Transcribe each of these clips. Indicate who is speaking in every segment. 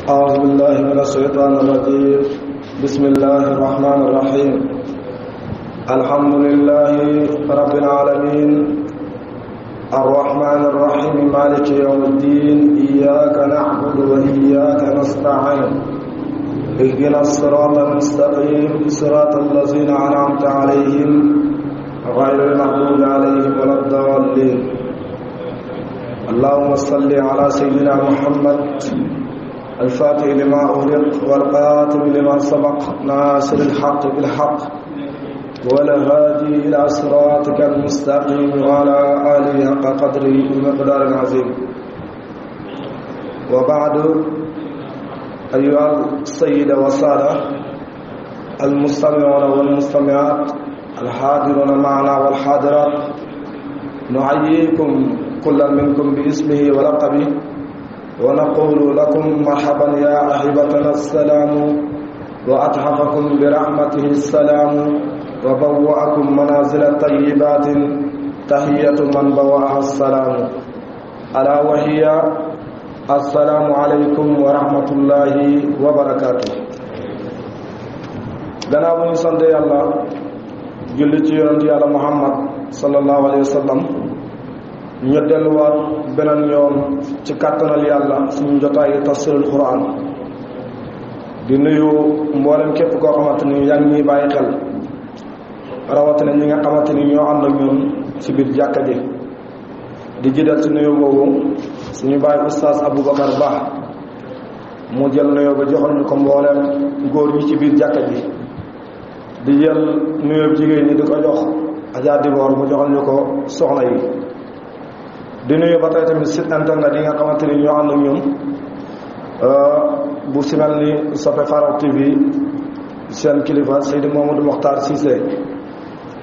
Speaker 1: أعوذ بالله من الشيطان الرجيم. بسم الله الرحمن الرحيم. الحمد لله رب العالمين الرحمن الرحيم مالك يوم الدين. إياك نعبد وإياك نستعين. اهدنا الصراط المستقيم صراط الذين أنعمت عليهم غير المغضوب عليهم ولا الضالين. اللهم صل على سيدنا محمد الفاتح لما أغلق والقاتم لما سبق ناصر الحق بالحق والهادي إلى صراطك المستقيم وعلى آله حق قدره بمقدار عظيم. وبعد، أيها السيدة والسادة المستمعون والمستمعات الحاضرون معنا والحاضرات، نحييكم كل منكم باسمه ولقبه ونقول لكم مرحبا يا أحبتنا السلام، وأتحفكم برحمته السلام، وبوأكم منازل طيبات تحية من بوأها السلام، ألا وهي السلام عليكم ورحمة الله وبركاته. gannaaw bu ñu sant yàlla julli ci yonent yàlla Muhammad sallallahu alayhi wa sallam, ñu delluwaat beneen yoon ci kàttanal yàlla suñu jotaayu tafsirul Quran. di nuyu mboolem képp koo xamante ni yaa ngi ñuy bàyyi xel, rawatina ñi nga xamante ni ñoo ànd ak ñun ci biir jàkka ji. di jiital ci nuyu boobu suñu bàyyi oustaz Aboubacar Ba, mu jël nuyu ba joxal ñu ko mboolem góor ñi ci biir jàkka ji. di jël nuyu jigéen ñi di ko jox Adja Dibor mu joxal ñu ko soxna yi. di nuyu ba tey tamit site internet yi nga xamante ni ñoo ànd ak ñun, bu si mel ni Sope Farokh TV, seen kilifa Seydi Mamadou Mokhtar Cissé,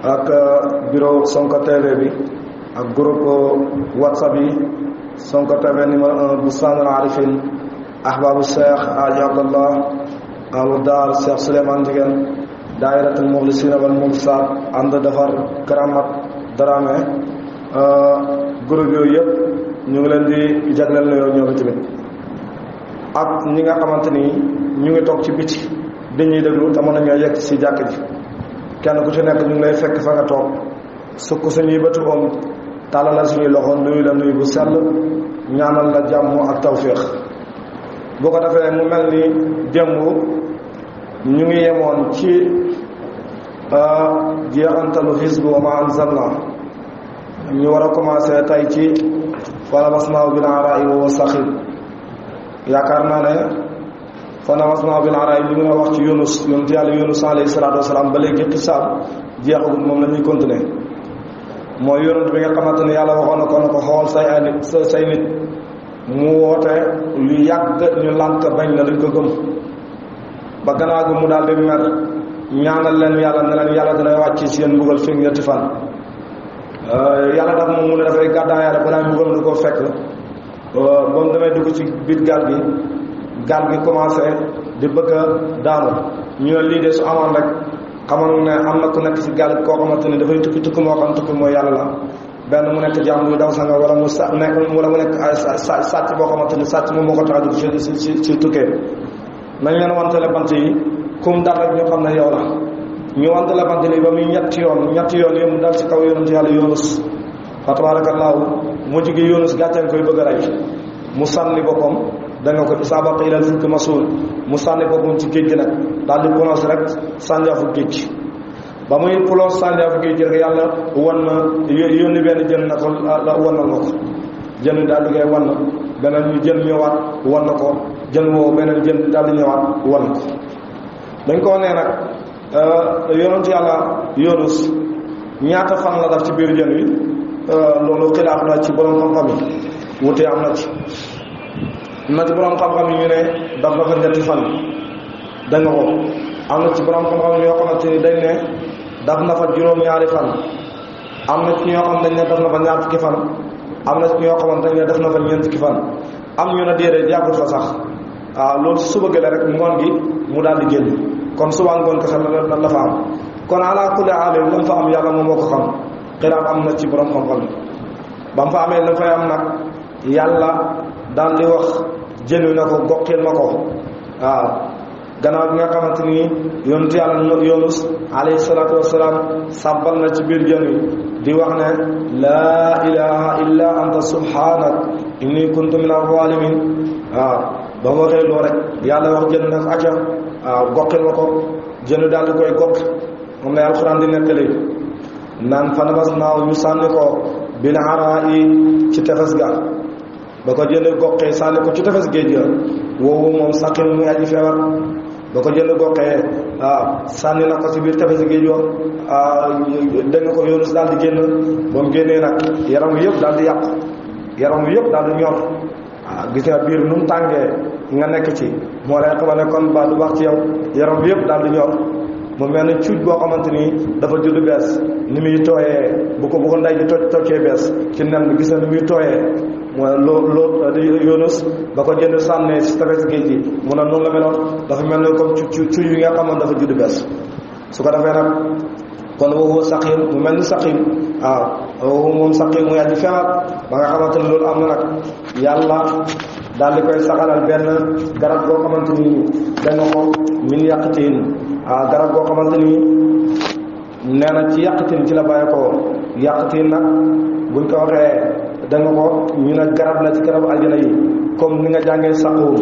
Speaker 1: ak bureau Sonko TV bi, ak groupe WhatsApp yi Sonko TV numéro 1 bu Sanal Arifin, ahbabu Cheikh Aji Abdallah alu Dar Cheikh Souleymane Ndiéguène, daayiratul Mukhlisina wal Mukhlisat, ànd defar Karamat Dramé. groupe yooyu yëpp ñu ngi leen di jagleel na yow ñoom tamit, ak ñi nga xamante ni ñu ngi toog ci biti dañuy déglu te mën nañoo yegg si jàkk ji. kenn ku ci nekk ñu ngi lay fekk fa nga toog, sukk suñuy bëtu om, tàllal suñuy loxo, nuyu la nuyu bu sell, ñaanal la jàmm ak tawféex. boo ko defee mu mel ni démb ñu ngi yemoon ci jeexantalu Hizbu wa ma anzalna. ñu war a commencé tey ci fanabasnaahu bil araa'i wa huwa saqiim. yaakaar naa ne fanabasnaahu bil araa'i ñu ngi wax ci yonent yàlla Yunus alayhi salaatu wasalaam, ba léegi xisaab jeexagul, moom la ñuy continuer. mooy yonent bi nga xamante ne yàlla waxoon na ko xool say nit mu woote lu yàgg, ñu lànk bañ na duñ ko gëm, ba gannaaw gi mu daal di mer ñaanal leen yàlla ne leen yàlla dana wàcc ci yéen mbugal fi ñetti fan. yàlla daf moom mu ne dafay gàddaay balaa mbugal du ko fekk. ba mu demee dugg ci biir gaal gi commencé di bëgg a daanu. ñu ne lii de su amoon rek xamal ne am na ku nekk ci gaal gi koo xamante ni dafay tukki moo xam tukki mooy yàlla la. benn mu nekk jàmm buy daw sanga, wala mu nekk ay sàcc boo xamante ni sàcc moom moo ko tax a dugg ci tukkee. nañ leen wantale bant yi, kum dal rek ñu xam ne yow la. ñu wantale bant ni ba muy ñetti yoon yi mu dal ci kaw yonent yàlla Yunus. fa tabaarakallaahu mujj gi Yunus gàcceen koy bëgg a rey, mu sànni boppam, da nga ko isaabaqa ilal fulki masuul, mu sànni boppam ci géej gi nag daal di plonge rek sànjaafu géej gi. ba muy plonge sànjaafu géej gi rek yàlla wan na yónni benn jën na ko wannal na ko. jën daal di koy wan, beneen ñu jën ñëwaat wan na ko, jën woowu beneen jën daal di ñëwaat wan ko. dañ ko nee nag yonent yàlla Yunus ñaata fan la def ci biir jën wi, loolu xilaaf na ci borom xam-xam yi, wute am na ci borom xam-xam yi ñu ne daf na fa ñetti fan. da nga ko am na ci borom xam-xam yi ñoo xamante ni dañ ne daf na fa juróom-ñaari fan. am na ci ñoo xam dañ ne daf na fa ñaar fukki fan. am na ci ñoo xamante dañ ne daf na fa ñeent fukki fan. am ñu ne déedéet yàggul fa sax. waaw loolu si suba gi la rek ngoon gi mu daal di génn, kon suba ngoon ko sax la fa am. kon ala kulli alim lam fa am yàlla moom moo ko xam. xilaaf am na ci borom xam-xam yi. ba mu fa amee la fay am nag yàlla daal di wax jën wi na ko goqil ma ko waaw gannaaw bi nga xamante ni yonentu yàlla Yunus alayhi salaatu wasalaam sàbbal na ci biir jën wi di wax ne laa ilaha illa anta subhanak inni kuntu min az-zalimin waaw ba mu waxee loo rek yàlla wax jën nag acca waaw goqil ma ko jën wi daal di koy goq moom lay alxuraan di nettali naan fanabasnaahu ñu sànni ko bil araa'i ci tefes ga ba ko jën goqee sànni ko ci tefes géej ga woowu moom saqim muy aji feebar ba ko jënd goqee sànni na ko ci biir tefes géej yoo dégg nga ko Yunus daal di génn ba mu génnee nag yaram wi yëpp daal di yàqu yaram wi yëpp daal di ñor gis nga biir nu mu tàngee nga nekk ci moo lay xamal ne kon ba du wax ci yow yaram wi yëpp daal di ñor mu mel ne cuuj boo xamante ni dafa judd bees ni muy tooyee bu ko ndey ji toccee bees ci nen bi gis na ni muy tooyee mooy loo Yunus ba ko jënd sànnee si tefes géej gi mu ne noonu la meloon dafa mel ne comme cuuj yi nga xamoon dafa judd bees su ko defee nag kon woowu saqim mu mel ni saqim waaw woowu moom saqim mu yàgg feebar ba nga xamante ni loolu am na nag yàlla daal di koy saxalal benn garab goo xamante ni danga ko min yàqatiin garab goo xamante ni nee na ci yàqatiin ci la bàyyi ko yàqatiin nag buñ ko waxee da nga ko ñu ne garab la ci garabu aljana yi comme ni nga jàngee saqum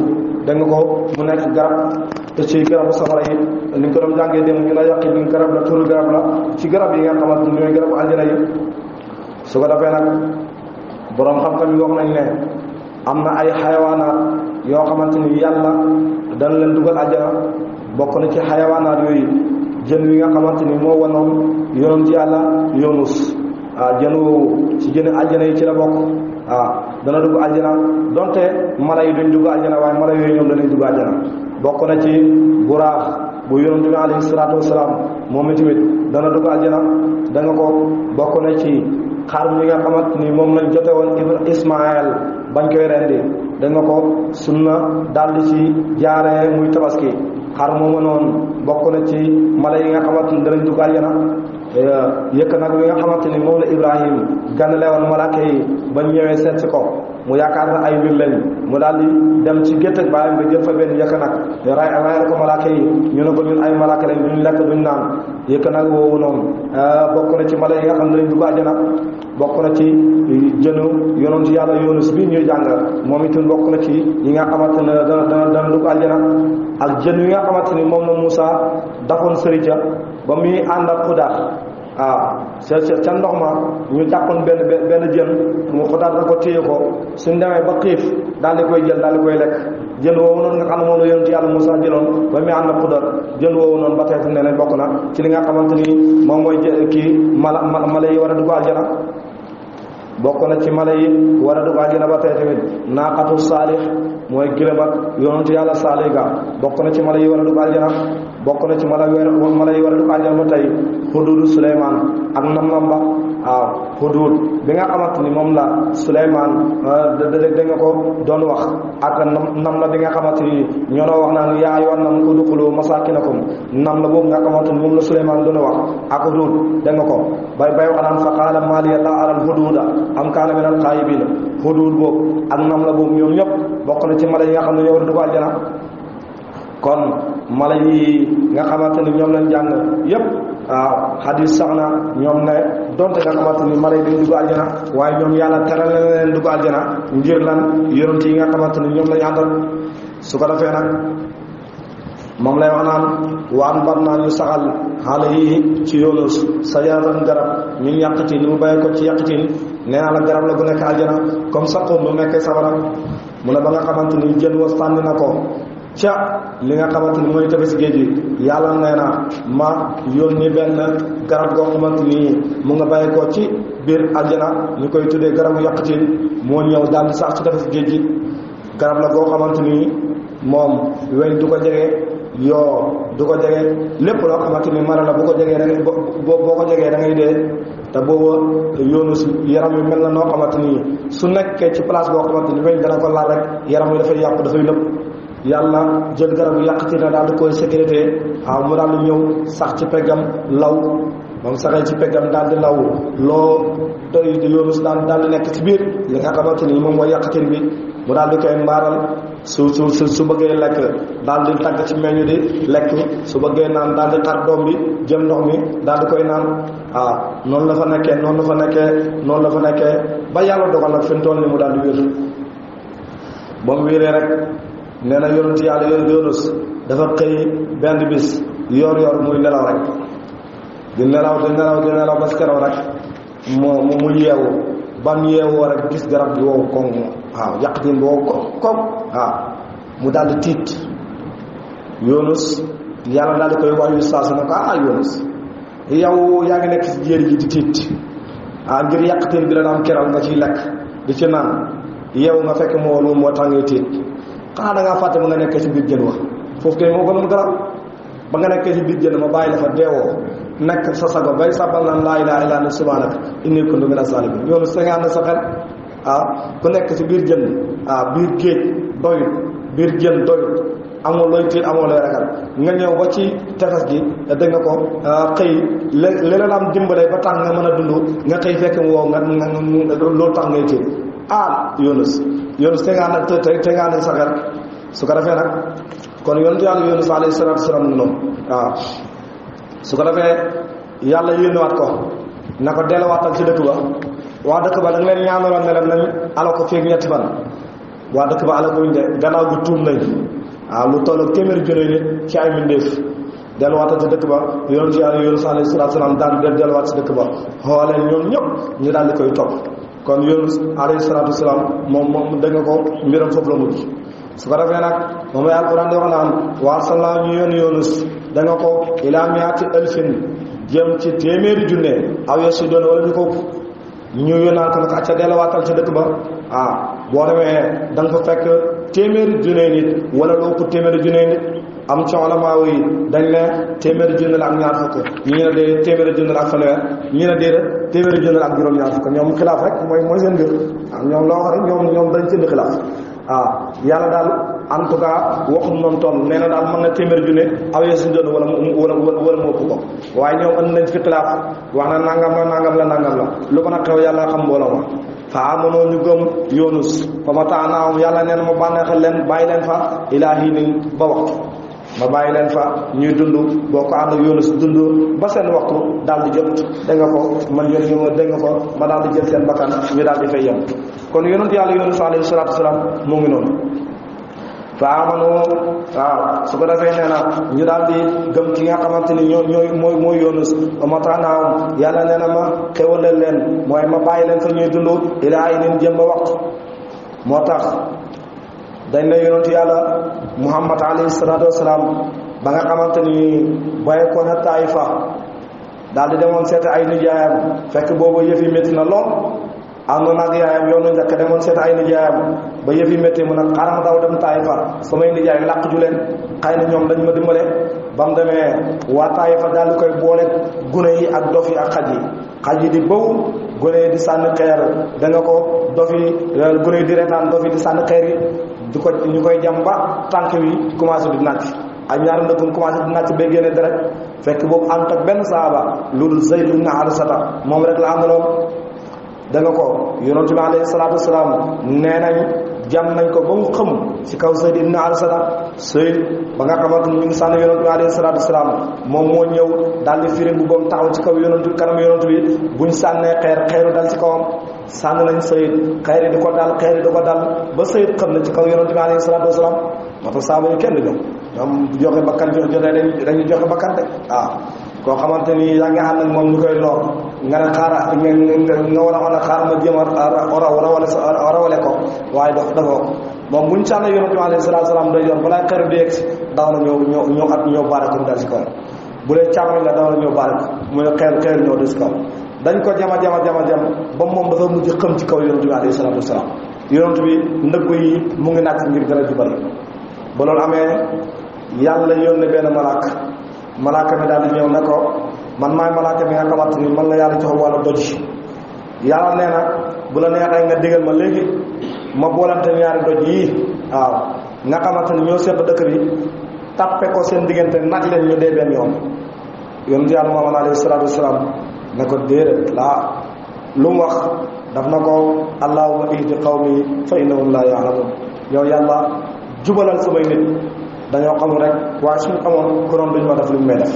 Speaker 1: da nga ko mu nekk garab te ci garabu safara yi ni nga ko doon jàngee dem ñu ne yàqi ni garab la turu garab la ci garab yi nga xamante ni ñooy garabu aljana yi su ko defee nag boroom xam-xam yi wax nañ ne am na ay xayawaanaat yoo xamante ni yàlla dana leen dugal aljana bokk na ci xayawaanaat yooyu jën wi nga xamante ni moo wanoon yonent yàlla Yunus jën woowu ci jën aljana yi ci la bokk dana dugg aljana donte mala yi duñ dugg aljana waaye mala yooyu ñoom danañ dugg aljana bokk na ci buraax bu yonent bi alayhi salaatu wasalaam moom itamit dana dugg aljana da nga ko bokk na ci xar mi nga xamante ni moom lañ jote woon Ismaël bañ koy rendi da nga ko sunna daldi ci jaaree muy tabaski xar mooma noonu bokk na ci mala yi nga xamante ni danañ dugg aljana yëkk nag li nga xamante ni moom la Ibrahim gànnale woon malaaka yi bañ ñëwee seet si ko mu yaakaar na ay mbir lañ mu daal di dem ci gétt ak baayam nga jël fa benn yëkk nag rayal ko malaaka yi ñu ne ko ñun ay malaaka lañ duñ lekk duñ naan yëkk nag woowu noonu bokk na ci mala yi nga xam ne dañ dugg àjjana bokk na ci jënu yonent yàlla Yunus bi ñuy jàng moom itam bokk na ci yi nga xamante ne dana dugg àjjana ak jën yi nga xamante ni moom la Moussa dafoon sërica ba muy ànd ak Xudar ca ndox ma ñu jàppoon benn jën mu Xudar da ko téye ko suñ demee ba xiif daal di koy jël daal di koy lekk jën woowu noonu nga xam ne moom la yonent yàlla Moussa jëloon ba muy ànd ak Xudar jën woowu noonu ba tey ne nañ bokk na ci li nga xamante ni moom mooy kii mala yi war a dugg aljana bokk na ci mala yi war a dugg aljana ba tey tamit naaqatu saalix mooy gërëm ak yonent yàlla saalix ga bokk na ci mala yi war a dugg aljana bokk na ci mala yi war a dugg aljana ba tey xuduudu Suleymaan ak nam ba waaw xuduud bi nga xamante ni moom la Suleymaan da nga ko doon wax ak nam la bi nga xamante ni ñoo doon wax naan yaa ayyuhan naas udxuluu masaakinakum nam la boobu nga xamante ni moom la Suleymaan doon wax ak xuduud da nga ko bay wax naan fa qaala maa liya laa aral xuduuda am kaana minal xaa'ibiina xuduud boobu ak nam la boobu ñoom ñëpp bokk na ci mala yi nga xam ne ñoo war a dugg aljana kon mala yi nga xamante ni ñoom lañ jàng yépp hadis sax na ñoom ne donte nga xamante ni mala yi dañ dugg aljana waaye ñoom yàlla teral na leen dugg aljana ngir lan yonent yi nga xamante ni ñoom lañ àndal su ko defee nag moom lay wax naan waan bar naa ñu saxal xaala yi ci Yunus sajaratan garab min yàqatin ni mu bàyyi ko ci yàqatin nee naa la garab la bu nekk aljana comme saqum bu nekkee safara mu ne ba nga xamante ni jën wa sànni na ko ca li nga xamante ni mooy tefes géej gi yàlla nee na ma yónni benn garab goo xamante ni mu nga bàyyi ko ci biir aljana ñu koy tuddee garabu yàqatin moo ñëw daal di sax ci tefes géej gi garab la goo xamante ni moom weñ du ko jege yoo du ko jege lépp loo xamante ni mara la bu ko jegee da ngay boo ko jegee da ngay dee te booba Yunus yaram wi mel na noo xamante ni su nekkee ci place boo xamante ni weñ dana ko laal rek yaram wi dafay yàqu dafay nëpp yàlla jël garab yu yàqati na daal di koy sécurité mu daal di ñëw sax ci peggam law moom saxee ci peggam daal di law loo doy di Yunus daal di nekk ci biir li nga xamante ni moom mooy yàqatin bi mu daal di koy mbaaral su bëggee lekk daal di tagg ci meñu di lekk su bëggee naan daal di xar doom bi jël ndox mi daal di koy naan noonu la fa nekkee ba yàlla dogal nag fi mu toll ni mu daal di wér ba mu wéree rek nee na yonent yàlla Yunus dafa xëy benn bis yor muy nelaw rek di nelaw ba si keroog rek mu yeewu ba mu yeewoo rek gis garab bi wow koŋ yàqatin bi wow koŋ mu daal di tiit Yunus yàlla daal di koy wax yu saasa ne ko Yunus yow yaa ngi nekk si jéeri ji di tiit ngir yàqatin bi la am keroog nga ciy lekk di ci naan yow nga fekk moo tax ngay tiit xanaa da ngaa fàtte ba nga nekkee ci biir jën wax foofu kay moo gënoon garab ba nga nekkee ci biir jën ma bàyyi la fa deewoo nekk sa sago bay sàbbal naan laa ilaaha illa anta subhaanaka inni kuntu mina zaalimiin yoonu sa nga ànd sa xel ku nekk ci biir jën biir géej doyut biir jën doyut amoo looy tiit amoo looy ragal nga ñëw ba ci tefes gi dégg nga ko xëy leneen am dimbalee ba tax nga mën a dund nga xëy fekk mu wow nga loolu tax ngay tiit Yunus te nga ànd sa xel su ko defee nag kon yonentu yàlla Yunus alayhi salaatu wasalaam noonu su ko defee yàlla yónniwaat ko na ko delluwaatal ci dëkk ba waa dëkk ba da nga leen ñaanaloon ne leen nañ ala ko feeg ñetti fan waa dëkk ba ala ko ñu de gannaaw gi tuub nañ lu tolloog téeméeri junni nit ci ay mbindeef delluwaatal ci dëkk ba yonentu yàlla Yunus alayhi salaatu wasalaam daal di delluwaat ci dëkk ba xooleen ñoom ñëpp ñu daal di koy topp kon Yunus alayhi salaatu wasalaam moom da nga ko mbiram foofu la mujj su ko defee nag moom la alquran di wax naan wa arsalnaa ñu yónni Yunus da nga ko ilaa mi'ati alfin jëm ci téeméeri junne aw yasiiduuna wala ñu ko ñu yónnaan ko nag acca delluwaatal ci dëkk ba boo demee da nga fa fekk téeméeri junne nit wala lu ëpp téeméeri junne nit am ci ulamaa yi dañ ne téeméeri junne la ak ñaar fukk ñi ne dee téeméeri junne la ak fanweer ñi ne déedéet téeméeri junne la ak juróom-ñaar fukk ñoom xilaaf rek mooy seen mbir ñoom loo wax rek ñoom dañ ci xilaaf yàlla daal en tout cas waxum noonu toll nee na daal mën na téeméeri junne aw yeesu doon wala mu ëpp ko waaye ñoom andi nañ fi xilaaf wax na nangam la lu ko nag xew yàlla xam mbooloo ma fa amoon ñu gëm Yunus fa mataanaahum yàlla nee na ma bànneexal leen bàyyi leen fa ilaa hiinin ba waxtu ma bàyyi leen fa ñuy dund boo ko ànd ak Yunus dund ba seen waxtu daal di jot dégg nga ko man yónni ma dégg nga ko ma daal di jël seen bakkan ñu daal di fay yem kon yonent yàlla Yunus alayhi salaatu wasalaam mu ngi noonu fa amanu su ko defee nee na ñu daal di gëm ki nga xamante ni mooy Yunus ba mataanaahum yàlla nee na ma xewalal leen mooy ma bàyyi leen fa ñuy dund ilaa ay nin jëm ba waxtu moo tax dañ ne yonent yàlla Muhammad alayhi salaatu wasalaam ba nga xamante ni bàyyi ko na Taayfa daal di demoon seeti ay nijaayam fekk boobu yëf yi métti na lool àndoon ak yaayam yoonu njëkk demoon seeti ay nijaayam ba yëf yi métti mu nag xaaral ma daw dem Taayfa samay nijaay làq ju leen xëy na ñoom dañ ma dimbale ba mu demee waa Taayfa daal di koy boole gune yi ak dof yi ak xaj yi di bëw gune yi di sànni xeer da nga ko dof yi gune yi di reetaan dof yi di sànni xeer yi ñu koy jam ba tànk wi commencé di nàcc ak ñaari ndëppam commencé di nàcc ba génne deret fekk boobu ànd ak benn saaba loolu Zayd ibn Harisata moom rek la àndaloon da nga ko yonent bi alayhi salaatu wasalaam nee nañ jam nañ ko ba mu xëm ci kaw Zayd ibn Harisata Zayd ba nga xamante ni ñu ngi sànni yonent bi alayhi salaatu wasalaam moom moo ñëw daal di firi bu boom taxaw ci kaw yonent bi kanam yonent bi buñ sànnee xeeru dal ci kawam sànni nañ Zayd xeer yi di ko dal ba Zayd xam na ci kaw yonent bi alayhi salaatu wasalaam moo tax saaba yi kenn ñoom joxe bakkan jotee dañuy joxe bakkan de koo xamante ni yaa ngi ànd ak moom ñu koy lor nga ne xaaral nga war a xool xaaral ma jéem a rawale ko waaye dafa moom buñ sànni yonent bi alayhi salaatu salaam day yor balaa xeeru di yegsi daw na ñëw baare ko mu dal si kaw bu dee càmmoñ la daw na ñëw baare ko mu ne xeer ñëw di si kaw dañ ko jama ba moom dafa mujj xam ci kaw yonent bi alayhi salaatu salaam yonent bi ndëgg yi mu ngi nàcc ngir dara ju bari ba loolu amee yàlla yónnee benn malaaka mi daal di ñëw ne ko man maay malaaka mi nga xamante ni man la yàlla jox wàllu doj yàlla nee na bu la neexee nga digal ma léegi ma boolante ñaari doj yii nga xamante ni ñoo seq dëkk bi tappe ko seen diggante nag leen ñu dee benn yoon yonent yàlla Muhammad alayhi salaatu wasalaam ne ko déedéet lu mu wax daf na ko allahumma ihdi qawmi fa innahum la ya'lamun yow yàlla jubalal samay nit dañoo xamul rek waaye suñu xamoon konoon duñu ma def lu ñu may def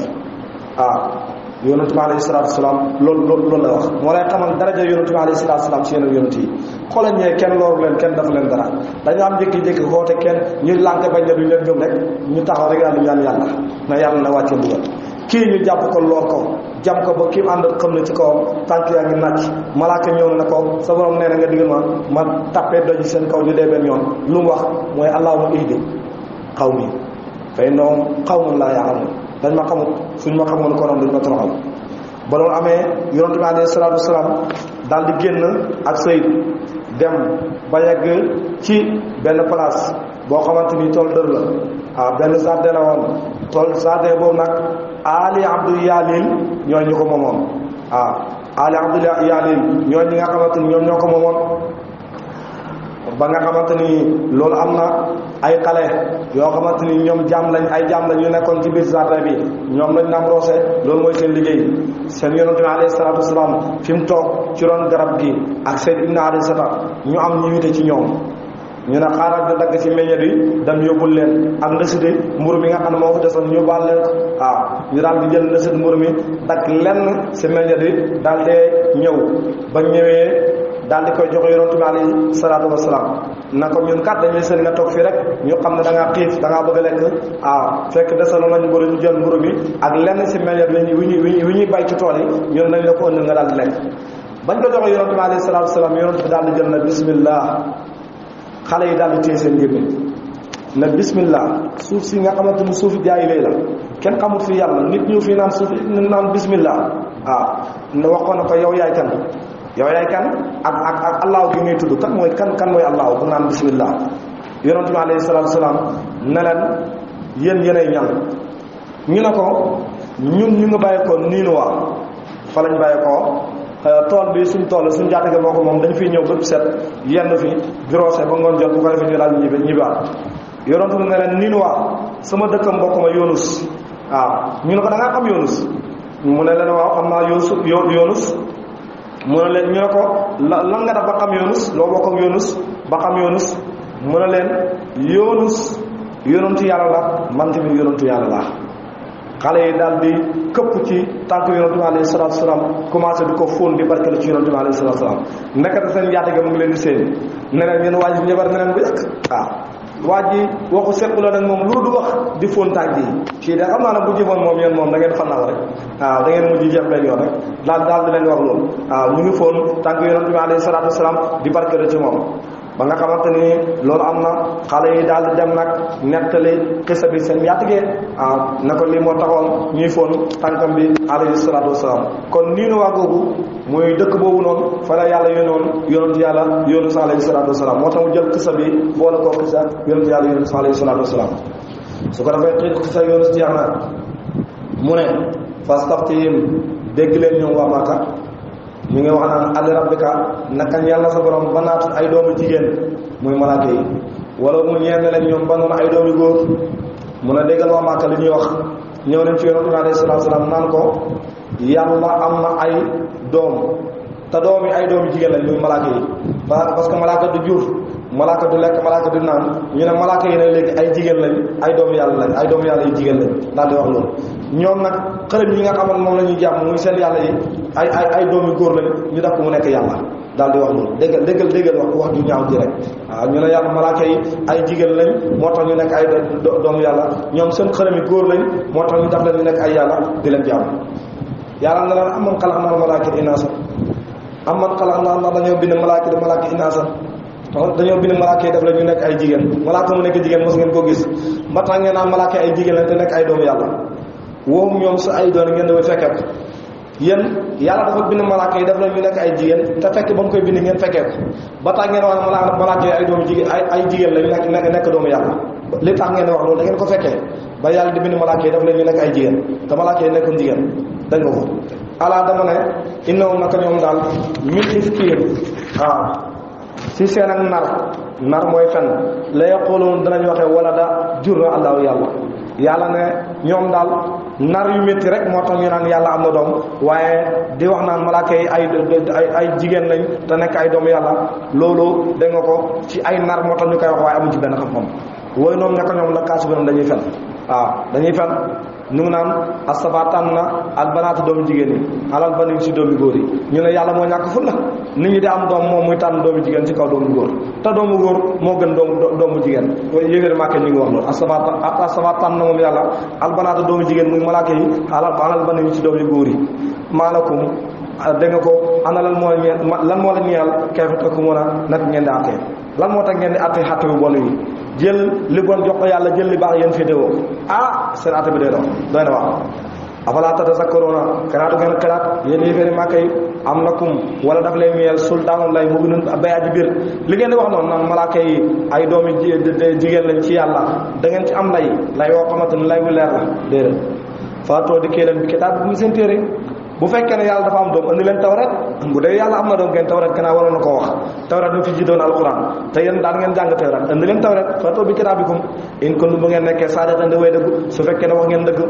Speaker 1: yonent bi alayhi salaatu wasalaam loolu la wax moo lay xamal daraja yonent bi alayhi salaatu wasalaam si yeneen yonent yi xoolal ñee kenn looru leen kenn dafa leen dara dañoo am jékki-jékki xoote kenn ñu lànk bañ ne duñ leen gëm rek ñu taxaw rek daal di ñaan yàlla na yàlla na wàcce mbugal kii ñu jàpp ko loor ko jam ko ba kii ànd xam ne ci kawam tànk yaa ngi nàcc malaaka ñëw na ko sa borom nee na nga digal ma tappee doji seen kaw ñu dee benn yoon lu mu wax mooy allahumma ihdi qawmi fa innahum qawmun laa ya'lamuun dañ ma xamut suñ ma xamoon konoon duñ ma toroxal ba loolu amee yonent bi alayhi salaatu wasalaam daal di génn ak Sayd dem ba yegg ci benn place boo xamante ni tool dër la benn jardin la woon tool jardin boobu nag Ali Abdou Yalil ñooy ñu ko moomoon Ali Abdou Yalil ñooy ñi nga xamante ni ñoom ñoo ko moomoon ba nga xamante ni loolu am na ay xale yoo xamante ni ñoom ay jaam lañ ñu nekkoon ci biir jardin bi ñoom lañ naam roose loolu mooy seen liggéey seen yonent bi alayhi salaatu wasalaam fi mu toog ci ron garab gi ak Sayd ibn Harisata ñu am ñu wite ci ñoom ñu ne xaaral di dagg ci meññe bi dem yóbbul leen ak ndësiti mburu mi nga xam ne moo ko desoon ñu baal leen ñu daal di jël ndësit mburu mi dagg lenn ci meññe bi daal dee ñëw ba ñëwee daal di koy jox yonent bi alayhi salaatu wasalaam na ko ñun kat dañuy seen nga toog fii rek ñu xam ne da ngaa xiif da ngaa bëgg a lekk fekk desaloon nañu mburu ñu jël mburu bi ak lenn ci meññe bi wi ñuy bay ci tool yi ñun nañ la ko ëndil nga daal di lekk bañ ko jox yonent bi alayhi salaatu wasalaam yonent bi daal di jël na bismillah xale yi daal di téye seen gémmiñ na bismillah suuf si nga xamante ni suufi jaay lay la kenn xamul fi yàlla nit ñu fi naan suuf naan bismillah na wax ko na ko yow yaay kan ak allahu gi ngay tudd kan mooy allahu bu naan bismillah yonent bi alayhi salaatu wasalaam ne leen yéen yéenay ñan ñu ne ko ñun ñu nga bàyyi ko niinuwaa fa lañ bàyyi ko tool bi suñ tool suñ jaatige moo ko moom dañ fiy ñëw bépp set yenn fi birose ba ngoon jot bu ko defee ñu daal ñibbaat yonent bi ne leen niinuwaa sama dëkkam mbokk ma Yunus ñu ne ko da ngaa xam Yunus mu ne leen waaw xam naa Yunus mu ne leen ñu ne ko lan nga def ba xam Yunus loo bokk ak Yunus ba xam Yunus mu ne leen Yunus yonentu yàlla la man tamit yonentu yàlla la xale yi daal di këpp ci tànk yonent bi alayhi salaatu wasalaam commencé di ko fóon di barkelu ci yonent bi alayhi salaatu wasalaam nekkate seen njaatige mu ngi leen di seen neneen ñeen waa ji ñëbar neneen bu yàgg waa ji waxu sequ la nag moom lu du wax di fóon tànk yi kii de xam naa ne bu jëfoon moom yéen moom da ngeen fannaaw rek da ngeen mujj jeex benn yoon rek daal di leen wax loolu ñu ngi fóon tànk yonent bi alayhi salaatu wasalaam di barkelu ci moom ba nga xamante ni loolu am na xale yi daal di dem nag nettali xisa bi seen yaatigee na ko lii moo taxoon ñuy foon tànkam bi alayhi salaatu wasalaam kon nii nu waa googu muy dëkk boobu noonu fa la yàlla yónnoon yonent yàlla Yunus alayhi salaatu wasalaam moo tax mu jël xisa bi boole koo xisa yonent yàlla Yunus alayhi salaatu wasalaam su ko defee xisa Yunus jeex na mu ne fastaftihim dégg leen ñoom waa Màkka ñu ngi wax naan ali rabbika naka yàlla sa borom banaat ay doomu jigéen muy malaaka yi wala mu ñeen leen ñoom banoon ay doomu góor mun a déggal waa Màkka li ñuy wax ñëw nañ ci yonent bi alayhi salaatu salaam naan ko yàlla am na ay doom te doom yi ay doomu jigéen lañ muy malaaka yi parce que malaaka du jur malaaka du lekk malaaka du naan ñu ne malaaka yi ne léegi ay jigéen lañ ay doomu yàlla lañ ay doomu yàlla yu jigéen lañ daal di wax loolu ñoom nag xërëm yi nga xamoon moom la ñuy jàmm muy seen yàlla yi ay doomu góor lañ ñu def ko mu nekk yàlla daal di wax loolu déggal wax ju ñaaw ji rek ñu ne yàlla malaaka yi ay jigéen lañ moo tax ñu nekk ay doomu yàlla ñoom seen xërëm yi góor lañ moo tax ñu def leen ñu nekk ay yàlla di leen jàmm yàlla na leen amoon xalaat naa malaaka inaasa amoon xalaat naa ndax dañoo bind malaaka inaasa dañoo bind malaaka yi def la ñu nekk ay jigéen malaaka mu nekk jigéen mos ngeen ko gis ba tax ngeen naan malaaka ay jigéen lañ te nekk ay doomu yàlla woom ñoom su ay doon ngeen dafay fekkee ko yéen yàlla dafa bind malaaka yi def la ñu nekk ay jigéen te fekk ba mu koy bind ngeen fekkee ko ba tax ngeen wax malaaka yi ay doomu jigéen ay jigéen lañ nekk doomu yàlla li tax ngeen wax loolu da ngeen ko fekkee ba yàlla di bind malaaka yi def la ñu nekk ay jigéen te malaaka yi nekkoon jigéen dégg nga ko ala dama ne innahum naka ñoom daal min ifkiihim si seen ak nar mooy fen la yaquluun danañ waxee wala da jur na allahu yàlla ne ñoom daal nar yu métti rek moo tax ñu naan yàlla am na doom waaye di wax naan malaaka yi ay jigéen lañ te nekk ay doomu yàlla loolu dégg nga ko ci ay nar moo tax ñu koy wax waaye amuñ ci benn xam-xam wooyu noonu nekk ñoom la kaasi borom dañuy fen waaw dañuy fen ñu ngi naan asafa tànn na albanaatu doomu jigéen yi alal bani si doomu góor yi ñu ne yàlla moo ñàkk ful la nit ñi di am doom moom muy tànn doomu jigéen ci kaw doomu góor te doomu góor moo gën doomu jigéen yéegéri màkke ñu ngi wax loolu asafa tànn na moom yàlla albanaatu doomu jigéen muy malaaka yi alal bani si doomu góor yi maalakum dégg nga ko ana lan moo la ñeel kayfa tahkumuuna nag ngeen di àttee lan moo tax ngeen di àttee xàtte bu bon yi jël li bon jox ko yàlla jël li baax yéen féetewoo seen àtte bi doy na wax afalaa tatazakkaruuna kanaatu ngeen xalaat yéen yéeféeri Màkka yi am nakum wala daf lay ñeel sultaanul lay mu binun bay aji biir li ngeen di wax noonu naan malaaka yi ay doomi jigéen lañ ci yàlla da ngeen ci am lay woo xamante ne lay bu leer la déedéet faatoo dikkee leen bi kitaab bi mu seen téere bu fekkee ne yàlla dafa am doom andi leen tawret bu dee yàlla am na doom ngeen tawret kanaa waroon na koo wax tawret ñu fi ji doon alquran te yéen daan ngeen jàng tawret andi leen tawret faatoo bi kitaabikum in kuntum bu ngeen nekkee saadiqiin way dëgg su fekkee ne wax ngeen dëgg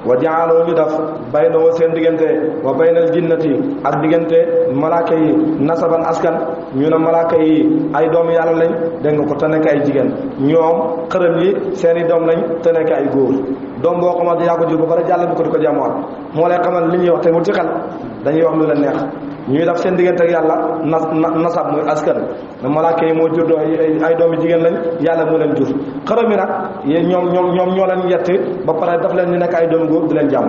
Speaker 1: wa jaaloo ñu def baynoo seen diggante wa baynal jinnati ak diggante malaaka yi nasaban askan ñu ne malaaka yi ay doomu yàlla lañ dégg nga ko te nekk ay jigéen ñoom xërëm yi seeni doom lañ te nekk ay góor doom boo xamante yaa ko jur ba pare jàll bi ko di ko jaamuwaat moo lay xamal li ñuy wax te wut ci xel dañuy wax lu leen neex ñuy def seen diggante ak yàlla nasab muy askan na malaaka yi moo jur ay doomi jigéen lañ yàlla moo leen jur xërëm yi nag ñoom ñoo leen yett ba pare daf leen ñu nekk ay doomi góor di leen jàmm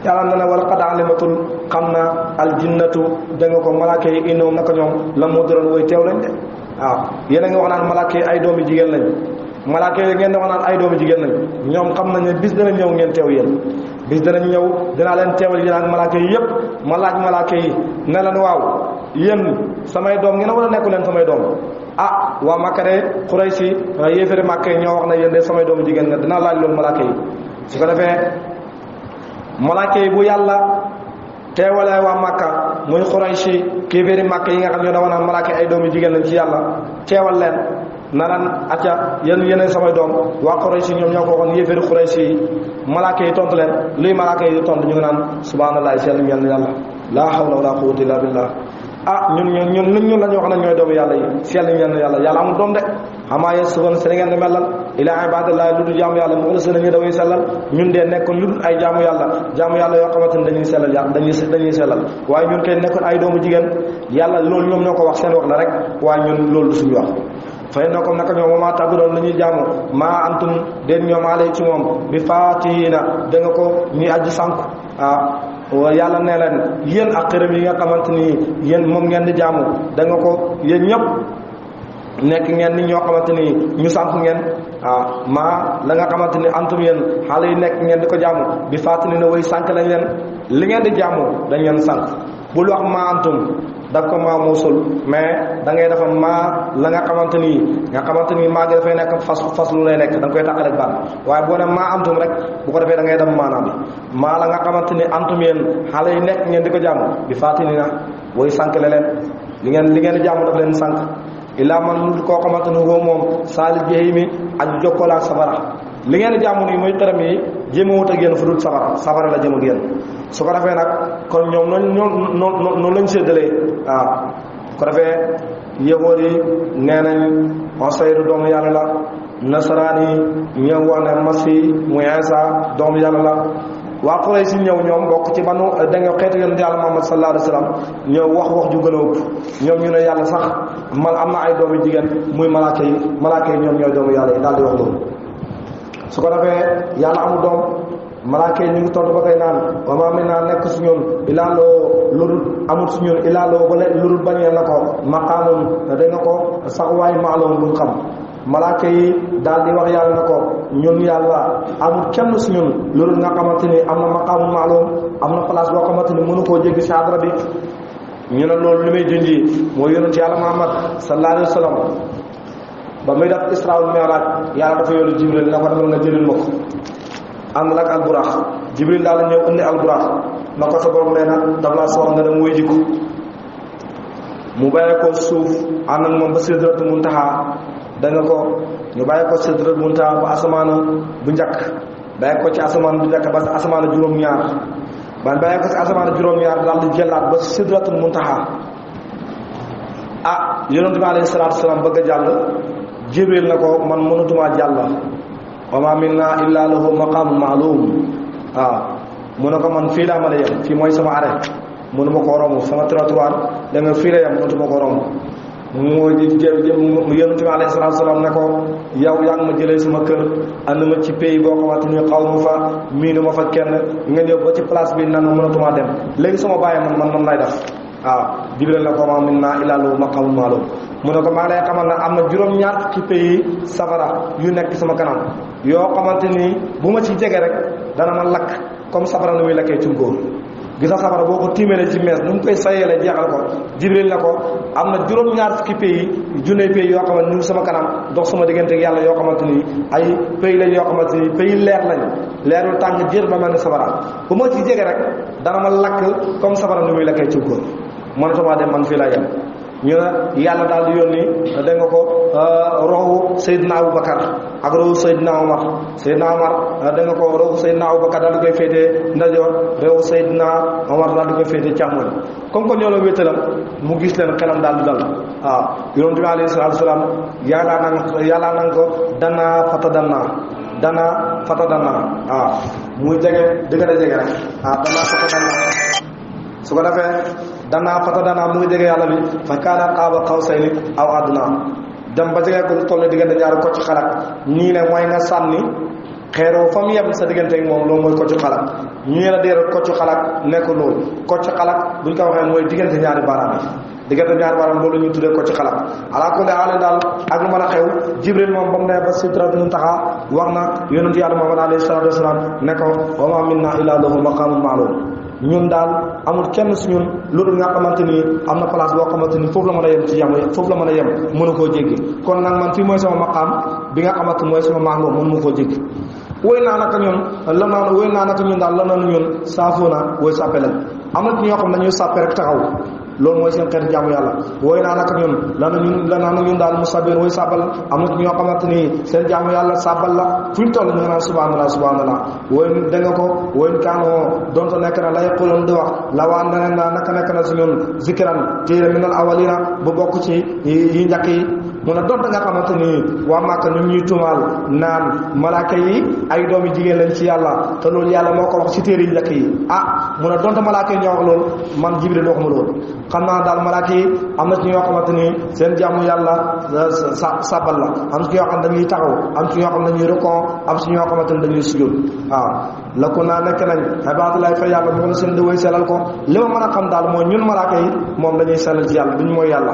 Speaker 1: yàlla na ne wala qad alimatul xam na aljinnatu da nga ko malaaka yi innoom naka ñoom la moo doon woy teew lañ de waaw yéen a ngi wax naan malaaka yi ay doomi jigéen lañ malaaka yi ngeen di wax naan ay doomi jigéen lañ ñoom xam nañ ne bis dana ñëw ngeen teew yéen bis danañ ñëw dinaa leen teewal yéen ak malaaka yi yëpp ma laaj malaaka yi ne leen waaw yéen samay doom ngeen wala nekku leen samay doom waa Makka de Quraysi yéeféri Makka yi ñoo wax na yéen de samay doomu jigéen nga dinaa laaj loolu malaaka yi su ko defee malaaka yi bu yàlla teewalee waa Makka muy Quraysi kéeféeri Makka yi nga xam ñoo da wanaan malaaka yi ay doomu jigéen lañ ci yàlla teewal leen na lan acca yéen samay doom waa Quraysi ñoom ñoo ko waxoon yéeféeri Quraysi yi malaaka yi tontu leen luy malaaka yi tontu ñu ngi naan subhaanallahi sell ñeel na yàlla laa hawla wala quwwata illa billah ñun la ñu wax ne ñooy doomu yàlla yi sell ñeel na yàlla amul doom de xamaa ye suban seen ngeen di mellal ilaa ibadallahi lu dul jaamu yàlla mu ëllëg nañu daway sellal ñun dee nekkoon lu dul ay jaamu yàlla yoo xamante ne dañuy sellal yàlla dañuy sellal waaye ñun kay nekkoon ay doomu jigéen yàlla loolu ñoom ñoo ko wax seen wax la rek waaye ñun loolu du suñu wax fay na comme naka ñoom moomaa tàbbi doon la ñuy jaamu maa antum déen ñoom alay ci moom bi faatiina da nga ko ñuy aji sànku yàlla nee leen yéen ak xërëm yi nga xamante ni yéen moom ngeen di jaamu da nga ko yéen ñëpp nekk ngeen ni ñoo xamante ni ñu sànku ngeen maa la nga xamante ni antum yéen xale yi nekk ngeen di ko jaamu bi faatini na way sànk lañ leen li ngeen di jaamu dañ leen sànk bul wax maa antum daf ko maa muusul mais da ngay dafa maa la nga xamante ni maa gi dafay nekk fas lu lay nekk da nga koy tàqale ak baat waaye boo ne maa antum rek bu ko defee da ngay dem maanaam bi maa la nga xamante ni antum yéen xale yi nekk ngeen di ko jaamu bi faatini na way sànk la leen li ngeen di jaamu daf leen sànk illaa man lu koo xamante ni woo moom saali jahimi aju jokkoo ak safara li ngeen di jaamu nii muy xërëm yi jéemawut ak yéen fu dul safara la jëm ak yéen su ko defee nag kon ñoom noonu lañ séddalee ko defee yahuud yi nee nañ Usayru doomu yàlla la nasaraan yi ñëw wax ne Masiih muy Iisaa doomu yàlla la waa Quraysh ñëw ñoom bokk ci banu da nga xeetu yonent yàlla Muhammad sallallahu alayhi wa sallam ñëw wax ju gën a ëpp ñoom ñu ne yàlla sax am na ay doomu jigéen muy malaaka yi ñoom ñooy doomu yàlla yi daal di wax loolu su ko defee yàlla amul doom malaaka yi ñu ngi tontu ba koy naan wa maa minnaa nekk su ñun ilaa loo lurul amul su ñun ilaa loo ba lurul bañee la ko maqaamun da nga ko sax waay maalum buñ xam malaaka yi daal di wax yàlla na ko ñun yàlla amul kenn su ñun lurul nga xamante ni am na maqaamun maalum am na place boo xamante ni mënu koo jéggi si àddara bi ñu ne loolu li may junji mooy yonent yàlla Muhammad sallallahu alayhi wa sallam ba muy def Israa wal Mi'raaj yàlla dafa yónni Jibril na ko demal nga jëlil ma ko ànd ak alburax Jibril daal ñëw indi alburax na ko sa borom nee na daf laa soxla nga dem muy jikko mu bàyyi ko suuf ànd ak moom ba Sidratul Muntaha da nga ko ñu bàyyi ko Sidratul Muntaha ba asamaana bu njëkk bàyyi ko ci asamaan di nekk ba asamaan juróom-ñaar bàyyi ko ci asamaan juróom-ñaar daal di jëlaat ba sidratul muntaha yonent bi alayhi salaatu wasalaam bëgg a jàll Jibril na ko man mënatumaa jàll wa ma minna illa lahu maqamun ma'lum mu ne ko man fii laa mën a yem fii mooy sama arrêt mënu ma koo romb sama trottoir da nga fii la yem mënatu ma ko romb yonent bi alayhi salaatu wasalaam ne ko yow yaa ngi ma jëlee sama kër ànd ma ci pays boo xamante ni xaw ma fa miinu ma fa kenn nga ñëw ba ci place bi nan ma mënatumaa dem léegi sama bàyyi man lay def Jibril na ko ma minna illa lahu maqamun ma'lum mu ne ko maa ngi lay xamal ne am na juróom-ñaar ci pays safara yu nekk sama kanam yoo xamante ni bu ma ci jege rek dana ma lakk comme safara nu muy lakkee cunkóor gis nga safara boo ko tiimalee ci mees nu mu koy sayeele jeexal ko Jibril na ko am na juróom-ñaar fukki pays junne pays yoo xamante ni sama kanam dox sama diggante ak yàlla yoo xamante ni ay pays lañ yoo xamante ni pays leer lañ leerul tàng jër ba mel ni safara bu ma ci jege rek dana ma lakk comme safara nu muy lakkee cunkóor mënatuma dem man fii laa yem ñu ne yàlla daal di yónni dégg nga ko roxu Seydina Aboubacar ak roxu Seydina Omar dégg nga ko roxu Seydina Aboubacar daal di koy féetee ndajoor roxu Seydina Omar daal di koy féetee càmmoñ comme que ñoo la wéttalam mu gis leen xelam daal di dal yonent bi alayhi salaatu wasalaam yàlla nanga ko dana fata danna muy jege di gën a jege rek dana fata danna su ko defee danaa fata danaa mu ngi jege yàlla bi fa kaana qaaba qawsayni aw adnaa dem ba jege ko lu toll diggante ñaari kocc xalaat ñii ne mooy nga sànni xeeroo fa mu yem sa diggante ak moom loolu mooy kocc xalaat ñii la déer kocc xalaat nekk loolu kocc xalaat buñ ko waxee mooy diggante ñaari baaraam yi diggante ñaari baaraam loolu ñuy tuddee kocc xalaat ala kulli haal daal ak lu mën a xew Jibril moom ba mu ne ba sidratul muntaha wax na yonent yàlla Muhammad alayhi salaatu wasalaam ne ko wa ma minna illa lahu maqamun ma'lum ñun daal amul kenn si ñun loolu nga xamante ni am na place boo xamante ni foofu la mën a yem ci yam foofu la mën a yem mënu koo jéggi kon nag man fii mooy sama maqaam bi nga xamante mooy sama maqaam mënu ma koo jéggi woy naa naka ñun daal la noonu ñun saafoo na woy sàppe lañ am na ci ñoo xam ne ñuy sàppe rek taxaw loolu mooy seen xeetu jaamu yàlla wooy naa naka ñun lanaanu ñun daal mu sabir woy sàbbal am na ñoo xamante ni seen jaamu yàlla sàbbal la fu ñu toll ñu nga naan subhanallah wooy da nga ko wooy kaanoo donte nekk na la yaqulun di wax la waan neneen na naka nekk na si ñun zikran téere minal awalina bu bokk ci yi njëkk yi mu ne donte nga xamante ni waa Màkka ñu ñuy tuumaal naan malaaka yi ay doomi jigéen lañ ci yàlla te loolu yàlla moo ko wax ci téere yi njëkk yi mu ne donte malaaka yi ñoo wax loolu man Jibril waxuma loolu xam naa daal malaaka yi am na ci ñoo xamante ni seen jaamu yàlla sabal la am ci ñoo xam ne dañuy taxaw am ci ñoo xam ne dañuy rukon am ci ñoo xamante ni dañuy sujjóot la ko naa nekk nañ ibaadulaay fa yàlla bu ko seen di woy sellal ko li ma mën a xam daal mooy ñun malaaka yi moom dañuy sellal ci yàlla duñ mooy yàlla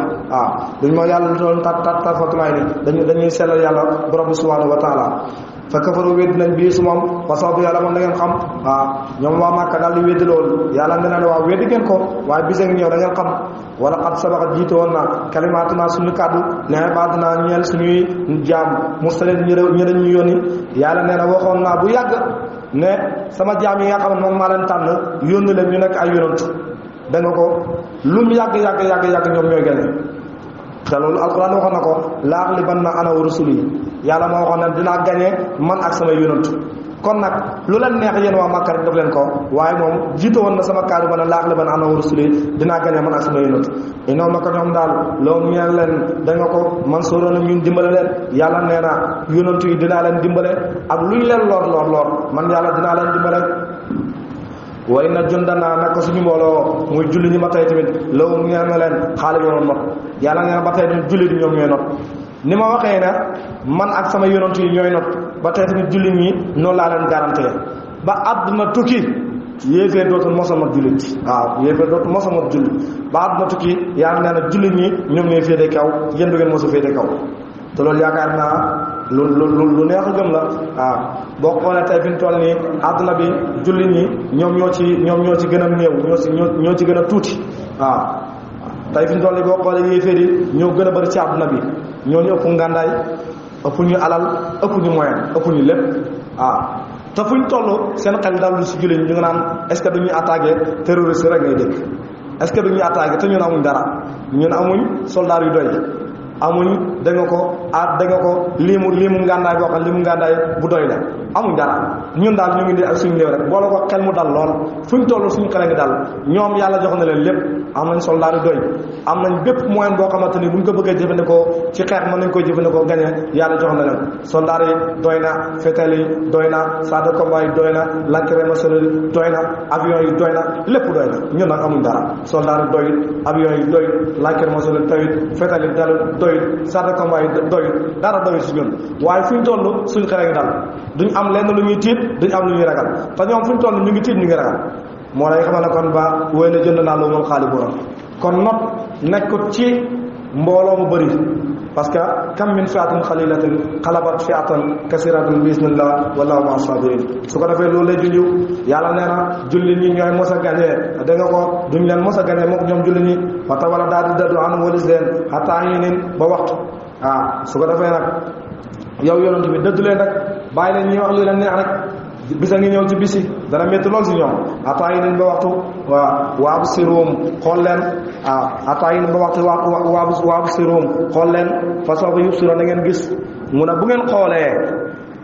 Speaker 1: duñ mooy yàlla doon tarfatulaay ni dañuy sellal yàlla borom bi subhanahu wa taala fa kafaru wedd nañ bii su moom wasawtu yàlla moom da ngeen xam ñoom waa Màkka daal di weddi loolu yàlla ne leen waaw weddi ngeen ko waaye bis ak ñëw da ngeen xam wala xat sabaxat jiite woon na kalimaatuna suñu kàddu ne baadinaa ñeel suñuy jaam mursalin ñu dañ ñu yónni yàlla nee na waxoon naa bu yàgg ne sama jaam yi nga xam ne moom maa leen tànn yónni leen ñu nekk ay yonant da nga ko lum yàgg ñoom ñooy gane te loolu alquran waxoon na ko laaxlibanna ana wa rusuli yàlla moo waxoon ne dinaa gañe man ak samay yonant kon nag lu leen neex yéen waa Màkka rek def leen ko waaye moom jiite woon na sama kàddu ba ne laaxlibanna ana wa rusuli dinaa gañe man ak samay yonant inoom na ko ñoom daal loolu ñeen leen da nga ko man sóoroon na ñun dimbale leen yàlla nee na yonant yi dinaa leen dimbale ak luñ leen lor man yàlla dinaa leen dimbale way na jundanaa nag ko suñu mbooloo muy julli ñi ba tey tamit loolu ñeen na leen xaali yoon not yàlla nee na ba tey tamit julli di ñoom ñooy not ni ma waxee ne man ak sama yonantu yi ñooy not ba tey tamit julli ñi noonu laa leen garanté ba àdduna tukki yéefee dootul mosa mat jullit yéefee dootul mosa mat jullit ba àdduna tukki yàlla nee na julli ñi ñoom ñooy féete kaw yéen du ngeen mosa féete kaw te loolu yaakaar naa lu neex a gëm la boo xoolee tey fi ñu toll nii àdduna bi jullit ñi ñoom ñoo ci gën a néew ñoo ci gën a tuuti tey fi ñu toll nii boo xoolee yéeféer yi ñoo gën a bëri ci àdduna bi ñoo ñu ëpp ngàndaay ëpp ñu alal ëpp ñu moyen ëpp ñu lépp te fu ñu toll seen xel dalul si jullit ñu ngi naan est-ce que duñuy attaqué terroriste rek ngay dégg est-ce que duñuy attaqué te ñun amuñ dara ñun amuñ soldat yu doy amuñ da nga ko limu ngàndaay boo xam limu ngàndaay bu doy la amuñ dara ñun daal ñu ngi di ak suñu néew rek boole ko xel mu dal lool fuñ toll suñu xel ngi dal ñoom yàlla jox na leen lépp am nañ soldat yu doy am nañ bépp moyen boo xamante ni buñ ko bëggee jëfandikoo ci xeex mën nañ koy jëfandikoo gañe yàlla jox na leen soldat yi doy na fetel yi doy na chars de combat yi doy na lacrymogène yi doy na avion yi doy na lépp doy na ñun nag amuñ dara soldat yi doy avion yi doy lacrymogène doy fetel yi doy chars de combat yi doy dara doy si ñun waaye fuñ toll suñu xel ngi dal duñ am lenn lu ñuy tiit duñ am lu ñuy ragal te ñoom fuñ toll ñu ngi tiit ñu ngi ragal moo lay xamal ne kon ba wéy na jënd naa lu mul xaali borom kon not nekkut ci mbooloo mu bëri parce que kam min fiatin xalilatin xalabat fiatan kasiratan bi isnillah wallahu ma sabirin su ko defee loolu lay junju yàlla nee na julli ñi ñooy mos a gañee da nga ko duñ leen mos a gañee mook ñoom julli ñi wata wala daal di dëddu an walis leen xataa yi nin ba waxtu su ko defee nag yow yonent bi dëddu leen rek bàyyi leen ñuy wax lu leen neex rek bisa ngi ñëw ci bisi dana métti lool si ñoom ataa yi nañ ba waxtu waabu siroom xool leen ataa yi nañ ba waxtu waabu siroom xool leen façon ko yub siro na ngeen gis mu ne bu ngeen xoolee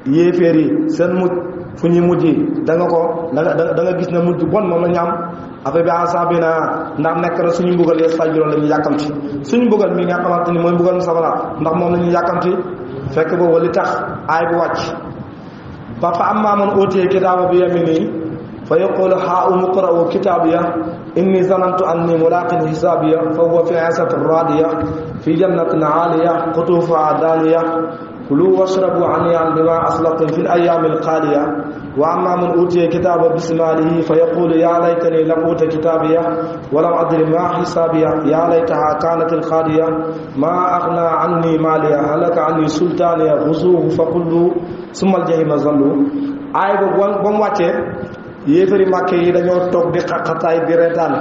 Speaker 1: yéeféer yi seen mujj fu ñuy mujj da nga gis ne mujj bon moom la ñu am affaire bi asabina ndax nekk na suñu mbugal yee sajuroon la ñu yàkkamti suñu mbugal mi nga xamante ni mooy mbugal mu safara ndax moom la ñu yàkkamti fekk boobu li tax aay bu wàcc fa ammaa man uutiya kitaaba bi yaminihi fa yaqulu haa'umu iqra'u kitaabiya inni zanantu anni mulaaqin hisaabiya fa huwa fi 'ishatin raadiya fi jannatin 'aaliya qutuufuhaa daaniya kuluu washrabu hanii'an bimaa aslaftum fil ayyaamil xaaliya wa ammaa man uutiya kitaaba bishimaalihi fa yaqulu yaa laytanii lam uuta kitaabiya wa lam adri maa hisaabiya yaa laytahaa kaanatil qaadiya maa aghnaa 'annii maaliya halaka 'annii sultaaniya xuzuuhu faqulluu summal jahima sallu aay boobu ba mu wàccee yéefari màkke yi dañoo toog di xaqataay di reetaan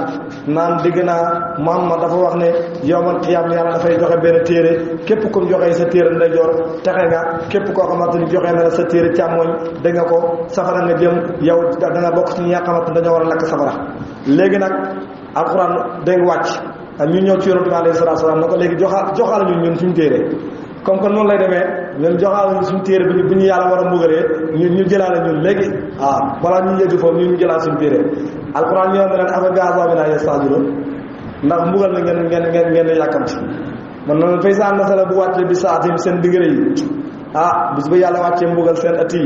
Speaker 1: naan dégg naa Muhammad dafa wax ne yowmal qiyaam yàlla dafay joxe benn téere képp ku joxee sa téere ndeyjoor texe nga képp koo xamante ni joxe na la sa téere càmmooñ da nga ko safara nga jëm yow da nga bokk ci ñi nga xamante dañoo war a lakk safara léegi nag alxuraan day wàcc ñu ñëw ci yonent bi alayhi salaatu salaam na ko léegi joxaal ñun suñu téere comme que noonu lay demee ñun joxaal ñu suñu téere bi bu ñu yàlla war a mbugalee ñu jëlaale ñun léegi balaa ñu yëgg foofu ñu jëlaat suñu téere alquran ñëw na leen afa bi azaabinaa yasta'jiluun ndax mbugal na ngeen yàkkamti man noonu fay sa na sala bu wàccee bi saatim seen digre yi bis ba yàlla wàccee mbugal seen at yi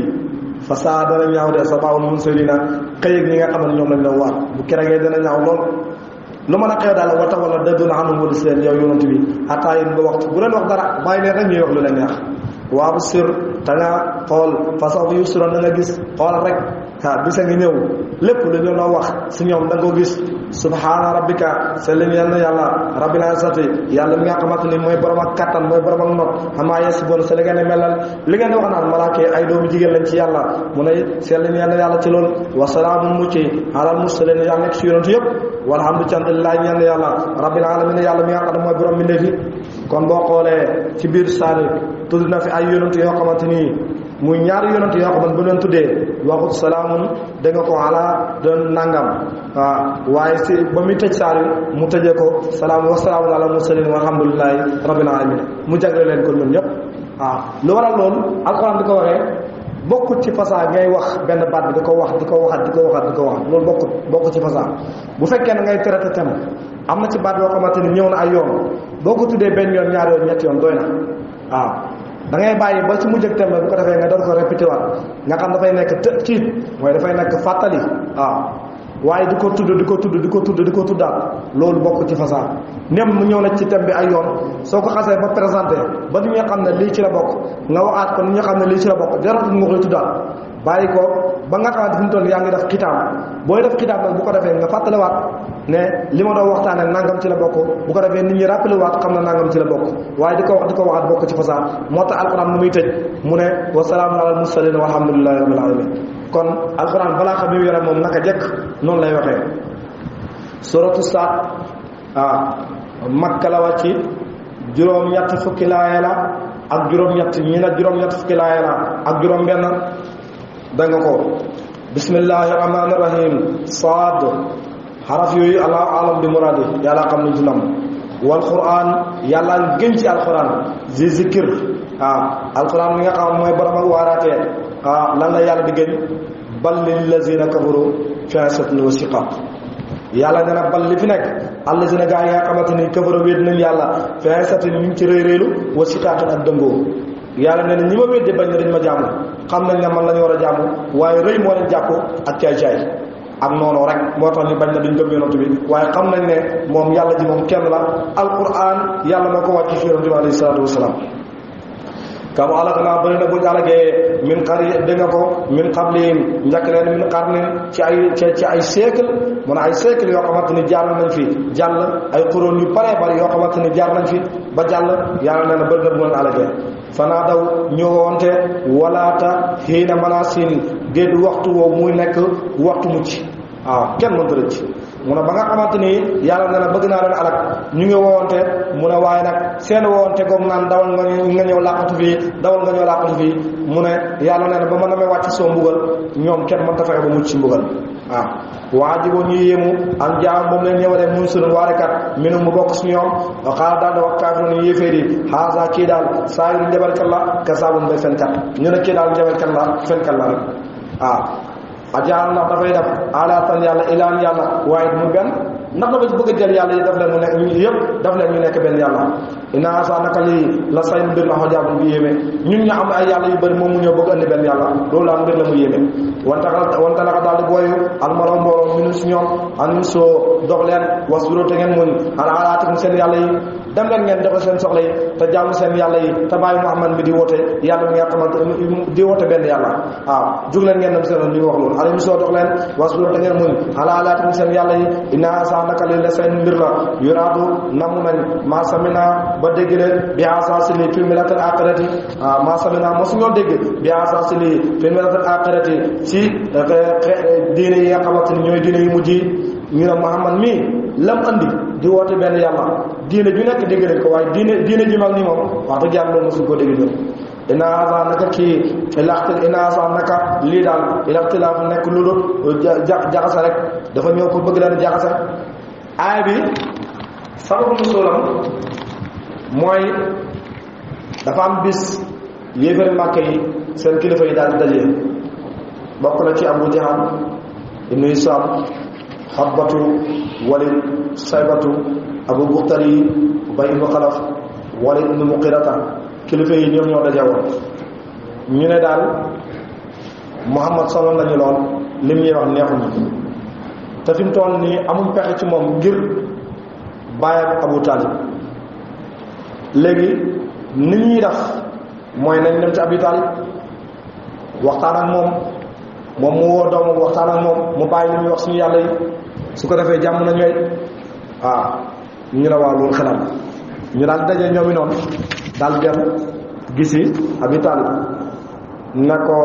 Speaker 1: fa saa dana ñaaw de sabaawul mursaliina xëy ak ñi nga xam ne ñoom lañ doon waat bu keregee dana ñaaw lool lu mën a xew daal wata wala dëdduna xamul wala seen yow yonent bi xataa yéen ba waxtu bu leen wax dara bàyyi leen rek ñuy wax lu leen neex waabu sir te nga xool façon bi yusuroon da nga gis xoolal rek bisa ngi ñëw lépp lu ñu noo wax si ñoom da nga ko gis subhaana rabbika sellim yal na yàlla rabbil izzati yàlla mi nga xamante ni mooy borom ak kattan mooy borom ak not xamaa yasifoon se li ngeen ne melal li ngeen di wax naan malaaka ay doomu jigéen lañ ci yàlla mu ne sellim yal na yàlla ci loolu wasalaamun mucc alal mursalin yàlla nekk si yonent yëpp walhamdu cantlillahi ñeel na yàlla rabbil alamin yàlla mi nga xam ne mooy borom mbindeef yi kon boo xoolee ci biir saani tudd na fi ay yonent yoo xamante ni muy ñaari yonent yoo xamante bu leen tuddee waxut salaamun da nga ko ala doon nangam waaye si ba muy tëj saar mu tëjee ko salaam wa salaamun ala mursalin walhamdulillahi rabbil alamin mu jagle leen ko ñun ñëpp lu waral loolu alxuraan di ko waxee bokkut ci fasaa ngay wax benn baat bi di ko wax loolu bokkut ci fasaa bu fekkee ne ngay traité thème am na ci baat yoo xamante ni ñëw na ay yoon boo ko tuddee benn yoon ñaari yoon ñetti yoon doy na da ngay bàyyi ba ci mujj ak thème bu ko defee nga doon ko répété waat nga xam dafay nekk tiit mooy dafay nekk fàttali waaye di ko tuddaat loolu bokk ci fasaa nem mu ñëw na ci thème bi ay yoon soo ko xasee ba présenté ba ni nga xam ne lii ci la bokk nga waxaat ko ni nga xam ne lii ci la bokk jaratul nga koy tuddaat bàyyi ko ba nga xamante fi mu toll yaa ngi def xitaam booy def xitaam nag bu ko defee nga fàttaliwaat ne li ma doon waxtaane nangam ci la bokk bu ko defee nit ñi rappelé waat xam na nangam ci la bokk waaye di ko waxaat bokk ci fasaa moo tax alquran mu muy tëj mu ne wa salaamun alal mursalin walhamdulillahi rabbil alamin kon alquran balaa xam yu yore moom naka jekk noonu lay waxee suratu Saad Makka la wàcc juróom-ñett fukki laaya la ak juróom-ñett ñi na juróom-ñett fukki laaya la ak juróom-benn da nga ko bismillahi rahmaani rahim Saad xaraf yooyu allah alam bi muradi yàlla xam nañ ci nam wal quran yàlla gën ci alquran zi zikr alquran mi nga xam mooy borom ak waaraatee lan la yàlla di gën bal lil lazina kafaru fi hasatun wa shiqaq yàlla nee na bal li fi nekk allazina gaa yi nga xamante ni kafaru wéet nañ yàlla fi hasatun ñu ngi ci réyréelu wa shiqaq ak dëngoo yàlla nee na ñi ma wédde bañ na dañ ma jaamu xam nañ ne man la ñu war a jaamu waaye rëy moo leen jàpp ak caay-caay ak noonu rek moo tax ñu bañ na duñ gëm yonent bi waaye xam nañ ne moom yàlla ji moom kenn la alquran yàlla moo ko wàcc ci yonent bi alayhi salaatu wasalaam kam alaknaa bëri na buñ alagee min xari dégg nga ko min qablihim njëkk leen min qarnin ci ay siècle mu ne ay siècle yoo xamante ni jaar nañ fi jàll ay xuróon yu bare bari yoo xamante ni jaar nañ fi ba jàll yàlla nee na bëri na bu leen alagee fanaa daw ñëwoonte walaata xiina manasin géej waxtu woowu muy nekk waxtu mucc kenn mënta rëcc mu ne ba nga xamante ni yàlla nee na bëgg naa leen alak ñu ngi woonte mu ne waaye nag seen woonte goog naan dawal nga ñëw làqatu fii dawal nga ñëw làqatu fii mu ne yàlla nee na ba mën a may wàcc soo mbugal ñoom kenn mënta fexe ba mucc ci mbugal waa jiboo ñu yéemu am jaam moom leen ñëwalee mun sunun waarekat minu mu bokk su ñoom xaala daal di wax kaafiroon yi yéeféer yi xaasa kii daal saa yu njabarkat la ka saabun bay fenkat ñu ne kii daal njabarkat la fenkat la rek ajaal ndax dafay def alaatan yàlla ilaan yàlla waaye mu benn ndax dafa bëgg a jël yàlla yi daf leen mu nekk yëpp daf leen ñu nekk benn yàlla inaa sa naka lii la say mbir la xajaabun bu yéeme ñun ñu am ay yàlla yu bëri moom mu ñëw bëgg andi benn yàlla loolu daal mbir la mu yéeme wante naka daal di booyu almaro mbooloo minu si ñoom an soo dox leen wasbiroo te ngeen muñ ala alaatikum seen yàlla yi dem leen ngeen doxe seen soxla yi te jaamu seen yàlla yi te bàyyi Muhammad mi di woote yàlla mi nga xamante di woote benn yàlla jug leen ngeen dem seen li wax loolu ala mi soo dox leen wasbiroo te ngeen muñ ala alaatikum seen yàlla yi inaa sa naka li la seen mbir la yuraadu namu nañ maa samina ba dégg leen bi asasili fi milatal aqirati maa samina mosuñoo dégg bi asasili fi milatal aqirati ci diine yi nga xamante ni ñooy diine yu mujj yi ñu ne Muhammad mii lam andi di woote benn yàlla diine ju nekk dégg nañ ko waaye diine ji mag ni moom wax dëgg yàlla loolu mosuñ koo dégg ñoom inaasa naka kii inaasa naka lii daal ilaxtilaaf nekk lu dul jaxase rek dafa ñëw pour bëgg leen jaxase aay bi sababu nuzuulam mooy dafa am bis yéefari Màkka yi seen kilifa yi daal di dajee bokk na ci Abu Jahal ibnu Hisam Xabbatu Walid Saybatu Abu Buxtari Ubay ibnu Xalaf Walid ibnu Muqirata kilifa yi ñoom ñoo daje woon ñu ne daal Muhammad solo lañu lool lim ñuy wax neexuñu te fi mu toll nii amul pexe ci moom ngir bàyyi ak Abu Talib léegi ni ñuy def mooy nañ dem ci Abu Talib waxtaan ak moom mu woo doomam waxtaan ak moom mu bàyyi li ñuy wax suñu yàlla yi su ko defee jàmm na ñooy ñu ne waaw loolu xelal ñu daal daje ñoom i noonu daal dem gisi Abu Talib na ko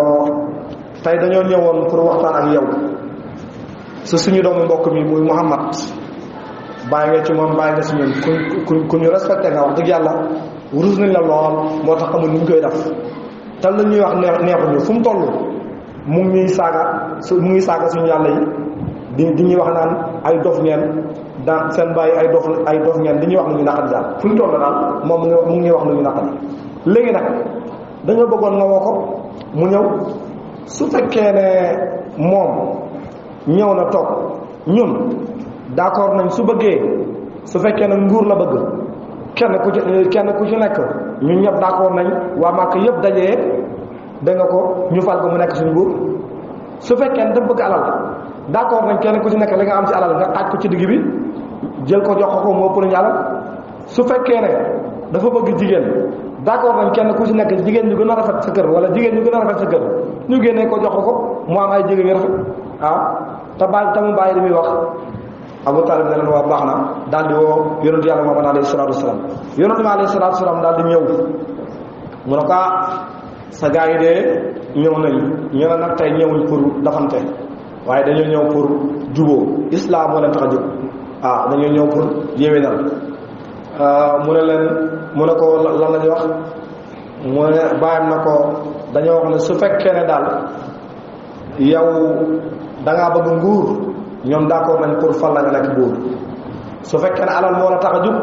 Speaker 1: tey dañoo ñëwoon pour waxtaan ak yow su suñu doomu mbokk mi muy Muhammad bàyyi nga ci moom bàyyi nga si ñun ku ñu respecté nga wax dëgg yàlla rus nañ la lool moo tax amul ni ñu koy def te la ñuy wax neexuñu fu mu toll mu ngi saaga suñu yàlla yi di ñuy wax naan ay dof ngeen daan seen bàyyi ay dof ngeen di ñuy wax lu ñu naqari daal fu ñu toll daal moom mu ngi wax lu ñu naqari léegi nag dañoo bëggoon nga woo ko mu ñëw su fekkee ne moom ñëw na toog ñun d'accord nañ su bëggee su fekkee ne nguur la bëgg kenn ku ci nekk ñun ñëpp d'accord nañ waa Màkka yëpp dajee da nga ko ñu fal ko mu nekk suñu nguur su fekkee ne dafa bëgg alal d'accord nañ kenn ku ci nekk li nga am ci alal nga xaaj ko ci digg bi jël ko jox ko moo ëpp nañu alal su fekkee ne dafa bëgg jigéen d'accord nañ kenn ku ci nekk jigéen ñu gën a rafet sa kër wala jigéen ñu gën a rafet sa kër ñu génnee ko jox ko mu am ay jigéen yu rafet te mu bàyyi li muy wax Abu Talib ne leen waa baax na daal di woo yonentu yàlla Muhammad alayhi salaatu wasalaam yonentu bi alayhi salaatu wasalaam daal di ñëw mu ne ko sa gars yi de ñëw nañ ñu ne nag tey ñëwuñ pour dafante waaye dañoo ñëw pour juboo islam moo leen tax a jóg dañoo ñëw pour yéwénal mu ne leen mu ne ko lan la ñuy wax mu ne bàyyam na ko dañoo wax ne su fekkee ne daal yow dangaa bëgg nguur ñoom d'accord nañ pour fal la nga nekk buur su fekkee ne alal moo la tax a jub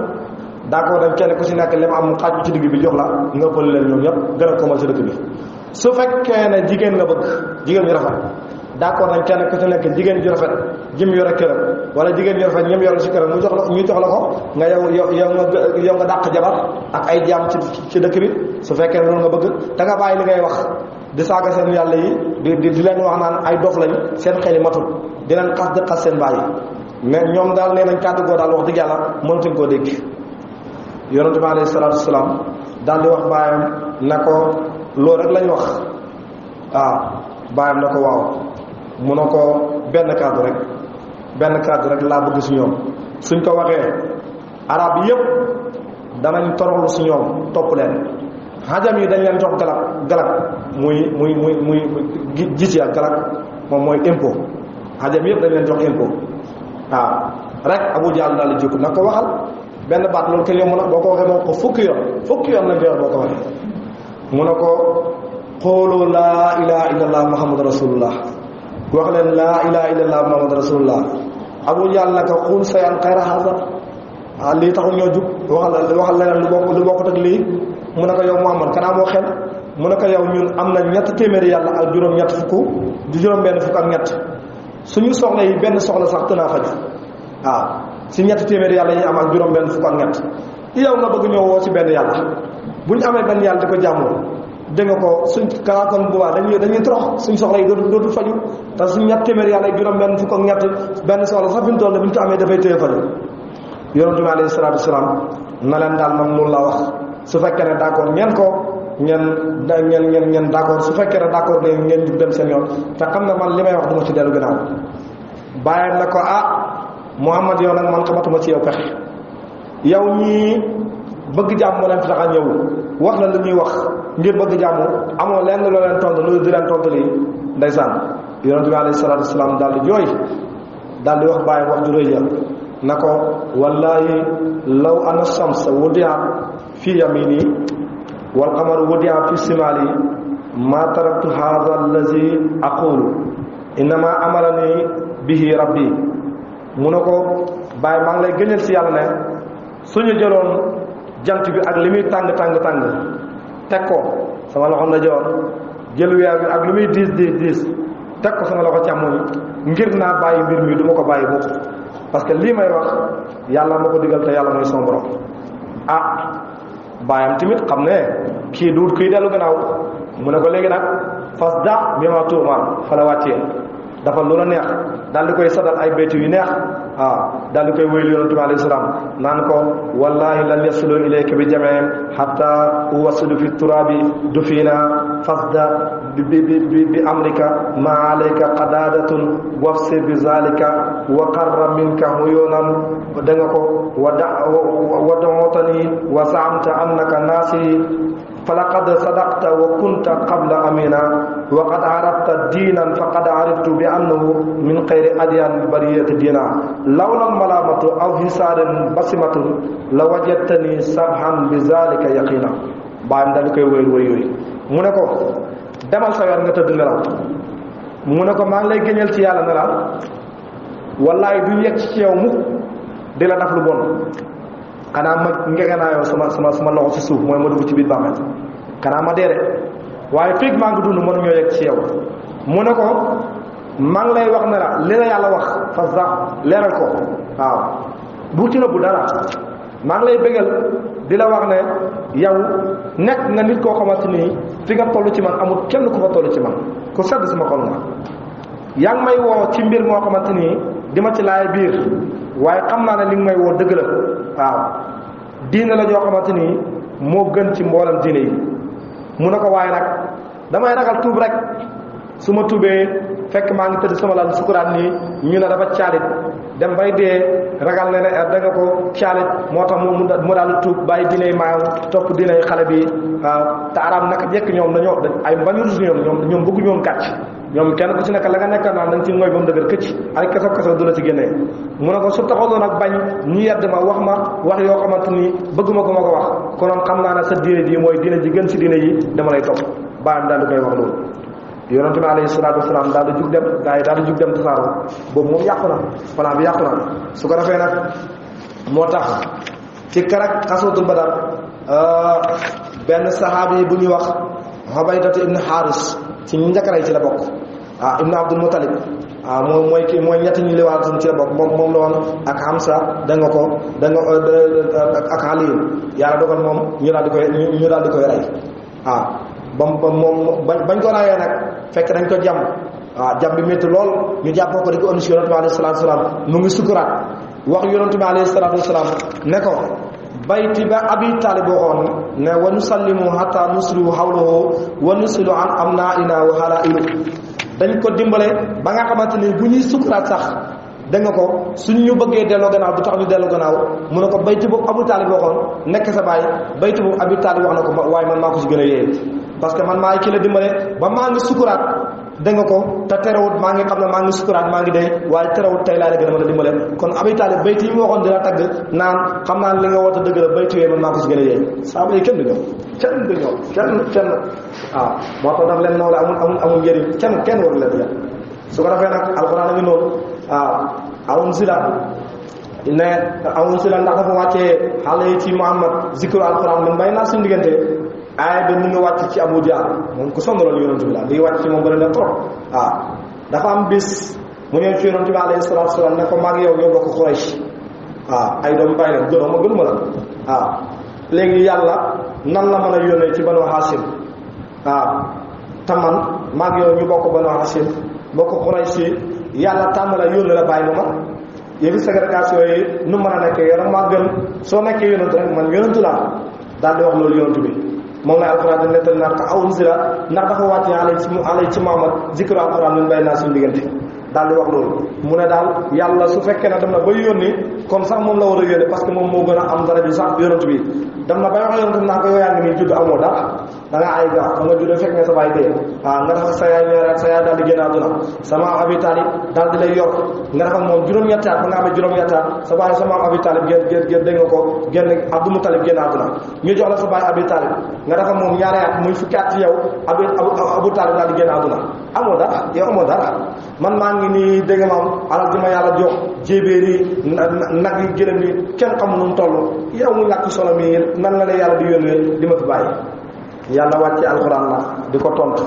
Speaker 1: d'accord dañ kenn ku ci nekk li mu am mu xaaj ci digg bi jox la nga pël leen ñoom ñëpp gën a komal sa dëkk bi su fekkee ne jigéen nga bëgg jigéen ñu rafet d'accord dañ kenn ku ci nekk jigéen ju rafet jëm yore këram wala jigéen ju rafet ñëm yore ci këram mu jox la ñu jox la ko nga yow nga dàq jabar ak ay jaam ci dëkk bi su fekkee ne loolu nga bëgg da nga bàyyi li ngay wax di saaga seen yàlla yi di leen wax naan ay dof lañ seen xel yi matul di leen xas di xas seen bàyyi mais ñoom daal nee nañ kàddu goo daal wax dëgg yàlla mënatuñ koo dégg yonente bi alayhi salaatu wasalaam daal di wax baayam na ko loolu rek lañ wax waaw baayam na ko waaw mu ne ko benn kàddu rek laa bëgg si ñoom suñ ko waxee arab yépp danañ toroxlu si ñoom topp leen xajam yi dañ leen jox galak muy gis ya galak moom mooy impôt xajam yépp dañ leen jox impôt waaw rek Abu Jahl daal di jóg na ko waxal benn baat loolu kenn yomb na boo ko waxee moo ko fukki yoon lañ koy wax boo ko waxee mu ne ko xoolu laa ilaha illallah muhammadu rasulullah wax leen laa ilaha illallah muhammadu rasulullah Abu Jahl naka xul sayan xayra hada lii taxul ñoo jug waxal leneen lu bokkut ak lii mu ne ko yow Muhammad kanaa moo xel mu ne ko yow ñun am na 300 yàlla ak juróom-ñett fukk di juróom-benn fukk ak ñett suñu soxla yi benn soxla sax tënaa faj waaw si 300 yàlla yi am ak juróom-benn fukk ak ñett yow nga bëgg ñëw woo si benn yàlla bu ñu amee benn yàlla di ko jàmmoo dégg nga ko suñ kanaa kon bu baax dañuy torox suñ soxla yi dootu faju te suñ 300 yàlla ak juróom-benn fukk ak ñett benn soxla sax fi mu toll bu ñu ko amee dafay téye faju yonente bi alayhi salaatu wasalaam na leen daal man loolu laa wax su fekkee ne d'accord ngeen d'accord su fekkee ne d'accord ngeen jug dem seen yoon te xam ne man li may wax duma ci dellu gannaaw bàyyam na ko Muhammad yow nag man xamatuma ci yow pexe yow ñii bëgg jàmm moo leen fi tax a ñëw wax la lu ñuy wax ngir bëgg jàmm amoo lenn loo leen tontu lu di leen tontu lii ndeysaan yonente bi alayhi salaatu wasalaam daal di jooy daal di wax bàyyam wax ju rëy na ko wallahi law ana shams wudiat fi yamini wal qamaru wudiat fi simali ma taraktu hadha allazi aqulu innama amarani bihi rabbi mu ne ko bàyyi maa ngi lay gënal si yàlla ne suñu jëloon jant bi ak li muy tàng teg ko sama loxo ndajoor jël weer bi ak lu muy diis teg ko sama loxo càmmoñ ngir naa bàyyi mbir mi du ma ko bàyyi boobu parce que lii may wax yàlla ma ko digal te yàlla mooy son borom bàyyam tamit xam ne kii duut kuy dellu gannaaw mu ne ko léegi nag fas da bi ma tuumar fa la wàccee dafa lu la neex daal di koy sadal ay béyti yu neex daal di koy wéylu yonente bi alayhi salaam naan ko wallahi lan yasilu ilayka bi jamee hatta uwasilu fi turabi dufina fasda bi amrika ma alayka qadadatun wafsi bi zalika wa qarra minka huyunan da nga ko wa da'utani wa za'amta annaka nasi falaqad sadaqta wa kunta qabla amina wa qad arafta diinan faqad ariftu bi annahu min xayri adyan bariyati diina lawla malamatu aw hisaarin basimatun la wajadtani sabhan bi zalika yaqina baam daal di koy wéyal wéy yooyu mu ne ko demal sa weer nga tëdd nelaw mu ne ko maa ngi lay gëñal ci yàlla ne la wallaay du yegg ci yow mukk di la daf lu bon xanaa ma ngegenaayoo sama loxo ci suuf mooy ma dugg ci biir bàmmeel xanaa ma dee de waaye fekk maa ngi dund mënuñoo yegg ci yow mu ne ko maa ngi lay wax ne la li la yàlla wax fas sax leeral ko waaw bu ci nëbbu dara maa ngi lay bégal di la wax ne yow nekk nga nit koo xamante ni fi nga toll ci man amul kenn ku fa toll ci man ku sedd sama xol nga yaa ngi may woo ci mbir moo xamante ni di ma ci laay biir waaye xam naa ne li nga may woo dëgg la waaw diine la joo xamante ni moo gën ci mboolem diine yi mu ne ko waaye nag damay ragal tuub rek su ma tuubee fekk maa ngi tëdd sama lal sukuraat nii ñu ne dafa caalit dem bay dee ragal ne da nga ko caalit moo tax mu daal tuub bàyyi diiney maam topp diiney xale bi waaw te araam naka jekk ñoom dañoo ay mbañu rus ñoom bëggu ñoon kàcc ñoom kenn ku ci nekk la nga nekk naan dañ ci mooy ba mu dëgër këcc ay kaso du la ci génnee mu ne ko su taxoon ak bañ ñu yedd ma wax yoo xamante ni bëgguma ko ma ko wax konoon xam naa ne sa diine ji mooy diine ji gën si diine yi dama lay topp baam daal di koy wax loolu yonente bi alayhi salaatu wasalaam daal di jug dem gaa yi daal di jug dem tasaaroo boobu moom yàqu na plan bi yàqu na su ko defee nag moo tax ci karak xaswatul Badar benn saxaabi bu ñuy wax Ubaydatu ibn Haris ci njëkkaray ci la bokk ibn Abdul Muttalib mooy kii mooy ñetti ñu liwaal ci la bokk moom la woon ak Hamza da nga ko ak Ali yàlla dogal moom ñu daal di koy rey ba moom bañ ko rayee nag fekk dañ ko jàmm jàmm bi métti lool ñu jàppoo ko di ko indi si yonent bi alayhi salaatu wasalaam mu ngi sukuraat wax yonent bi alayhi salaatu wasalaam ne ko bayti ba Abi Talib waxoon ne wa nusallimu hatta nusrihu hawlahu wa nusilu an amnaina wa halailu dañ ko dimbale ba nga xamante ni bu ñuy sukuraat sax da nga ko suñu ñu bëggee delloo gannaaw du tax ñu delloo gannaaw mu ne ko bayti boobu Abu Talib waxoon nekk sa baay bayti boobu Abi Talib wax na ko waaye man maa ko si gën a yéeye parce que man maa ki la dimbale ba maa ngi sukuraat da nga ko te terewut maa ngi xam ne maa ngi sukuraat maa ngi dee waaye terewut tey laa la gën a mën a dimbale kon Abi Talib bayti yi mu waxoon dina tagg naan xam naa li nga woote dëgg la bayti yooyu man maa ko si gën a yéeye saaba yi kenn du ñëw kenn moo tax daf leen noonu amul njëriñ kenn waru leen yàlla su ko defee nag alxuraan a ngi noonu awun sila ndax dafa wàccee xale yi ci Muhammad zikru alxuraan min bay naa suñu diggante aaya bi mu ngi wàcc ci Abu Jahl moom ku sonaloon yonent bi la liy wàcc ci moom bëri na trop dafa am bis mu ñëw ci yonent bi alayhi salaatu wasalaam ne ko maag yow ñoo bokk Quraysh ay doom bàyyi nag gënuma la léegi yàlla nan la mën a yónnee ci Banu Hashim te man maag yow ñu bokk Banu Hashim bokk Quraysh yàlla tànn la yónni la bàyyi ma yëfi ségrégation yi nu mën a nekkee yow maa gën soo nekkee yonent rek man yonentu laa daal di wax loolu yonent bi moom la alxuraan dañ nettal naan ko awun si la ndax dafa wàcce alay ci Muhammad zikru alxuraan min bay naa suñu diggante daal di wax loolu mu ne daal yàlla su fekkee ne dem na ba yónni kon sax moom la war a yónni parce que moom moo gën a am dara ji sax yonent bi dem na bay wax yonent bi naa ko yow yaa ngi nii judd amoo dara da ngaa ay gaaw xam nga judd fekk nga sa baay dee nga dafa sa yaay ñëw rek sa yaay daal di génn àdduna sama Abi Talib daal di lay yor nga dafa moom juróom-ñetti at ba nga amee juróom-ñetti at sa baay sama Abi Talib génn dégg nga ko génn Abdou Moutalib génn àdduna ñu jox la sa baay Abi Talib nga dafa moom ñaari at muy fukki at ci yow Abu Talib daal di génn àdduna amoo dara yow amoo dara man maa ngi nii dégg nga maam alal ji ma yàlla jox jéebéer yi nag yi gëlëm yi kenn xamul nu mu toll yow mu ñàkk solo mi nan la yàlla di yónnee di ma fi bàyyi yàlla wàcce alxuraan la di ko tontu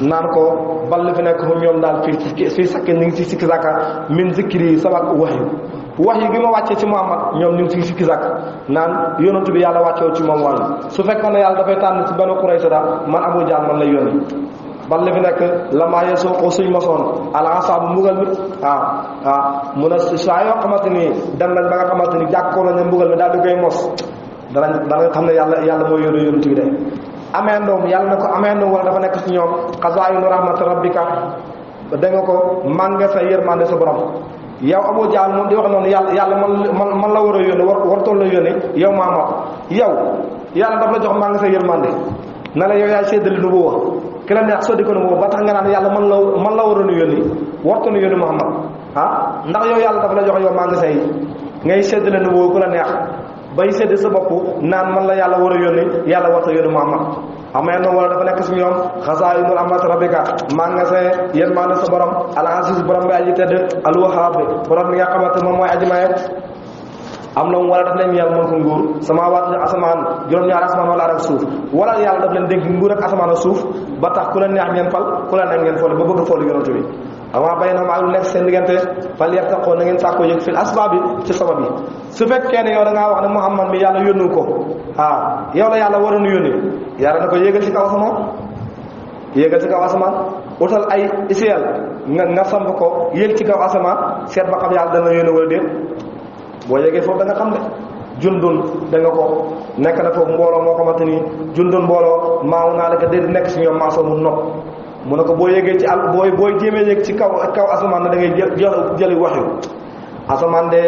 Speaker 1: naan ko ball fi nekk ñoom daal fii sakki ñu ngi ci sikki sàkka min zikri sabak wax yi gi ma wàccee ci Muhammad ñoom ñu ngi ci sikki sàkk naan yonantu bi yàlla wàccewu ci moom wàll su fekkoon ne yàlla dafay tànn ci Banu Qurayza man Abu Jahl man lay yónni bal li fi nekk la maa yesoo ko suñ mosoon alansaabu mbugal mi mun a saa yoo xamante ni dem nañ ba nga xamante ni jàkkoo nañ ne mbugal mi daal di koy mos danañ xam ne yàlla mooy yónni yonent bi de amee ndoom yàlla na ko amee ndoom wala dafa nekk ci ñoom xazaa'inu rahmati rabbika da nga ko mànge sa yërmande sa borom yow Abu Jahl moom di wax noonu yàlla man la war a yónni wartoon la yónni yow Muhammad yow yàlla daf la jox mànge sa yërmande na la yow yaay séddali nubuwa ki la neex soo di ko nubuwa ba tax nga naan yàlla man la waroon a yónni wartoon a yónni Muhammad ndax yow yàlla dafa la jox yow mànge say ngay séddale nubuwa ku la neex bay sédd sa bopp naan man la yàlla war a yónni yàlla warta yónni Muhammad amee noonu wala dafa nekk si ñoom xazaa'inu rahmati rabbika maa nga sa yërmande sa borom al-aziz borom bi aji tedd al-wahhab borom bi nga xamante moom mooy aji maye am na wala daf leen yàlla mën ko nguur samaawaat asamaan juróom-ñaari asamaan wala ak suuf wala yàlla daf leen dénk nguur ak asamaan ak suuf ba tax ku la neex ngeen fal ku la neex ngeen fol ba bëgg fol yonent bi avant bay na maa lu nekk seen diggante fal yattaqoo na ngeen sàkkoo yëg fil asbaab bi ci sabab yi su fekkee ne yow da ngaa wax ne Muhammad mi yàlla yónnu ko yow la yàlla waroon yónni yàlla na ko yéegal ci kaw asamaan utal ay isiel nga samp ko yéeg ci kaw asamaan seet ba xam yàlla dana yónni wala déet boo yéegee foofu da nga xam ne jundun da nga ko nekk na foofu mbooloo moo xamante ni jundun mbooloo maaw naa la ko déet nekk si ñoom maasoo mu nopp mu ne ko boo yéegee ci booy jéemee yéeg ci kaw asamaan na da ngay jëli waxyu asamaan de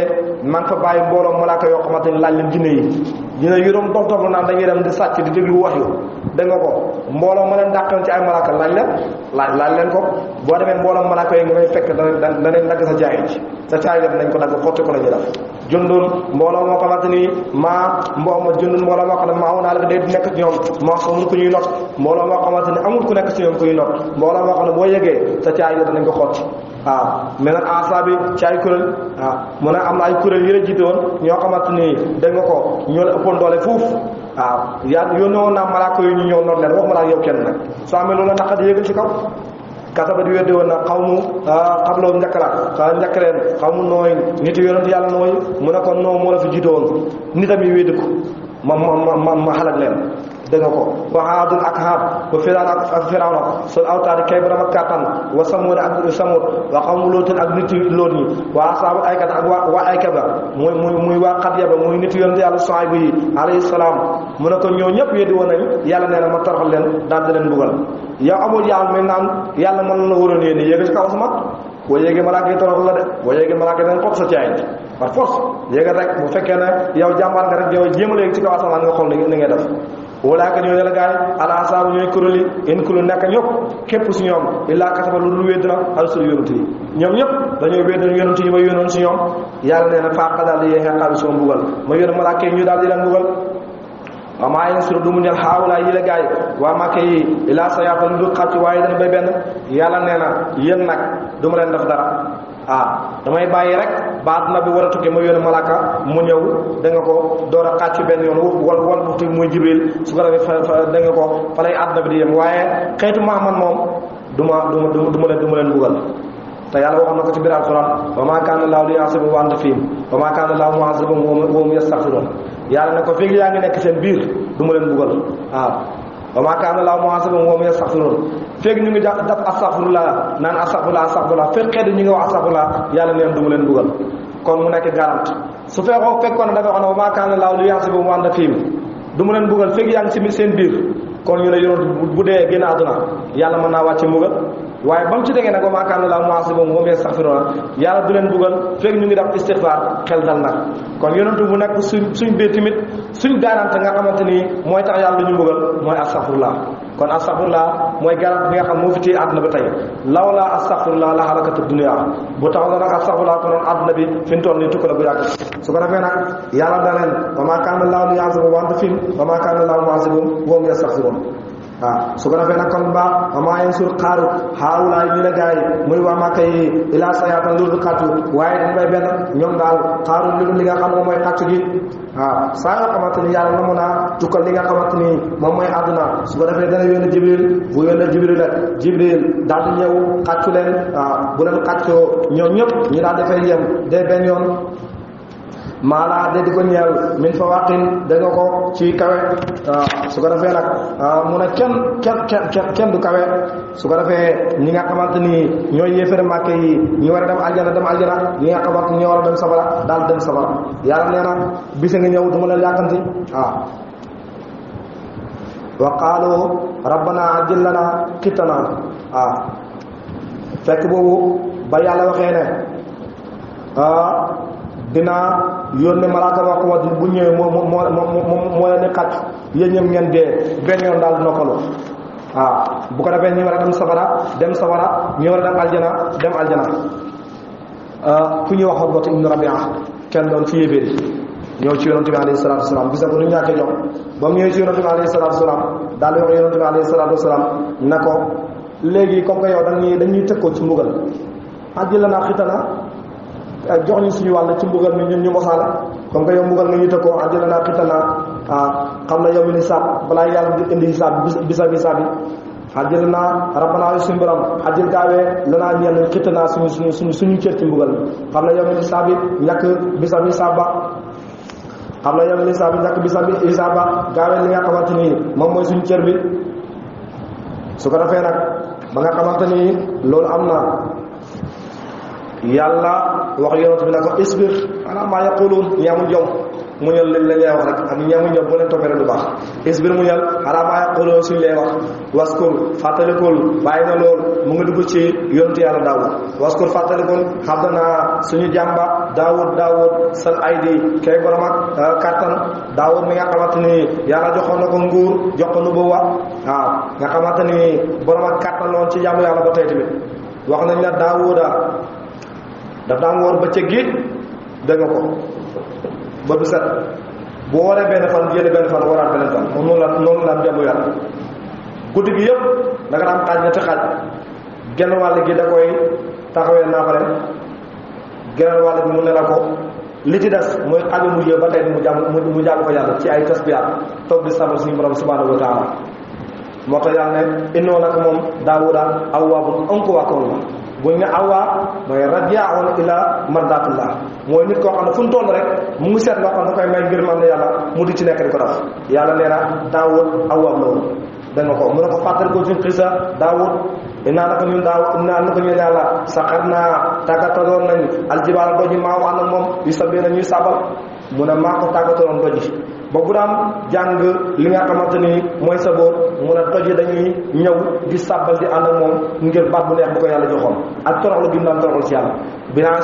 Speaker 1: man fa bàyyi mbooloo malaaka yoo xamante ni laaj leen jinne yi yu doon dof naan dañuy dem di sàcc di déglu waxyu dégg nga ko mbooloo ma leen dàqal ci ay malaaka laaj leen ko boo demee mbooloo malaaka yi nga koy fekk danañ dagg sa jaay ji sa caay def nañ ko dagg xotti ko la ñuy def jundun mbooloo moo xamante ni jundun mbooloo moo xam ne maa naa la day nekk ci ñoom moo amul ku ñuy not mbooloo moo xamante ni amul ku nekk ci ñoom ku ñuy not mbooloo moo xam ne boo yegee sa caay yi danañ ko xotti waaw mais nag asa bi ci ay kuréel waaw mu ne am na ay kuréel yi la jiite woon ñoo xamante ni dégg nga ko ñoo la ëppoon doole fuuf waaw yónnee woon naa malaaka yi ñu ñëw noot leen waxuma la ak yow kenn nag soo amee loolu naq di yéegal ci kaw kasaba di weddi woon na xaw mu xabloo njëkk leen xaw mu nooy nit yonent yàlla nooy mu ne kon noo moo la fi jiite woon nitam yi weddi ko ma xalak leen dégg nga ko wa aadun ak Aad wa Firaan ak Firawna sol awtaadi kay borom ak kattan wa Samuud ak Samuud wa qawmu Lootin ak nit Loot ñi wa asaabu aykata ak waa ayka ba muy waa Xadya ba muy nit yonent yàlla Suayb yi alayhi salaam mu ne ko ñoo ñëpp weddi woon nañ yàlla nee na ma toroxal leen daal di leen mbugal yow amul yàlla may naan yàlla mën la waroon yéene yéega ci kaw sama boo yéegee malaaka yi toroxal la de boo yéegee malaaka yi dañ xot sa caay par force yéegal rek bu fekkee ne yow jàmbaar nga rek yow jéem a léegi ci kaw asamaan nga xool ni ngay def walaaka ñoo ne la gaay ala saabu ñooy kuréel yi in kulu nekk ñëpp képp si ñoom illaa kasaba lu dul wédd na alsul yonent yi ñoom ñëpp dañoo wédd yonent yi ma yónnoon si ñoom yàlla nee na faaqa daal di yee xeqaabi soo mbugal ma yónn malaaka yi ñu daal di leen mbugal wa maa yansiru du mu ñel xaawulaa yi la gaay waa Màkka yi illaa sayaata lu dul xàcc waaye dañ bay benn yàlla nee na yéen nag du ma leen def dara damay bàyyi rek ba àdduna bi war a tukki ma yónni malaaka mu ñëw da nga ko door a xàcc benn yoon wal buxtu muy Jibril su ko defee da nga ko fa lay àdduna bi di yem waaye xeetu Muhammad moom du ma leen buggal te yàlla waxoon na ko ci biir alquran wa maa kaana llaahu liyu'azzibahum wa anta fiihim wa maa kaana llaahu mu'azzibahum wa hum yastaghfiruun yàlla ne ko fekk yaa ngi nekk seen biir du ma leen buggal wa maa kaana llaahu mu'azzibahum wa hum yastaghfiruun fekk ñu ngi def astaghfirullah naan astaghfirullah fekk xeet ñu ngi wax astaghfirullah yàlla neen du ma leen buggal kon mu nekk garante su fekkoon ne dafa wax ne wa maa kaana llaahu liyu'azzibahum wa anta fiihim du ma leen buggal fekk yaa ngi ci seen biir kon ñu ne yonent bu dee génn àdduna yàlla mën naa wàcce mbugal waaye ba mu ci déggee nag wa maa kaana llaahu mu'azzibahum wa hum yastaghfiruun yàlla du leen buggal fekk ñu ngi def istighfar xel dal nag kon yonentu bu nekk suñ biir tamit suñ garante nga xamante ni mooy tax yàlla du ñu buggal mooy astaghfirullah kon astaghfirullah mooy garante bi nga xam moo fi téye àdduna ba tey lawlaa astaghfirullah la halakatu dunya bu tax na nag astaghfirullah konoon àdduna bi fi mu toll nii tukki la bu yàgg su ko defee nag yàlla da leen wa maa kaana llaahu liyu'azzibahum wa anta fiihim wa maa kaana llaahu mu'azzibahum wa hum yastaghfiruun su ko defee nag kon ba amaa yansur xaaru xaawulaay ñu la gaay muy waa Màkka yi ilaa sayaatan loolu xattu waaye dañ may benn ñoom daal xaaru li nga xam ne mooy xattu gi saa nga xamante ni yàlla na mun a tukkal li nga xamante ni moom mooy àdduna su ko defee dana yónni Jibril bu yónni Jibril daal di ñëw xattu leen bu leen xattoo ñoom ñëpp ñu daal dafay yem dee benn yoon maala de di ko ñeel min fa waqin da nga ko ci kawe su ko defee nag mu ne kenn du kawe su ko defee ñi nga xamante ni ñooy yéefere Màkka yi ñi war a dem aljana ñi nga xamante ni ñoo war a dem safara daal dem safara yàlla nee na bisa nga ñëw du ma leen yàkkanti wa qaalu rabbana ajjil lana qittana fekk boobu ba yàlla waxee ne dinaa yónne malaaka wax ko bu ñëwee moo leen di xàcc yéen ñëpp ngeen dee benn yoon daal noppalu bu ko defee ñi war a dem safara ñi war a dem aljana ku ñuy wax Utbatu ibnu Rabia kenn doon ci yéeféer yi ñëw ci yonent bi alayhi salaatu wasalaam gis na ko nu ñàkkee jox ba mu ñëwee ci yonent bi alayhi salaatu wasalaam daal di wax yonent bi alayhi salaatu wasalaam na ko léegi comme que yow dañuy tëkkoo ci mbugal ajjil lanaa qittana jox ñu suñu wàll ci mbugal mi ñun ñu mosaale comme que yow mbugal nga ñu tëkkoo ajjil lanaa qittana xam na yow mi ni saab balaa yàlla di indi hisaab bisa bi ajjil lanaa rabbana suñu borom ajjil gaawee lanaa ñeel qittana suñu cër ci mbugal mi xam na yow mi ni saab bi ñàkk bisa bi saab ba xam na yow mi ni saab bi ñàkk bisa bi hisaab ba gaawee li nga xamante ni moom mooy suñu cër bi su ko defee nag ba nga xamante ni loolu am na yàlla wax yonent bi ne ko isbir ala maa yaquluun ñi amul jom muñal lañ la ñuy wax rek ak ñamu ñëw bu leen toppee rek du baax isbir muñal xalaa maa yaqulun suñ lay wax waskur fàttalikul bàyyi na loolu mu ngi dugg ci yontu yàlla daawud waskur fàttalikul xam naa suñu jàmba daawud sal aydi kay borom ak kattan daawud mi nga xamante ni yàlla joxoon na ko nguur jox ko nu bu wax waaw nga xamante ni borom ak kattan loon ci jàmm yàlla ba tey tamit wax nañ la daawuda daf daan woor bëccëg gi dégg nga ko ba du set bu waree benn fan jëli benn fan waraat beneen fan moom noonu la jàmm yàlla guddi gi yëpp da nga daan xaaj ñetti xaaj genn wàll gi da koy taxawee naafare genn wàll gi mu ne la ko li ci des mooy xaaju mujjee ba tey mu jàng ko yàlla ci ay tasbiyaat toog di sabal suñu borom subhanahu wa taala moo tax yàlla ne innoo nag moom daawuda awwaabun onku waakoon la buñ ne awwaa mooy rajaa'un ila mardatillah mooy nit koo xam ne fu mu toll rek mu ngi seet loo xam ne da koy may ngir man yàlla mu di ci nekk di ko def yàlla nee na daawud awwaab la woon da nga ko mu ne ko fàttali ko suñ xisa daawud inaa naka ñun yàlla saxar naa tàggataloon nañ aljibaala doji maaw ànd ak moom yu sabee na ñuy sabal mu ne maa ko tàggataloon doji ba bu daan jàng li nga xamante ni mooy sa boor mu ne doji dañuy ñëw di sàbbal di ànd ak moom ngir baat bu neex bu ko yàlla joxoon ak toroxlu gi mu daan toroxlu ci yàlla binaa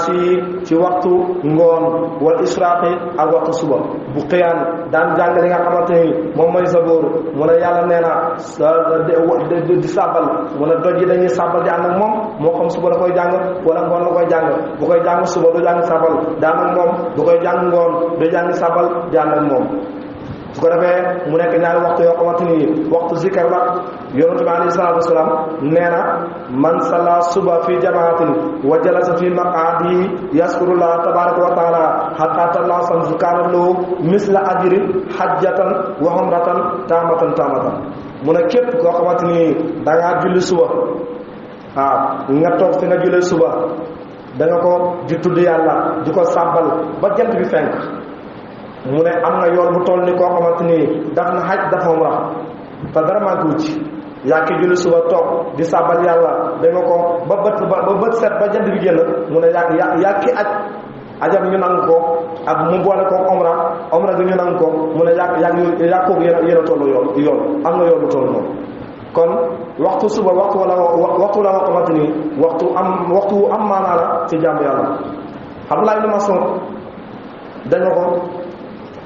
Speaker 1: ci waxtu ngoon wal israaqi ak waxtu suba bu xëyaan daan jàng li nga xamante ni moom mooy sa boor mu ne yàlla nee na di sàbbal mu ne doji dañuy sàbbal di ànd ak moom moo xam suba la koy jàng wala ngoon la koy jàng bu koy jàng suba du jàng sàbbal di ànd ak moom bu koy jàng ngoon du jàng sàbbal di ànd ak moom su ko defee mu nekk ñaari waxtu yoo xamante ni waxtu zikar la yonente bi alayhi salaatu wasalaam nee na man salla suba fi jamaatin wa jalasa fi maqaadihi yaskurullah tabaraka wa taala hatta talla samsu kaana lahu misla ajri hajjatan wa umratan taamatan mu ne képp koo xamante ni da ngaa julli suba waaw nga toog fi nga julli suba da nga ko di tudd yàlla di ko sàbbal ba jant bi fenk mu ne am na yoon bu toll ni koo xamante ni daf na xaj dafa umra te dara manqué ci yaa ki julli suba toog di sàbbal yàlla da nga ko ba bët set ba jant bi génn mu ne yaa ki ajam ñu nangu ko ak mu boole ko omra gi ñu nangu ko mu ne yaa kooku yéen a toll yoon am na yoon bu toll noonu kon waxtu suba waxtu la nga xamante ni waxtu am maanaa la ci jàmm yàlla Abdullah ibn Mas'ud dañu ko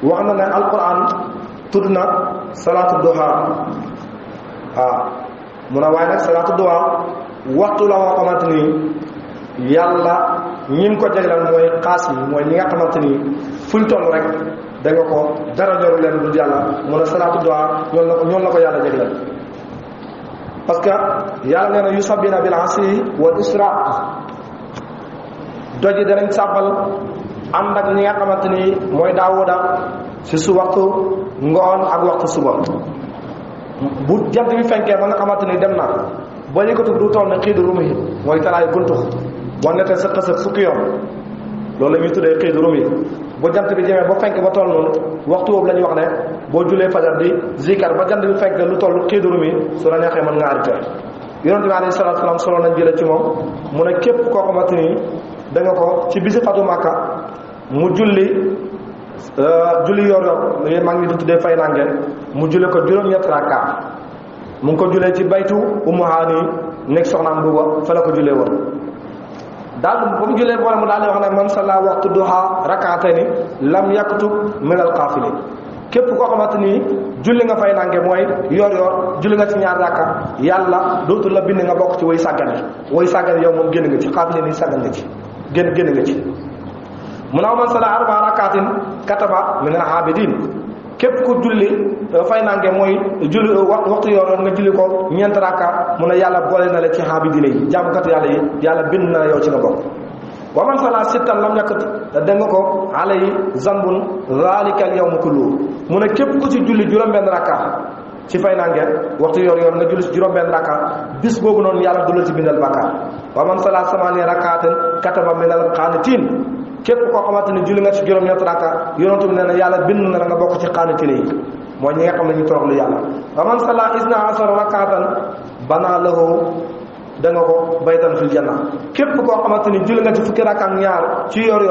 Speaker 1: wax na ne alquran tudd na salaatu duha mu ne waaye nag salaatu duha waxtu la nga xamante ni yàlla ñim ko jagleel mooy xaas yi mooy ñi nga xamante ni fuñ toll rek da nga ko dara ñoru leen du yàlla mu ne salaatu duha ñoon la ko yàlla jagleel parce que yàlla nee na yusabbina bil asri wal israq doji danañ sàbbal ànd ak ñi nga xamante ni mooy daawuda si su waxtu ngoon ak waxtu suba bu jant bi fenkee ba nga xamante ni dem na ba yëkkatu du toll ne xiidu rumi mooy talaayu guntux boo netee sa xësëg fukki yoon loolu la ñuy tuddee xiidu rumi bu jant bi jemee ba fenk ba toll noonu waxtu boobu la ñuy wax ne boo julee fajar di zikar ba jant bi fenk lu toll xiidu rumi su la neexee mën nga arrêté yonente bi alayhi salaatu salaam solo nañ jële ci moom mu ne képp koo xamante ni da nga ko ci bisi fatu Makka mu julli yor maa ngi di tuddee fay nangeen mu julli ko juróom-ñett rakka mu ngi ko jullee ci baytu Ummu Haani nekk soxnaam buuba fa la ko jullee woon daal ba mu jullee boole mu daal di wax ne man salla waxtu duha rakatayni lam yaktub min al qaafili képp koo xamante ni julli nga fay nange mooy yor julli nga ci ñaar rakka yàlla dootul la bind nga bokk ci way sàggane yow moom génn nga ci xaafili ni sàggan nga ci génn nga ci mu ne man sala arba rakatin kataba min al abidin képp ku julli fay nange mooy julli waxtu yooroon nga julli ko ñeent rakka mu ne yàlla boole na la ci abidine yi jaamukat yàlla yi yàlla bind na yow ci nga bokk wa man sala sittan lam yakut da nga ko alay zambun zalika al yawm kullu mu ne képp ku ci julli juróom-benn rakka ci fay nange waxtu yor nga julli ci juróom-benn rakka bis boobu noonu yàlla du la ci bindal bàkkaar wa man sala samani rakatin kataba min al qanitin képp koo xamante ni julli nga ci juróom-ñett rakka yonentu bi nee na yàlla bind na la nga bokk ci qaanitine yi mooy ñi nga xam ne ñu toroxlu yàlla wa man salla isna asara rakatan bana lahu da nga ko baytan fil janna képp koo xamante ni julli nga ci fukki rakka ak ñaar ci yor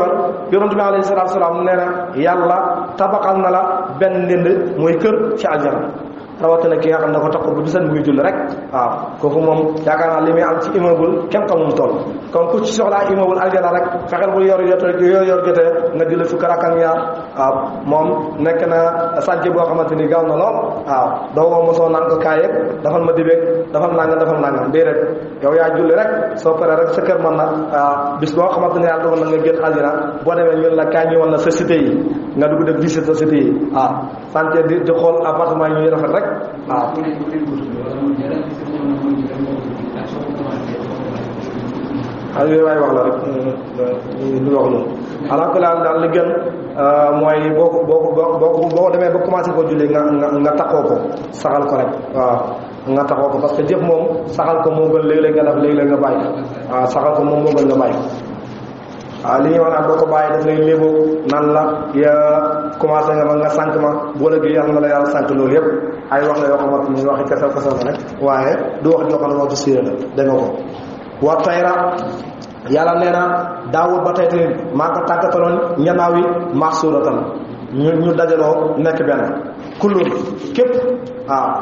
Speaker 1: yonent bi alayhi salaatu salaam nee na yàlla tabaxal na la benn ndënd mooy kër ci aljana rawatina ki nga xam ne ko tax ko bu bisat muy julli rek waaw kooku moom yaakaar naa li muy am ci immeuble kenn xamum toll kon ku ci soxlaa immeuble aljana rek fexeel bu yor jotee nga julli fukki rakka ak ñaar waaw moom nekk na sànce boo xamante ni gaaw na lool waaw doo ko mosoo naan ko kaay yëpp dafal ma dibeeg dafal nangam bii rek yow yaa julli rek soo paree rek sa kër mën na bis boo xamante ni yàlla dogal na nga génn aljana boo demee ñun la kaay ñu woon la société yi nga dugg def visite société yi waaw sànce di xool appartement yi ñuy rafet rek waaw yooyu waay wax la rek lu wax noonu alors que daal li gën mooy boo ko demee ba commencé koo julli nga taxoo ko saxal ko rek waaw nga taxoo ko parce que jëf moom saxal ko moo gën léeg-léeg nga def léeg-léeg nga bàyyi waaw saxal ko moom moo gën nga bàyyi waaw li ñuy wax naan boo ko bàyyi daf lay léeboo nan la ya commencé nga ma nga sànq ma boo léegi yàlla na la yàlla sànq loolu yëpp ay wax la yoo xamante ni waxi kasal la rek waaye du wax joo xam ne waxtu siira la da nga ko wa tayra yàlla nee na daawul ba tey tamit maa ko tàggataloon ñanaaw yi maxsuratan ñu dajaloo nekk benn kullun képp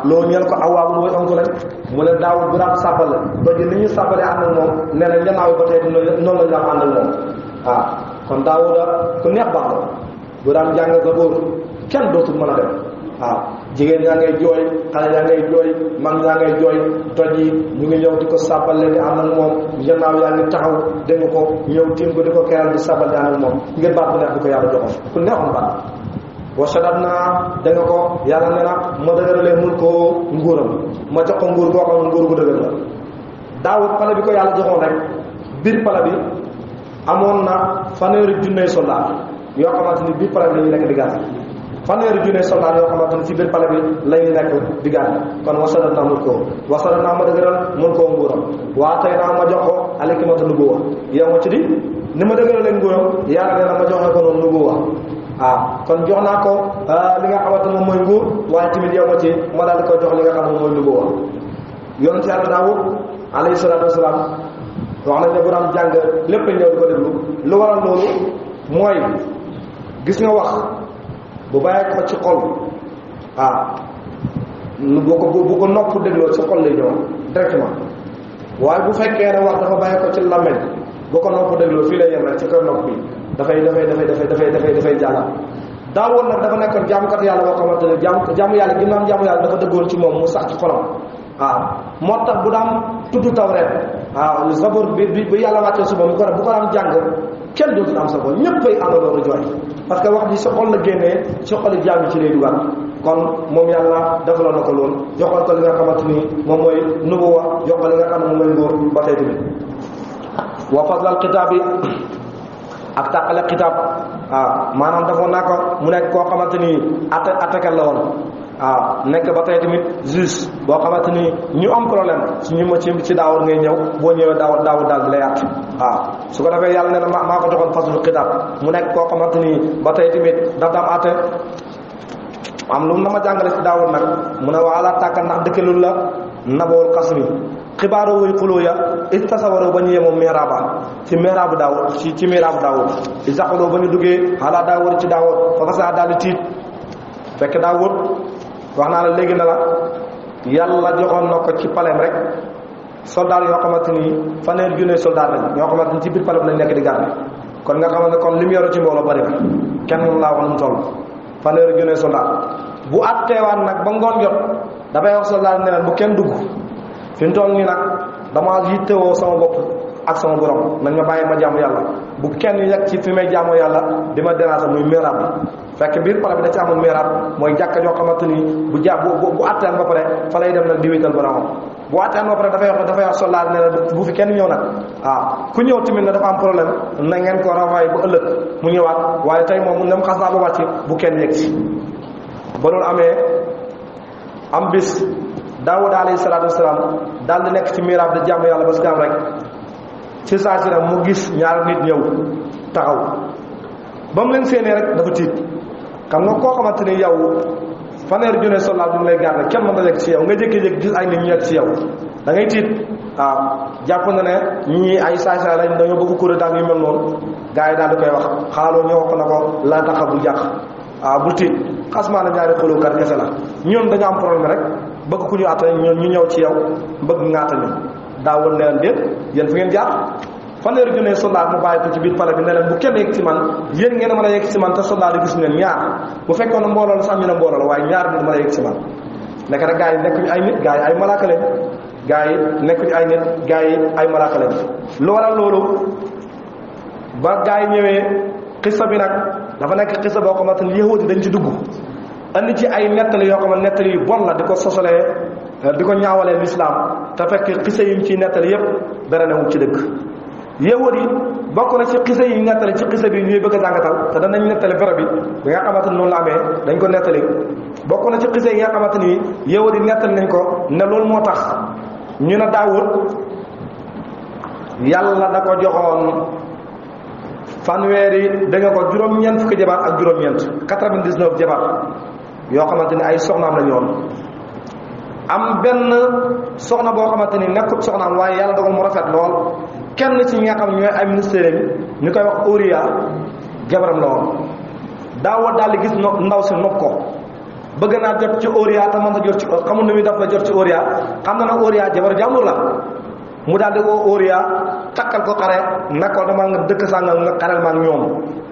Speaker 1: loolu ñeel ko awaabu mooy onk lañ mu ne daawul bu daan sàbbal doji ni ñu sàbbalee ànd ak moom nee na ñanaaw yi ba tey noonu lañ daan ànd ak moom kon daawuda ku neex baax la bu daan jàng Zabuur kenn dootul mën a dem jigéen yaa ngay jooy xale yaa ngay jooy mag yaa ngay jooy toj yi ñu ngi ñëw di ko sàbbal leen di ànd ak moom gannaaw yaa ngi taxaw dégg ko ñëw tiim ko di ko keral di sàbbal di ànd ak moom ngir baat bu neex di ko yàlla joxoon ku neexoon baat wasadat naa da nga ko yàlla nee na ma dëgëralee mun koo nguuram ma jox ko nguur boo xam ne nguur gu dëgër la daawut pale bi ko yàlla joxoon rek biir pale bi amoon na fanweeri junney soldat yoo xamante ni biir pale bi lañuy nekk di gàtt fanweeri junne soldat yoo xamante ni ci biir pale bi lañuy nekk di gàtt kon wasadat naa mun koo wasadat naa ma dëgëral mun koo nguuram waa tey naa ma jox ko alikimata nubuwa yow ma ci di ni ma dëgëralee nguuram yàlla nee na ma joxe ko noonu nubuwa kon jox naa ko li nga xamante moom mooy nguur waaye tamit yow ma ci ma daal di ko jox li nga xam ne mooy nubuwa yonent yàlla Daawud alayhi salaatu wasalaam wax nañ ne bu daan jàng lépp ñëw di ko déglu lu waral loolu mooy gis nga wax bu bàyyi ko ci xol bu ko nopp dégloo ci xol lay ñëw directement waaye bu fekkee ne wax dafa bàyyi ko ci làmmeñ bu ko nopp dégloo fii lay yem rek ci kër nopp bi dafay jàllal Daawuda nag dafa nekkoon jaamukat yàlla boo xamante ne jaamu yàlla ginnaaw jaamu yàlla dafa dëggoon ci moom mu sax ci xolam moo tax bu daan tudd Tawreet Zabuur bi yàlla wàccee suba bu ko daan jàng kenn dootul am sa xol ñëppay àndandoo di jooy parce que wax ji sa xol la génnee sa xoli jaam yi ci lay dugal kon moom yàlla defaloon na ko loolu joxoon ko li nga xamante ni moom mooy nubuwa jox ko li nga xam ne moom mooy nguur ba tey tamit wa fadlal kitaab yi ak tàqale kitaab maanaam defoon naa ko mu nekk koo xamante ni attaqué la woon nekk ba tey tamit juge boo xamante ni ñu am problème suñu ma ci Daawuda ngay ñëw boo ñëwee Daawuda daal di lay at su ko defee yàlla ne na maa ko joxoon fasul kitaab mu nekk koo xamante ni ba tey tamit daf daam atte am lu na ma jàngale si Daawuda nag mu ne waala tàkka ndax dëkkalul la nabool xas mi xibaaru wuy xuloo ya it tasawaroo ba ñu yemoo miiraaba ci miiraabu Daawuda ci miiraabu Daawuda i saxaloo ba ñu duggee xalaa Daawuda ci Daawuda fa fasaa daal di tiit fekk Daawuda wax naa la léegi na la yàlla joxoon na ko ci paleem rek soldat yoo xamante ni fanweeri junne soldat lañ ñoo xamante ni ci biir paleem lañ nekk di garde kon nga xamante ne kon li mu yoro ci mbooloo bari na kenn mënu laa wax nu mu toll fanweeri junne soldat bu atteewaan nag ba ngoon jot dafay wax soldat ne leen bu kenn dugg fi mu toll nii nag dama yittewoo sama bopp ak sama borom nañ ma bàyyi ma jaamu yàlla bu kenn yegg ci fi may jaamu yàlla di ma déranger muy miiraab bi fekk biir pale bi da ci amul miiraab mooy jàkka joo xamante ni bu atteen ba pare fa lay dem nag di wéetal boromam bu atteen ba pare dafay wax soldat ne la bu fi kenn ñëw nag ku ñëw tamit ne dafa am problème na ngeen ko renvoyer bu ëllëg mu ñëwaat waaye tey moom nem xas naa ba wàcc bu kenn yegg si ba loolu amee am bis Daawuda alayhi salaatu wasalaam daal di nekk ci miiraab di jaamu yàlla ba si rek ci saa si nag mu gis ñaari nit ñëw taxaw ba mu leen séenee rek dafa tiit xam nga koo xamante ni yow fanweeri junne soldat bi mu lay garder kenn mën na yegg ci yow nga jékki-jékki gis ay nit ñu yegg ci yow da ngay tiit waaw jàpp na ne ñii ay saay-saay lañ dañoo bëgg kuréel daal yu mel noonu gars yi daal di koy wax xaaloo ñëw ko na ko la taxa bul jàq waaw bul tiit xasmaa na ñaari xulóokat kese la ñun dañu am problème rek bëgg ku ñu àtta ñu ñëw ci yow bëgg nga àtta ñu daawul ne leen déet yéen fu ngeen jaar fanweeri junne soldat mu bàyyi ko ci biir pale bi ne leen bu kenn yegg ci man yéen ngeen mën a yegg ci man te soldat yi gis ngeen ñaar bu fekkoon ne mbooloo la sax ñu ne mbooloo la waaye ñaar nit mën a yegg ci man nekk rek gars yi nekkuñu ay nit gars yi ay malaaka lañ gars yi nekkuñu ay nit gars yi ay malaaka lañ lu waral loolu ba gars yi ñëwee xissa bi nag dafa nekk xissa boo xamante ni yahudi dañ ci dugg andi ci ay nettali yoo xam ne nettali yu bon la di ko sosolee di ko ñaawalee l'islam te fekk xissa yi ñu ciy nettali yépp dara newul ci dëgg yahud yi bokk na ci xisa yi nettali ci xisa bi ñuy bëgg a jàngatal te danañ nettali bérab bi nga xamante ni noonu la amee dañ ko nettali bokk na ci xisa yi nga xamante ni yahud yi nettali nañ ko ne loolu moo tax ñu ne Daawud yàlla da ko joxoon fanweeri da nga ko juróom-ñeent fukki jabar ak juróom-ñeent 99 jabar yoo xamante ni ay soxnaam la ñu woon am benn soxna boo xamante ni nekkut soxnaam waaye yàlla dogal mu rafet lool kenn ci ñi nga xam ne ñooy ay ministère ñu koy wax Uriya jabaram la woon Daawud daal di gis ndaw si nopp ko bëgg naa jot ci Uriya te mën na jot ci xamul nu muy def la jot ci Uriya xam na ne Uriya jabar jàmbur la mu daal di woo Uriya takkal ko xare nekkoo dama nga dëkk sàngal nga xarel ma ak ñoom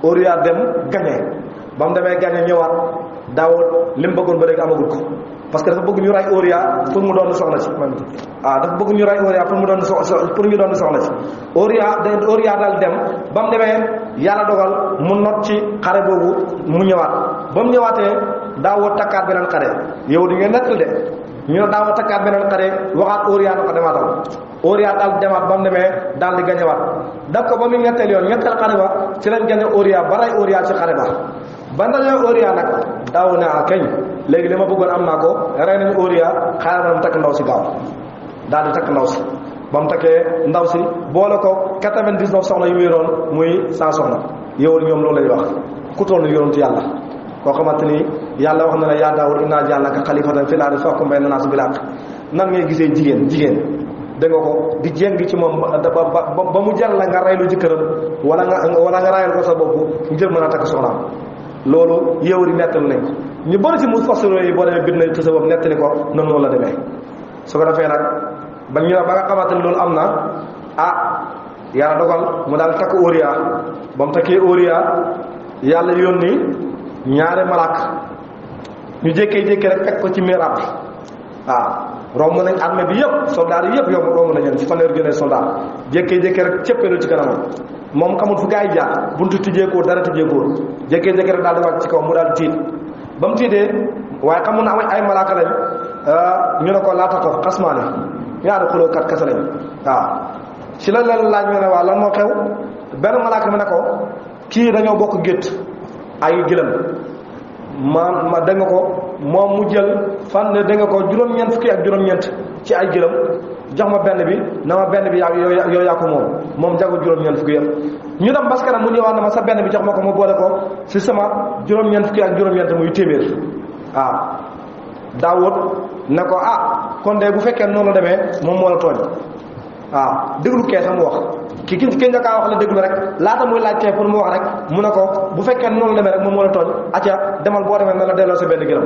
Speaker 1: Uriya dem gañe ba mu demee gañe ñëwaat Daawud li mu bëggoon ba léegi amagul ko parce que dafa bëgg ñu ray Uriya pour mu doon soxna ci dafa bëgg ñu ray Uriya pour mu doon soxna ci Uriya daal dem ba mu demee yàlla dogal mu not ci xare boobu mu ñëwaat ba mu ñëwaatee Daawud takkaat beneen xare yow di ngeen nettal de ñu ne Daawud takkaat beneen xare waxaat Uriya na ko demaatal Uriya daal demaat ba mu demee daal di gañewaat daf ko ba mu ñetteel yoon ñetteel xare ba ci lañ gañe Uriya ba ray Uriya ci xare ba ba ndañoo Uriya nag daaw ne kañ léegi li ma bëggoon am naa ko rey nañu Uriya xaaral ma takk ndaw si gaaw daal di takk ndaw si ba mu takkee ndaw si boole ko 99 soxna yu muy yoroon muy 100 soxna yow ñoom loolu lay wax ku toll ni yonentu yàlla koo xamante ni yàlla wax na ne yaa Daawud innaa ja'alnaaka xaliifatan fil ardi fahkum bayna naas bil haqq nan ngay gisee jigéen dégg nga ko di jéng ci moom ba mu jar la nga raylu jëkkëram wala nga rayal ko sa bopp ngir mën a takk soxnaam loolu yéwri nettali nañ ko ñu bëri ci mufassir yi boo demee bind nañ xisa boobu nettali ko noonu la demee su ko defee nag ba ñu ne ba nga xamante ni loolu am na yàlla dogal mu daal takk Uriya ba mu takkee Uriya yàlla yónni ñaari malaak ñu jékkee rek fekk ko ci miiraab bi romb nañ armée bi yëpp soldat yi yëpp romb nañ leen ci fanweer junne soldat jékkee rek cëppeelu ci kanamam moom xamul fu gaa yi jaar buntu tijjeekoo dara tijjeekoo jékkee rek daal di wàcc ci kaw mu daal di tiit ba mu tiitee waaye xamul na am ay malaaka lañ ñu ne ko laata ko xasmaane ñaari xulóokat kese lañ ci la leen laaj ñu ne waa lan moo xew benn malaaka mi ne ko kii dañoo bokk gétt ay gëlëm ma da nga ko moom mu jël fan da nga ko juróom-ñeent fukki ak juróom-ñeent ci ay gëlëm jox ma benn bi na ma benn bi yow yaa ko moom jago juróom-ñeent fukki yëpp ñu dem baskana mu ñëwaat na ma sa benn bi jox ma ko ma boole ko si sama juróom-ñeent fukki ak juróom-ñeent muy téeméer Daawud ne ko kon de bu fekkee noonu la demee moom moo la tooñ déglu kee sax mu wax ki njëkkaa wax la déglu rek laata muy laaj kee pour mu wax rek mu ne ko bu fekkee noonu la demee rek moom moo la tooñ acca demal boo demee na la delloo sa benn gërëm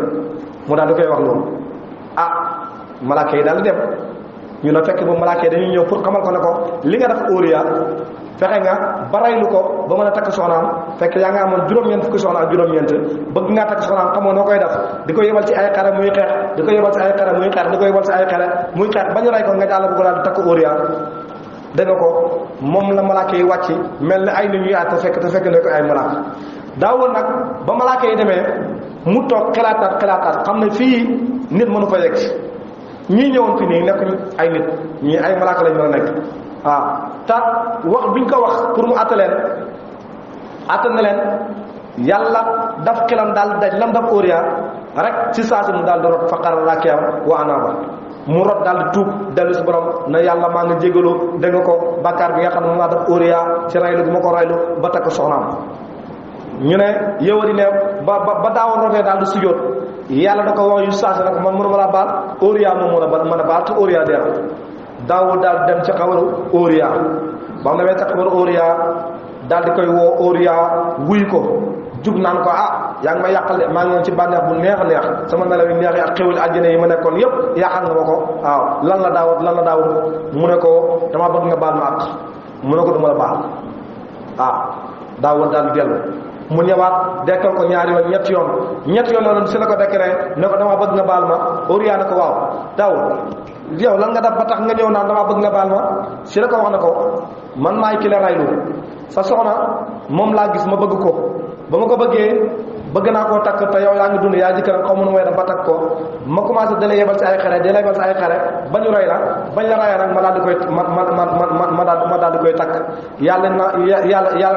Speaker 1: mu daal di koy wax loolu malaaka yi daal di dem ñu ne fekk ba malaaka yi dañuy ñëw pour xamal ko ne ko li nga def Uriya fexe nga ba raylu ko ba mën a takk soxnaam fekk yaa nga amoon juróom-ñeent fukki soxna ak juróom-ñeent bëgg ngaa takk soxnaam xamoo noo koy def di ko yebal ci ay xare muy xeex di ko yebal ci ay xare muy xeex di ko yebal ci ay xare muy xeex ba ñu ray ko nga jàll bu ko daal di takk Uriya dégg nga ko moom la malaaka yi wàcc mel ni ay nit ñuy àtte te fekk ne ko ay malaaka Daawud nag ba malaaka yi demee mu toog xelaataat xam ne fii nit mënu fa yegg ñii ñëwoon fi nii nekk ay nit ñii ay malaaka lañu mën a nekk te wax biñ ko wax pour mu àtte na leen yàlla daf xelam daal daj lam daf Uriya rek ci saasi mu daal di rot faqara raki'an wa anaaba mu rot daal di tuub dellu si borom na yàlla maa ngi jégalu dégg nga ko bàkkaar bi nga xam ne maa daf Uriya ci raylu bi ma ko raylu ba takk soxnaam ñu ne yow di ne ba Daawud rotee daal di sujjóot yàlla da ko wax yu saasi nag man mënuma laa baal Uriya moom mën a baal te Uriya dee Daawud daal dem ca xabaru Uriya ba mu demee ca xabaru Uriya daal di koy woo Uriya wuy ko jug naan ko yaa ngi may yàqal de maa ngi woon ci bànneex bu neex a neex sama nelaw yi neex yi ak xéwal àjjana yi ma nekkoon yépp yàqal nga ma ko waaw lan la Daawud mu ne ko dama bëgg nga baal ma ak mu ne ko duma la baal Daawud daal di dellu mu ñëwaat dekkal ko ñaari yoon ñetti yoon loolu si la ko dekkree ne ko dama bëgg nga baal ma Uriya ne ko waaw Daawud yow lan nga def ba tax nga ñëw naan dama bëgg nga baal ma si la ko wax ne ko man maay ki la raylu sa soxna moom laa gis ma bëgg ko ba ma ko bëgg naa koo takk te yow yaa ngi dund yaa jëkkëram xaw ma nu may def ba takk ko ma commencé dala yebal si ay xare ba ñu rey la bañ la rayee nag ma daal di koy ma daal di koy takk yàlla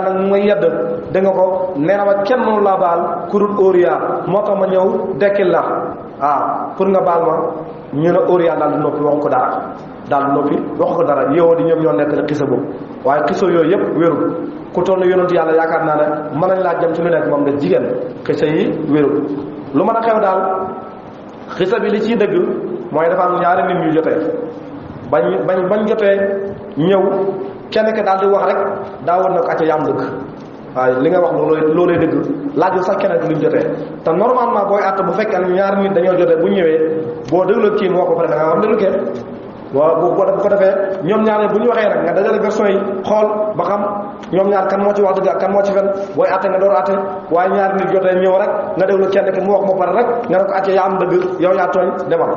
Speaker 1: nag mu may yedd da nga ko nee na ma kenn mënu laa baal ku dul Uriya moo tax ma ñëw dekkil la pour nga baal ma ñu ne Uriya daal di noppi waxu ko dara yow di ñoom ñoo nekk rek xisa boobu waaye xisa yooyu yëpp wérul ku toll na yonentu yàlla yaakaar naa ne mën nañ laa jëm ci lu nekk moom nga jigéen xisa yi wérul lu mën a xew daal xisa bi li ciy dëgg mooy dafa am ñaari nit ñu jotee bañ jotee ñëw kenn ki daal di wax rek daa woon na ko acca yaam dëgg waaye li nga wax loolay dëgg laajul sax keneen luñ jotee te normalement booy àtt bu fekkee ñaari nit dañoo jotee bu ñëwee boo dégloo kii moo ko pare da nga war déglu kenn waaw bu ko defee ñoom ñaar bu ñu waxee nag nga dajale version yi xool ba xam ñoom ñaar kan moo ci wax dëgg ak kan moo ci fen booy àtte nga door àtte waaye ñaari nit jotee ñëw rek nga déglu kenn ki mu wax ba pare rek nga ne ko acce yaa am dëgg yow yaa tooñ demal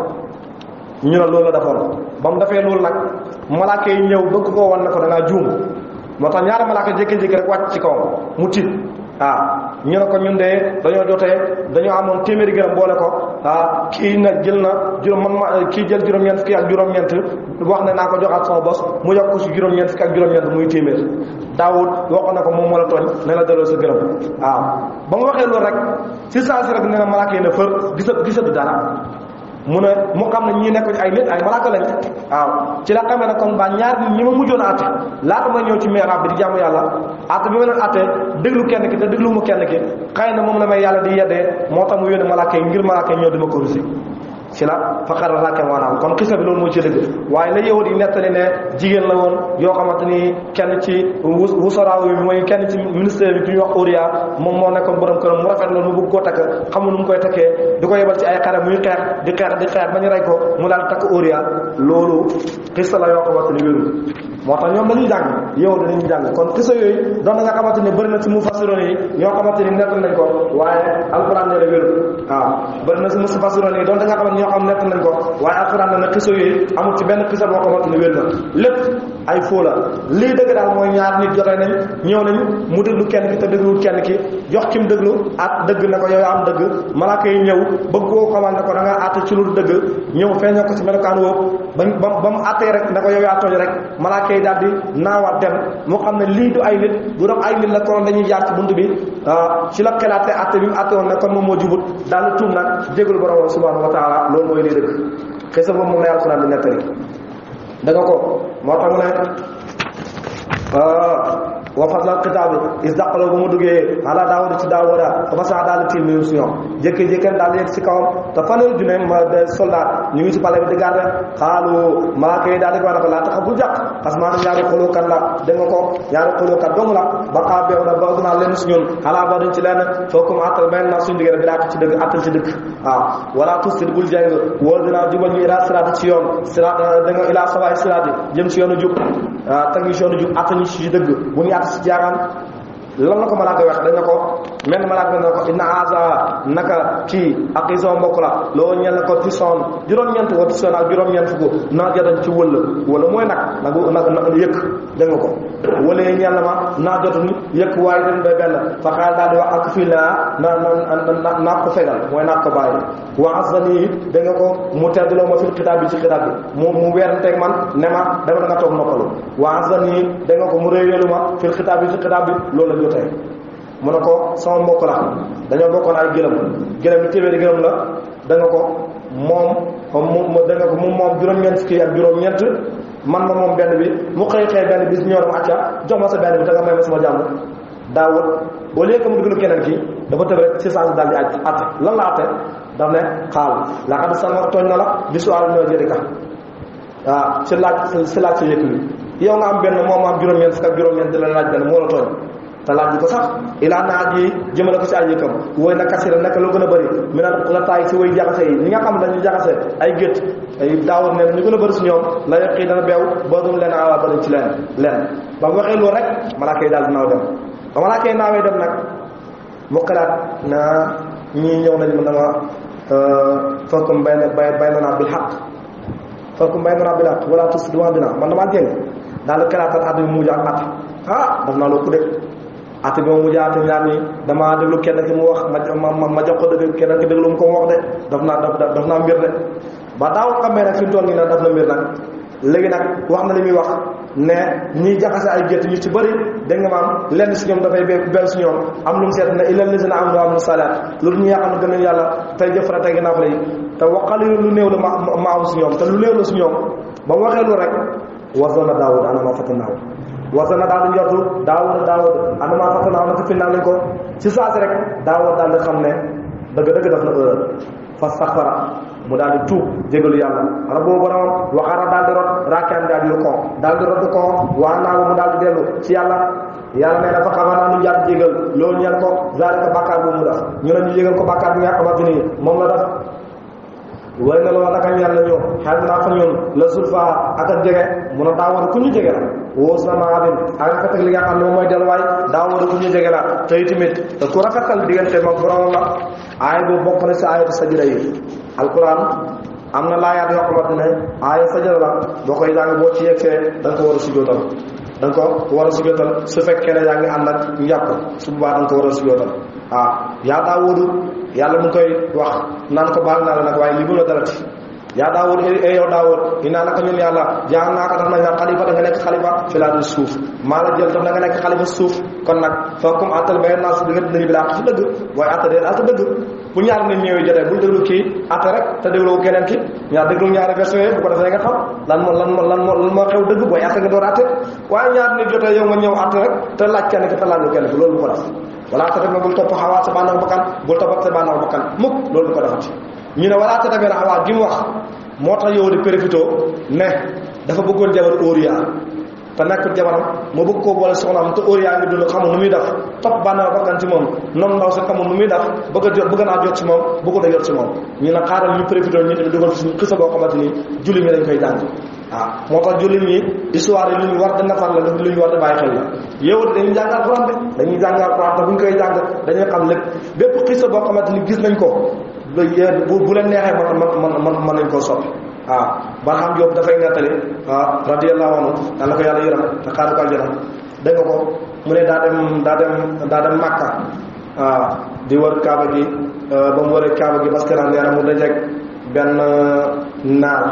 Speaker 1: ñu ne loolu la defoon ba mu defee loolu nag malaaka yi ñëw bëgg koo wan ne ko da ngaa juum moo tax ñaari malaaka jékki-jékki rek wàcc ci kawam mu tiit ñu ne ko ñun de dañoo jotee dañoo amoon téeméeri gërëm boole ko kii nag jël na kii jël juróom-ñeent fukki ak juróom-ñeent wax ne naa ko joxaat sama bos mu yokk ko si juróom-ñeent fukki ak juróom-ñeent muy téeméer Daawud waxoon na ko moom moo la tooñ ne la delloo sa gërëm ba mu waxee loolu rek si saa si rek nee na malaaka yi ne fër gisatu dara mu xam ne ñi nekk ay nit ay malaaka lañ ci la xamee ne kon ba ñaar nit ñi ma mujjoon a atte laata ma ñëw ci mihrab bi di jaamu yàlla atte bi ma leen atte déglu kenn ki te déglu mu kenn ki xëy na moom la may yàlla di yeddee moo tax mu yónni malaaka yi ngir malaaka yi ñëw dima corrigé ci la faqara rakem waanaam kon xisa bi loolu moo ci dëgg waaye la yahudi yi nettali ne jigéen la woon yoo xamante ni kenn ci wusaraaw yi mooy kenn ci ministère bi ñu wax Uriya moom moo nekkoon borom këram mu rafet loolu mu bëgg koo takk xamul nu mu koy takkee di ko yebal ci ay xare muy xeex di xeex ba ñu rey ko mu daal takk Uriya loolu xisa la yoo xamante ni wérul moo tax ñoom dañuy jàng yow dañuy jàng kon xisa yooyu doon na nga xamante ni bëri na ci mufassiroon yi ñoo xamante ni nettal nañ ko waaye alquran ne la wérul bëri na ci mufassiroon yi doon da nga xamante ñoo xam nettal nañ ko waaye alquran ne na xisa yooyu amul ci benn xisa boo xamante ni wér na lépp ay foo la lii dëgg daal mooy ñaar nit jotee nañ ñëw nañ mu déglu kenn ki te dégluwul kenn ki jox kim déglu at dëgg na ko yow am dëgg malaaka yi ñëw bëgg koo xamal ne ko da nga àtte ci lu dëgg ñëw feeñoo ko ci melokaan woowu ba mu àttee rek ne ko yow yaa tooñ rek malaaka yi daal di naawaat dem moo xam ne lii du ay nit du doon ay nit la kon dañuy jaar ci bunt bi ci la xelaate àtte bi mu àtte woon ne kon moom moo jubut daal di tuum nag jégalu borom subhanahu wa taala loolu mooy lii dëgg xëy boobu moom la yàlla subhanahu di nettali da nga ko moo tax mu ne wa fasal xitaab bi is daqaloo ba mu duggee ala Daawuda ci Daawuda fa fasaa daal di tiim ñu si ñoom jékki-jékki daal yegg si kawam te fanweeri junne soldat ñu ngi si pale bi di garde xaalu malaaka yi daal di ko wax ne ko laa tax bul jàq parce que maanaam ñaari xulóokat la dégg nga ko ñaari xulóokat dong la ba xaa beew na ba ëgg naa leen si ñun xalaa ba duñ ci leen fookum attal benn na suñu diggante bi daa ci dëgg attal ci dëgg wala tustit bul jeng wóor dinaa jubal ñu ilaa siraati ci yoon siraat da nga ilaa sawaay siraati jëm si yoonu jub teg ñu si yoonu jub attal ñu si dëgg bu ñu si jaaxaan lan la ko malaaka wax dañ ne ko mel malaaka ne ko inna aza naka kii ak i sama mbokk la loolu ñel na ko tisoon juróom-ñeent wa tisoon ak juróom-ñeent fukk naa jotañ ci wala mooy nag yëkk dégg nga ko wala ñel na ma naa jotuñ yëkk waaye dañ bay benn fa xaal daal di wax ak fii naa ko fegal mooy naa ko bàyyi wa azani dégg nga ko mu teddloo ma fil xitaab bi ci xitaab bi mu weeranteeg man ne ma dama da nga toog noppalu wa azani dégg nga ko mu réyéelu ma fil xitaab bi ci xitaab bi loolu la jotee mu ne ko sama mbokk la dañoo bokkoon ay gëlëm bi téeméeri gëlëm la da nga ko moom da nga ko moom juróom-ñeent fukki ak juróom-ñeent man ma moom benn bi mu xëy benn bis ñëw dama acca jox ma sa benn bi da nga may ma sama jàmm Daawud au lieu que mu duglu keneen ki dafa tëb rek ci saa daal di atte lan la atte daf ne xaal laqad salma tooñ na la bi su'aal na jërika waaw si laaj sa yëkk wi yow nga am benn moom am juróom-ñeent fukk ak juróom-ñeent di la laaj benn moo la tooñ te laaj ko sax ilaa naa ji jëmale ko si ay yëkkam wooy na kasira naka lu gën a bëri mi na la taay si way jaxase yi ñi nga xam dañuy jaxase ay gétt ay daawar ne ñu gën a bëri si ñoom la yëq yi dana beew ba dum leen ala bëri ci leen ba mu waxee loolu rek malaaka yi daal di naaw dem ba malaaka yi naawee dem nag mu xalaat na ñii ñëw nañ mën na ma fakkum bay na bil xaq fakkum bay na bil xaq wala tus duwaa bina man damaa jéng daal di xalaatal at bi mu mujj ak at daf naa loo ku de at bi ma mujj at ñaar ñi damaa déglu kenn ki mu wax ma jox ko dëgg kenn ki déglu mu ko mu wax de daf naa mbir de ba daaw xamee nag fi mu toll nii nag daf na mbir nag léegi nag wax na li muy wax ne ñiy jaxase ay gétt ñu ci bëri dégg nga maam lenn si ñoom dafay bel si ñoom am lu mu seet ne ilal lisina am lu am na salaat loolu ñi nga xam ne gën nañu yàlla tey jëf ra tey ginnaaw la yi te waqalilu lu néew la ma am si ñoom te lu néew la si ñoom ba mu waxee lu rek wasoon na daawud ana maa fatanaaw wasoon na daal di njortu daawud ana maa fatanaaw naka fin naa lañ ko si saasi rek daawud daal di xam ne dëgg daf na erreur fastaxfara mu daal di tuub jégalu yàlla rabbu borom waxaara daal di rot rakaan daal di rot ko waa naa mu daal di dellu ci yàlla nee na fa xamanaa nu jàpp jégal loolu ñeel ko zalika bàkkaar bu mu def ñu ne ñu jégal ko bàkkaar bi nga xamante ni moom la def way na loolu naka ñeel na ñu xel naa fa ñun la sulfa ak ak jege mun a daawar ku ñu jege la wóos na maa bin ak rafetal li nga xam ne moom mooy delluwaay daawar ku ñu jege la tey tamit te ku rafetal diggante moom borom la aaya bi bokk na si aayatu sajda yi alquran am na laayaat yoo xamante ne aaya sajda la boo koy jàng boo ci yegsee da nga ko war a sujjóotal su fekkee ne yaa ngi ànd ak njàpp su boobaa da nga ko war a sujjóotal waaw yaa Daawudu yàlla mu ngi koy wax naan ko baal naa la nag waaye li bu la dalati yaa Daawud yow Daawud inaa naka ñun yàlla jaa naa ko tax nañ la xalifa da nga nekk xalifa fi laa suuf maa la jël tax da nga nekk xalifa suuf kon nag fookum attal bay naa su diggante nañu bi laa ci dëgg waaye atta deel atta dëgg bu ñaar nit ñëwee jotee bul déglu kii atta rek te déglu keneen ki ñaar déglu ñaari version yi bu ko defee nga xam lan moo xew dëgg booy atta nga door atte waaye ñaar nit jotee yow nga ñëw atta rek te laaj kenn ki te laaj kenn ki loolu bu ko def wala te def na bul topp xawaat sa bànneexu bakkan bul topp sa bànneexu bakkan mukk loolu bu ko defati ñu ne wala te tamit xawaat gi mu wax moo tax yow di profité ne dafa bëggoon jabar óoriya te nekkul jabaram moo bëgg koo boole soxnaam te óoriya ngi dund xamul nu muy def topp bànneexu bakkan ci moom noonu ndaw sa xamul nu muy def bëgg naa jot ci moom bëggu da jot ci moom ñu ne xaaral ñu profité ñu tamit dugal suñu xisa boo xamante ni julli ñi dañ koy jàng waaw moo tax jullit ñi histoire yi lu ñu war di nafar la lu ñu war di bàyyi xel la yow dañuy jàng alxuraan de dañuy jàng alxuraan te bu ñu koy jàng dañuy xam lépp bépp xisa boo xamante ni gis nañ ko bu leen neexee mën nañ koo soppi waaw Barham Diop dafay nettali radiyallahu anhu daan na ko yàlla yërëm te xaaru ko aljana dégg nga ko mu ne daa dem Makka di wër Kaaba gi ba mu wëree Kaaba gi parce que nag nee na mu dajeeg benn naar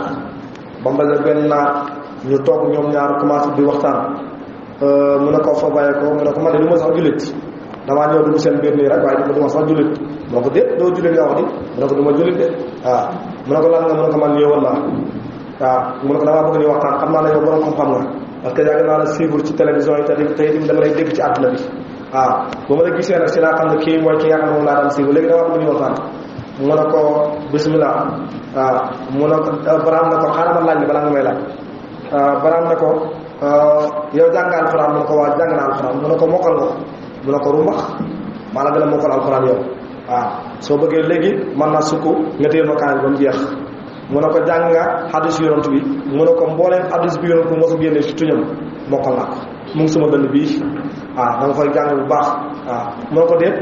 Speaker 1: ba mu dajeeg benn naar ñu toog ñoom ñaar commencé di waxtaan mu ne ko fa bàyyee ko mu ne ko man de du ma sax jullit damaa ñëw dugg seen biir nii rek waaye du ma sax jullit mu ne ko déet doo jullit nga wax di mu ne ko du ma jullit de waaw mu ne ko lan nga mu ne ko man ñëwoon naa waaw mu ne ko damaa bëgg ñu waxtaan xam naa ne yow borom xam-xam nga parce que yàgg naa la suivre ci télévision yi te tey dama lay dégg ci àdduna bi waaw ba ma la gisee nag si laa xam ne kii mooy ki nga xam ne moom laa daan suivre léegi damaa bëgg ñu waxtaan mu ne ko bismillah waaw mu ne ko Barham ne ko xaaral ma laaj bi balaa nga may laaj Barham ne ko yow jàng nga alxuraan mu ne ko waa jàng naa alxuraan mu ne ko mokkal nga mu ne ko rumbax maa la gën a mokkal alxuraan yow waaw soo bëggee léegi mën naa sukk nga téyel ma kaay ba mu jeex mu ne ko jàng nga xadis yonent bi mu ne ko mbooleem xadis bi yonent bi moo su génnee ci tuñam mokkal naa ko mu ngi sama dënn bii waaw da nga koy jàng bu baax waaw mu ne ko déet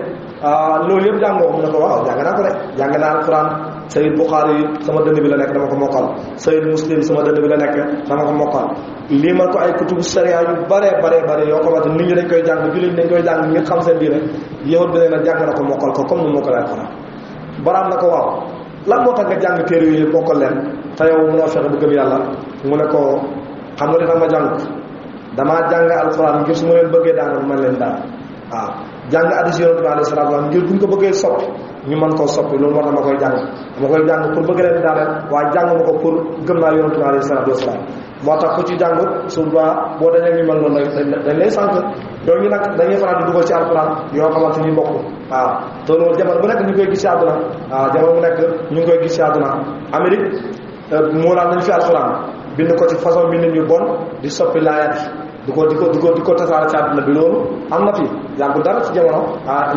Speaker 1: loolu yëpp jàngoo mu ne ko waaw jàng naa ko de jàng naa alxuraan Sayyid Bukhari yi sama dënn bi la nekk dama ko mokkal Sayyid Muslim sama dënn bi la nekk dama ko mokkal lii man ko ay kutubu sharia yu bare yoo xamante nit ñi dañ koy jàng jullit dañ koy jàng ngir xam seen diine yow bi ne na jàng na ko mokkal ko comme nu mokkal alxuraan Barham na ko waaw lan moo tax nga jàng téere yooyu mokkal leen te yow mënoo fexe bu gëm yàlla mu ne ko xam nga li tax ma jàng damaa jàng alxuraan ngir su ma leen bëggee daanal man leen daan waaw jàng hadiis Yonent bi alayhi salaatu wa salaam ngir buñ ko bëggee soppi ñu mën koo soppi loolu moo tax ma koy jàng dama koy jàng pour bëgg leen daaneel waaye jàng ma ko pour gëm naa Yonent bi alayhi salaatu wa salaam moo tax ku ci jàng suba boo dañee ñu mel noonu dañ lay sànq ñooñu nag dañuy faral di dugal ci alxuraan yoo xamante ni bokk waaw te loolu jamono bu nekk ñu ngi koy gis ci àdduna waaw jamono bu nekk ñu ngi koy gis ci àdduna Amérique moo laan nañ fi alxuraan bind ko ci façon bind yu bon di soppi laayat di ko tasaare ci àdduna bi loolu am na fi yàggul dara ci jamono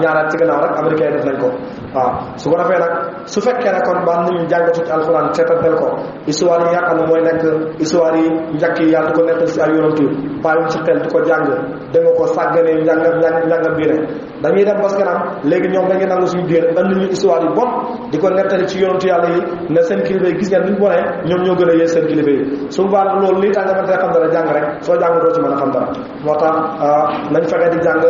Speaker 1: ñaaraat ci gannaaw rek américain def nañ ko waaw su ko defee nag su fekkee ne kon ba nit ñi jàngatu ci alxuraan seetantal ko histoire yi nga xam ne mooy nekk histoire yi njëkk yi yàlla di ko nettal si ay yonent yi bàyyiwuñ ci xel di ko jàng da nga ko sàgganee njàngat diine dañuy dem parce que nag léegi ñoom dañuy nangu suñu diine andi ñu histoire yi bon di ko nettali ci yonentu yàlla yi ne seen kilifa yi gis ngeen niñ bonee ñoom ñoo gën a yées seen kilifa yi su boobaa nag loolu lii tax nga mën a xam dara jàng rek soo jàng doo ci mën a xam dara moo tax nañ fexe di jàng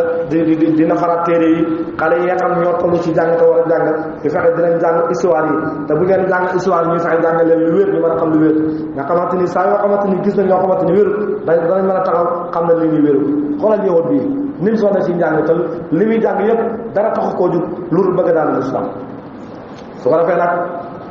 Speaker 1: di nafaraat téere yi xale yi nga xam ñoo toll ci jàng te war a jàng di fexe dinañ jàng histoire yi te bu ngeen jàng histoire yi ñuy fexe jàng leen lu wér ñu mën a xam lu wér nga xamante ni saa yoo xamante ni gis nañ ñoo xamante ni wéru danañ mën a taxaw xam ne li ñuy wéru xoolal yowut bii nim sonne ci njàng te li muy jàng yëpp dara taxu koo jug loolu bëgg daal l'islam su ko defee nag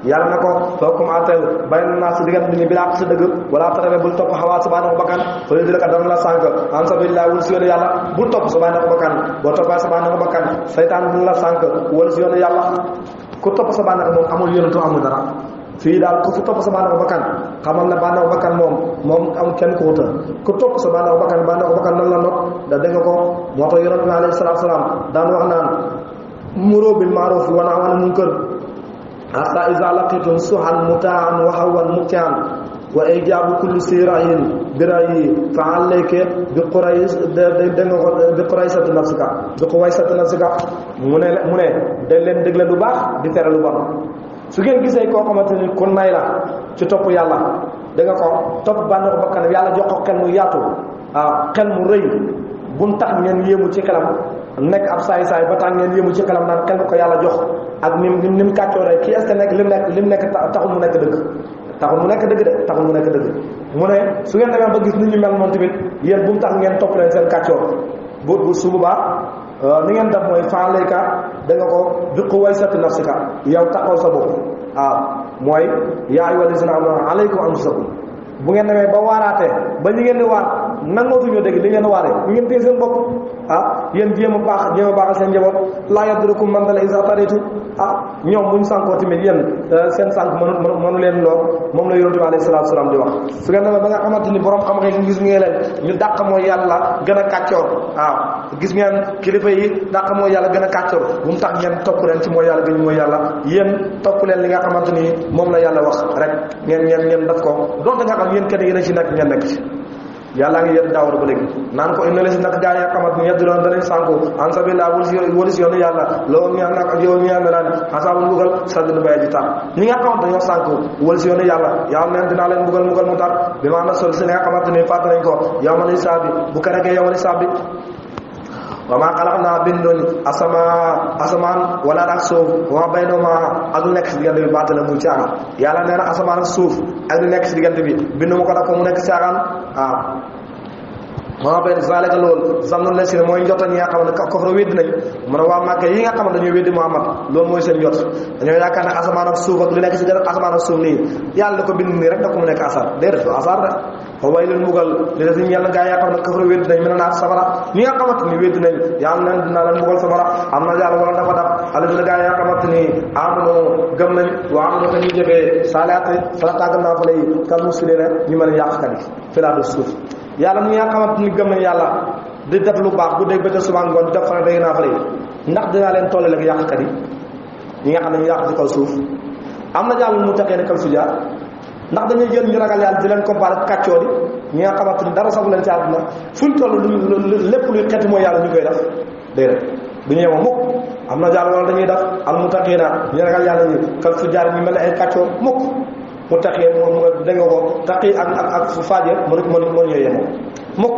Speaker 1: yàlla na ko fookum atel bayn naa si diggante bi ni bilaa ko si dëgg wala tarafe bul topp xawaa sa bànneexu bakkan fa di ka dana la sànq an sabilillah wul si yoonu yàlla bul topp sa bànneexu bakkan boo toppee sa bànneexu bakkan saytaan dina la sànq wala si yoonu yàlla ku topp sa bànneexu moom amul yonentu amul dara fii daal ku fi topp sa bànneexu bakkan xamal ne bànneexu bakkan moom am kenn ko wuta ku topp sa bànneexu bakkan nan la not da dégg ko moo tax yonent bi alayhi salaatu salaam daan wax naan muroo bil maaruf wa nahyu anil munkar hatta iza laqitum suhan mutaan wa hawan mutian wa ijaabu kulli sirahin birayi fa alayka bi quraysati nafsika mu ne dañ leen dégle lu baax di tere lu bon su ngeen gisee koo xamante ni ku nay la ci topp yàlla da nga ko topp bànneexu bakkan yàlla jox ko xel mu yaatu xel mu rëy bu mu tax ngeen yéemu ci xelam nekk ab saay-saay ba tax ngeen yéemu ci xelam naan xel ko yàlla jox ak ni mu kàccooree kii est-ce que nekk lim nekk taxul mu nekk dëgg taxul mu nekk dëgg mu ne su ngeen demee ba gis nit ñu mel noonu tamit yéen bu mu tax ngeen topp leen seen kàccoor bu su boobaa ni ngeen def mooy faalayka da nga ko biqu waysati nafsika yow taxaw sa bopp mooy yaa ayyuhal lazina amanu alaykum anfusakum bu ngeen demee ba waaraatee ba ñi ngeen di waar nangootuñoo dégg li ngeen waaree ñu ngeen téye seen bopp yéen jéem a baaxal seen njaboot laa yadurukum man dalla iza tadaytum ñoom buñ sànkoo tamit yéen seen sànk mënu leen lool moom la yonent bi alayhi salaatu salaam di wax su ngeen demee ba nga xamante ni borom xam nga gis ngeen leen ñu dàq mooy yàlla gën a kàccoor gis ngeen kilifa yi dàq mooy yàlla gën a kàccoor bu mu tax ngeen topp leen ci mooy yàlla gën mooy yàlla yéen topp leen li nga xamante ni moom la yàlla wax rek ngeen def ko donte nga xam yéen kenn yéen a ci nekk ngeen nekk ci yàlla ngi yedd daawar ba léegi naan ko inna la si nag gaa yi xamante ni yeddu loon danañ sànku an sabilillah wali si yoonu yàlla loolu ñaan nag ak yow ñu yàlla naan xasaabul mbugal sadna bay ji tar ñi nga xamante dañoo sànku wali si yoonu yàlla yàlla neen dinaa leen mbugal mu tar bi maa na sol si li nga xamante ni fàtt nañ ko yow ma ni saabi bu ko regee yow ma ni saabi wa maa xalaqnaa bindoon asamaan wala ak suuf wa maa baynahuma ak lu nekk si diggante bi baatala muy caaxaan yàlla nee na asamaan ak suuf ak lu nekk si diggante bi bindu ma ko daf ko mu nekk caaxaan maa bay zalika loolu zannu la si ne mooy njota ñi nga xam ne kofra weddi nañ mu ne waa Màkka yi nga xam ne dañuy weddi Muhammad loolu mooy seen njot dañoo yaakaar ne asamaan ak suuf ak lu nekk si dara asamaan ak suuf nii yàlla da ko bind nii rek da ko mu nekk asar déedéet du asar de fa way leen mbugal li def ñu yàlla gaa yi nga xam ne kofra weddi nañ mën naa safara ñi nga xamante ni weddi nañ yàlla leen dinaa leen mbugal safara am na yàlla wala dafa daf ala dina gaa yi nga xamante ni amano gëm nañ waa am na ko ñuy jëfee saalaate salata gëm naa fa lay kal muslimina ñu mën a yàqkat yi fi laa def suuf yàlla ñi nga xamante ni gëm nañ yàlla di def lu baax bu dégg ba ca suba ngoon def fa day naa fa lay ndax dinaa leen tollale ak yàqkat yi ñi nga xam ne ñu yàq ci kaw suuf am na jàll mu taxee ne kal su jaar ndax dañuy jël ñu ragal yàlla di leen comparé ak kàccoor yi ñi nga xamante ni dara sax leen ci àdduna fuñ toll lépp luy xeeti mooy yàlla ñu koy def déedéet du ñu yema mukk am na jàll wala dañuy def al mu taxee na ñu ragal yàlla ñi kal su jaar ñu mel ne ay kàccoor mukk mu taxee moom da nga ko taxi ak faaje mënu ñoo yemoo mukk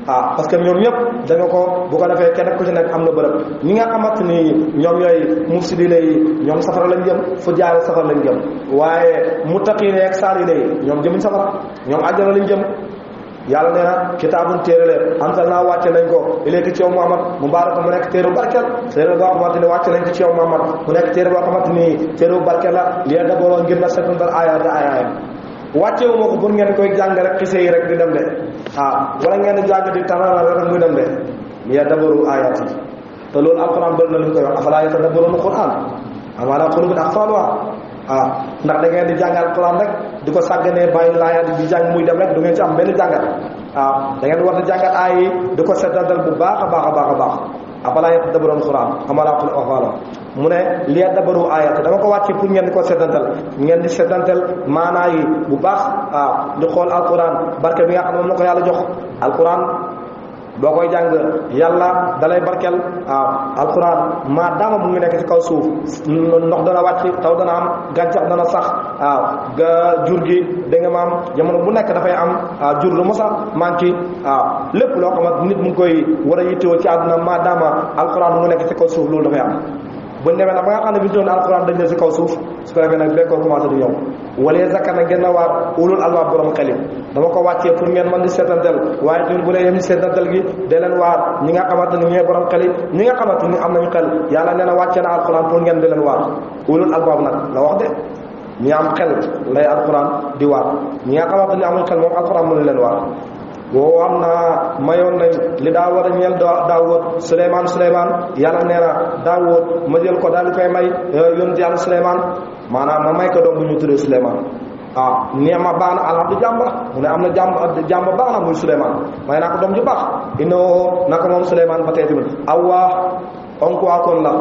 Speaker 1: parce que ñoom ñëpp da nga ko bu ko defee kenn ku ci nekk am na bërëb ñi nga xamante ni ñoom ñooy mufsidina yi ñoom safara lañ jëm fu jaare safara lañ jëm waaye mu taqiine ak saalina yi ñoom jëmuñ safara ñoom àjjana lañ jëm yàlla nee na kitaabun téere la antal naa wàcce nañ ko ilayka ci yow Muhammad mubarak mu nekk téere bu barkeel téere boo xamante ni wàcce nañ ko ci yow Muhammad mu nekk téere boo xamante ni téere bu barkeel la li dabooloo ngir na setantal ayaat ayaayam wàccewu ma ko pour ngeen koy jàng rek xise yi rek di dem de wala ngeen di jàng di tarara rek muy dem de li daboolu ayaat yi te loolu alquran bëri na lu ñu koy wax afalaa yatadabbaruuna alquran am alaa quluubin aqfaaluhaa ndax da ngeen di jàngal alquran rek di ko sàgganee bàyyi laaya di jàng muy dem rek du ngeen ci am benn jàngat da ngeen war a jàngat aay yi di ko seetantal bu baax a baax a baax a baax afala yatadabbaruna alquran amala qala mu ne li yadabbaru ayat dama ko wàcce pour ngeen di ko seetantal ngeen di seetantal maanaa yi bu baax di xool alquran barke bi nga xam ne moom la ko yàlla jox alquran boo koy jàng yàlla dalay barkel alquran maa daama mu ngi nekk ci kaw suuf ndox dana wàcc taw dana am gàncax dana sax jur gi da nga maam jamono bu nekk dafay am jur lu mos a manqué lépp loo xamante nit mu ngi koy war a yittewoo ci àdduna maa daama alquran mu ngi nekk ci kaw suuf loolu dafay am buñ demee nag ba nga xam ne bi doon alquran dañ la ci kaw suuf su ko defee nag bekkoo commencé di ñëw wala zakkar na ngeen na waar ulul albaab borom xel yi dama ko wàccee pour ngeen mën di seetantal waaye tamit bu leen yem ci seetantal gi dee leen waar ñi nga xamante ni ñooy borom xel yi ñi nga xamante ni am nañu xel yàlla nee na wàccee na alquran pour ngeen di leen waar ulul albaab nag la wax de ñi am xel lay alquran di waar ñi nga xamante ni amuñ xel moom alquran mënu leen waar woo am na mayoon nañ li daa war a ñeel Daawud Suleymaan yàlla nee na Daawud ma jël ko daal di koy may yonent yàlla Suleymaan maanaam ma may ko doom bu ñu tuddee Suleymaan neema baax na alhamdu jàmba mu ne am na jàmba baax na muy Suleymaan may naa ko doom ju baax inoo naka moom Suleymaan ba tey tamit awwaa onk waakoon la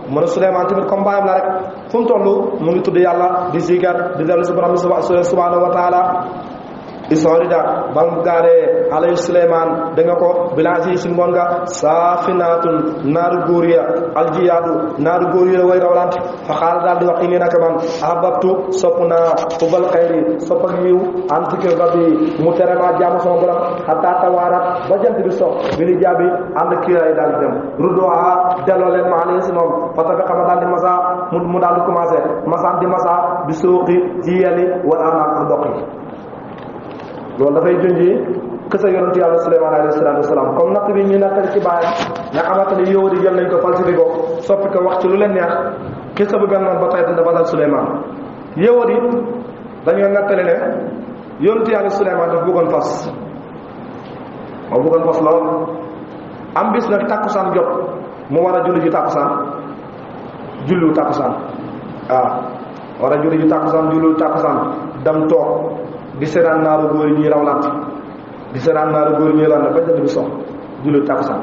Speaker 1: mu ne Suleymaan tamit comme baayam la rek fu mu toll mu ngi tudd yàlla di zigar di dellu si borom bi subhanahu wa taala isorida ba mu gaaree alayhi Suleymaan da nga ko bilanci yi suñ ngoon nga saafinaatun naaru góor ya aljiyaadu naaru góor yi la way rawlante fa xaala daal di wax i ngi naka man ahbabtu sopp naa fubal xayri sopp ak yiw an fikir rabbi mu tere maa jaamu sama borom xataa tawaarat ba jant bi sox bi li jaabi ànd kiiraay daal di dem rudoa delloo leen ma alayhi si moom fata bi xama daal di masa mu daal di commencé masaan di masa bi suuqi ci yeli wala anaak ak doq yi loolu dafay junji kisa yonentu yàlla Suleymaan alayhi salaatu wasalaam comme natt bi ñu nattali ci baayam nga xamante ne yow di jël nañ ko falsifié ko soppi ko wax ci lu leen neex kisa bu benn ba tey dafa dal Suleymaan yow di dañoo nattali ne yonentu yàlla Suleymaan dafa bëggoon fas moo bëggoon fas lool am bis nag tàkkusaan jot mu war a julli ji tàkkusaan jullu tàkkusaan war a julli ji tàkkusaan jullu tàkkusaan dem toog di seetaan naaru góor yi ñuy rawlante di seetaan naaru góor yi ñuy rawlante ba jant bi sox julli tàkkusaan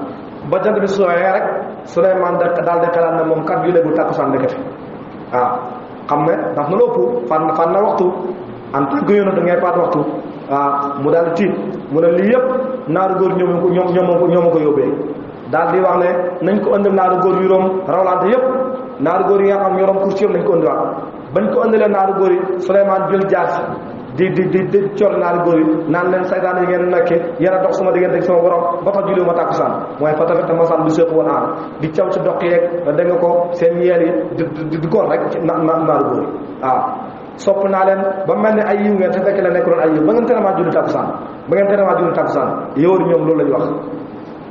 Speaker 1: ba jant bi soxee rek Suleymaan daal di xalaat ne moom kat julli bu tàkkusaan ndekete xam ne daf na lópp fan na waxtu en tant que yonent ngay faat waxtu mu daal di tiit mu ne lii yëpp naaru góor ñoo ma ko yóbbee daal di wax ne nañ ko ëndil naaru góor yu room rawlante yëpp naaru góor yi nga xam ñoo room kursi yëpp nañ ko ëndiwaat bañ ko ëndilee naaru góor yi Suleymaan jël jaas di coor naaru góor yi naan leen saytaan yi ngeen nekkee yéen a dox sama diggante ak sama borom ba tax julli ma tàkkusaan mooy fa tafet masaan bi seeku woon aan di caw ci doq yeeg da nga ko seen yeel yi di góor rek naaru góor yi sopp naa leen ba mel ne ay yiw ngeen te fekk la nekk doon ay yiw ba ngeen teremaa julli tàkkusaan yow di ñoom loolu lañu wax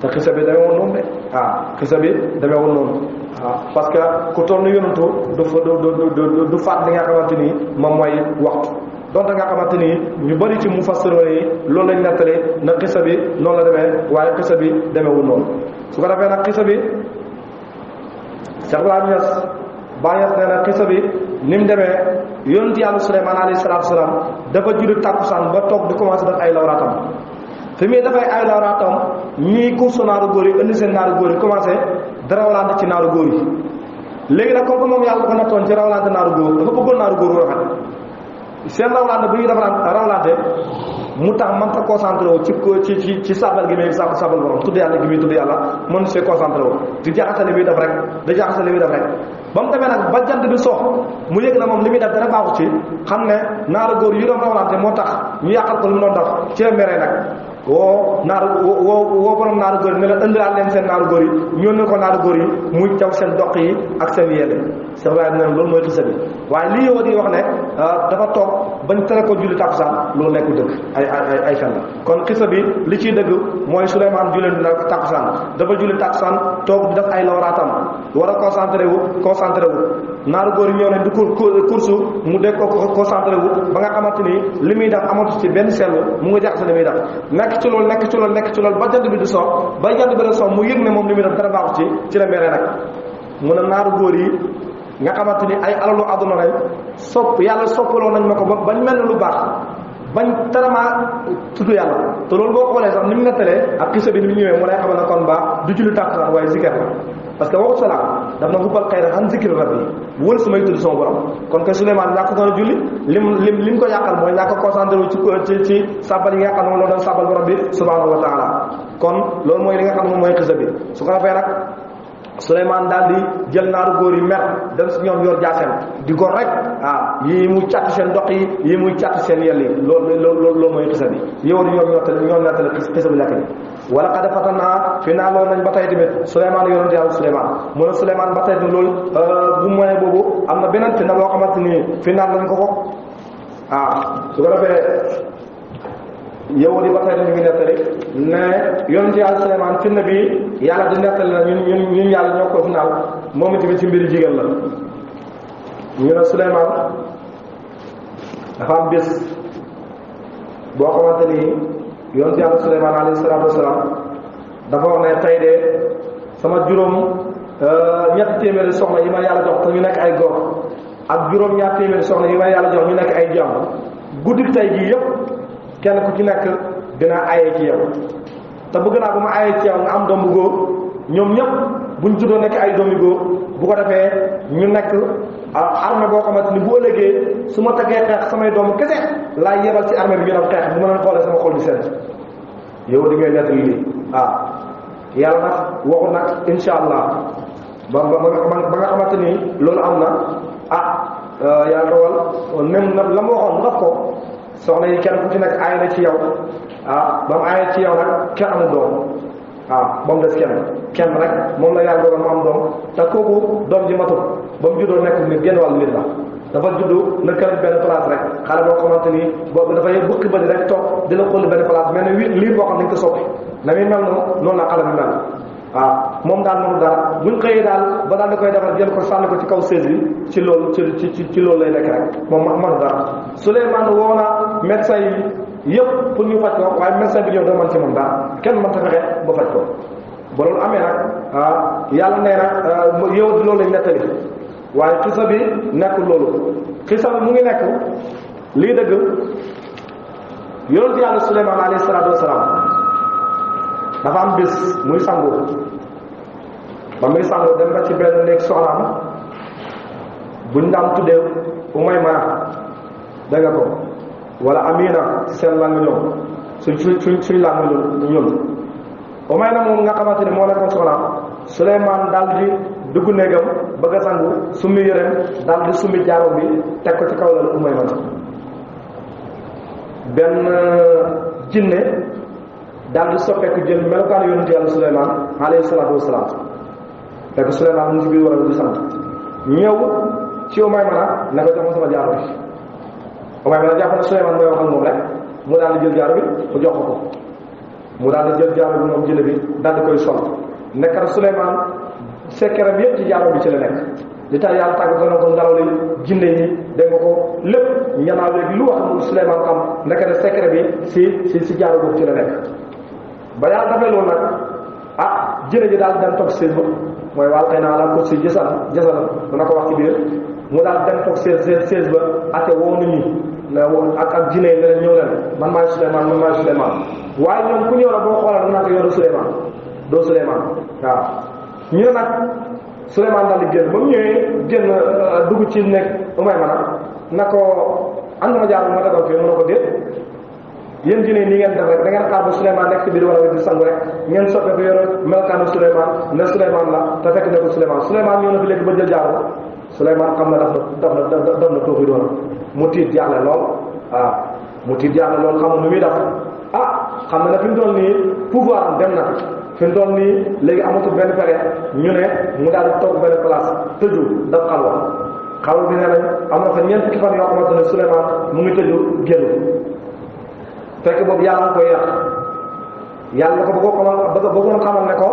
Speaker 1: te xisa bi demee woon noonu de xisa bi demee woon noonu parce que ku toll ni yonantu du faat li nga xamante ni moom mooy waxtu donte nga xamante ni ñu bëri ci mufassiroon yi loolu lañ nettalee na xisa bi noonu la demee waaye xisa bi demeewul noonu su ko defee nag xisa bi Cheikh Ibrahima Niass Baay Ñas nee na xisa bi ni mu demee yonent yàlla Suleymaan alayhi salaatu wasalaam dafa julli tàkkusaan ba toog di commencé def ay lawraatam fi muy dafay ay lawraatam ñii kursu naaru góor yi indi seen naaru góor yi commencé di rawlante ci naaru góor yi léegi nag comme que moom yàlla ko nattoon ci rawlante naaru góor dafa bëggoon naaru góor wu rafet seen rawlante bu ñuy def rawlante mu tax man ta concentré wu ci sabal gi muy sabal borom tudd yàlla gi muy tudd yàlla mën see concentré wu di jaxase li muy def rek ba mu demee nag ba jant bi sox mu yëg na moom li muy def dara baaxu ci xam ne naaru góor yi doon rawlante moo tax ñu yàqal ko lu mu doon def ci la meree nag woo borom naaru góor yi ne la ëndilaat leen seen naaru góor yi ñoo ne ko naaru góor yi muy caw seen doq yi ak seen yelle Cheikh Ibrahima ne loolu mooy xisa bi waaye lii yow di wax ne dafa toog bañ tere ko julli tàkkusaan loolu nekkul dëgg ay fen la kon xisa bi li ciy dëgg mooy Suleymaan julli na tàkkusaan dafa julli tàkkusaan toog di def ay lawraatam war a concentré wu naaru góor yi ñëw ne di course mu dégg ko concentré wu ba nga xamante ni li muy def amatu ci benn seetlu mu nga jaxase li muy def nekk ci loolu ba jant bi di sox mu yëg ne moom li muy def dara baaxu ci la meree nag mu ne naaru góor yi nga xamante ni ay alalu àdduna lañ yàlla soppaloo nañ ma ko bañ mel ne lu baax bañ taramaa tudd yàlla te loolu boo xoolee sax ni mu nettalee ak xisa bi ni mu ñëwee mu lay xamal ne kon baax du julli tàkk sax waaye zikar la parce que waxu salaam daf na hubbal xayra an zikri rabbi wël su may tudd sama borom kon kay Souleymane ñàkk doon julli lim ko yàqal mooy ñàkk concentré wu ci sàbbal yi nga xam ne moom la doon sàbbal borom bi subhanahu wa taala kon loolu mooy li nga xam ne moom mooy xisa bi su ko defee nag Souleymane daal di jël naaru góor yi mer dem si ñoom yor jaasem di gor rek yii muy càtt seen ndox yi yii muy càtt seen yell yi loolu mooy xisa bi yow di ñoom ñoo nettali xisa bi lekk bi wala xad fatanaa fi naa loolu nañ ba tey tamit Souleymane yonente yàlla Souleymane mu ne Souleymane ba tey tamit loolu bu moyen boobu am na beneen fi na boo xamante ni fi naan nañ ko su ko defee yow di ba tey ñu ngi nettali ne yonente yàlla Souleymane fi na bi yàlla di nettali na ñun yàlla ñoo ko final moom tamit ci mbiri jigéen la ñu ne Souleymane dafa am bés boo xamante ni yonent yàlla Souleymane alayhi salaatu wasalaam dafa wax ne tey de sama juróom ñetti téeméeri soxna yi ma yàlla jox te ñu nekk ay góor ak juróom ñaar téeméeri soxna yi ma yàlla jox ñu nekk ay jàmm guddi tey jii yëpp kenn ku ci nekk dina aye ci yow te bëgg naa bu ma aye ci yow nga am doom bu góor ñoom ñëpp buñ juddoo nekk ay doomi góor bu ko defee ñu nekk armée boo xamante ni bu ëllëgee su ma taggee xeex samay doomu kese laay yebal ci armée bi ñu dem xeex bu ma leen xoolee sama xol bi sedd yow di ngay nett lii yàlla nag waxu nag insha allah ba nga xamante ni loolu am na yàlla dogal même la ma waxoon mu daf ko soxna yi kenn ku ci nekk aay na ci yow ba mu aayee ci yow nag kenn amul doom ba mu des kenn rek moom la yàlla dogal mu am doom te kooku doom ji matul ba mu juddoo nekk nit genn wàllu nit la dafa juddu na këram benn place rek xale boo xamante ni boobu dafay bukki ba di rek toog di la xool benn place mel ni liir boo xam ne dañ ko soppi na muy mel noonu la xale bi mel moom daal moom dara buñ xëyee daal ba daal di koy defar jël ko sànni ko ci kaw sées bi ci loolu lay nekk rek moom manu dara Souleymane woo na médecin yi yëpp pour ñu faj ko waaye médecin bi ñëw da man ci moom dara kenn mën ta fexe ba faj ko ba loolu amee nag yàlla nee na yow di loolu lañ nettali waaye xisa bi nekkul loolu xisa bi mu ngi nekk lii dëgg yonent yàlla Souleymane alayhi salaatu wasalaam dafa am bis muy sangu ba muy sangu dem ba ci benn néeg soxnaam buñ daan tuddee Umayma dégg nga ko wala Amina ci seen langue ñoom suñ langue ñun Umayma moom nga xamante ni moo nekkoon soxnaam Souleymane daal di dugg néegam bëgg a sangu summi yëreem daal di summi jaaro bi teg ko ci kaw lal Umayma benn jinne daal di soppeeku jël melokaanu yonent yàlla Souleymane alayhi salaatu wasalaam fekk Souleymane mu ngi ci biir wala di sant ñëw ci Umayma nag ne ko jox ma sama jaaro bi Umayma nag jàpp na Souleymane mooy wax ak moom rek mu daal di jël jaaro bi mu jox ko mu daal di jël jaaro bi moom jinne bi daal di koy sol nekkar Souleymane sekkeram yépp ci jaaro bi ci la nekk li tax yàlla tàggatoo na ko ngelaw li jinne yi dégg nga ko lépp ñanaaw léegi lu wax mu Souleymane xam nekk ne secret bi si jaaro boobu ci la nekk ba yàlla dafay loolu nag jinne ji daal dem toog seen ba mooy wàll xëy naa la ko si jësal dana ko wax ci biir mu daal dem toog seen ba ate woo nit ñi ak jinne yi ne leen ñëw leen man maay Souleymane waaye ñoom ku ñëw la boo xoolal dana ko yow doo Souleymane waaw ñu ne nag Souleymane daal di génn ba mu ñëwee génn dugg ci nekk Umayma nag na ko ànd ma jaar ma tegal fii mu ne ko déet yéen jinne nii ngeen def rek da ngeen xaar ba Souleymane nekk ci biir wala di sangu rek ngeen soppe ko yore melokaanu Souleymane ne Souleymane la te fekk ne ko Souleymane ñëw na fi léegi ba jël jaaro Souleymane xam na daf na toofi doon mu tiit jaaxle lool mu tiit jaaxle lool xamul nu muy def xam na ne fi mu toll nii pouvoir am dem na fi mu toll nii léegi amatul benn pexe ñu ne mu daal di toog benn place tëju daf xalwa bi nee nañ am na fa ñeent fukki fan yoo xamante ne Souleymane mu ngi tëju génn fekk boobu yàlla nga koy yàq yàlla ko bëggoon xamal ne ko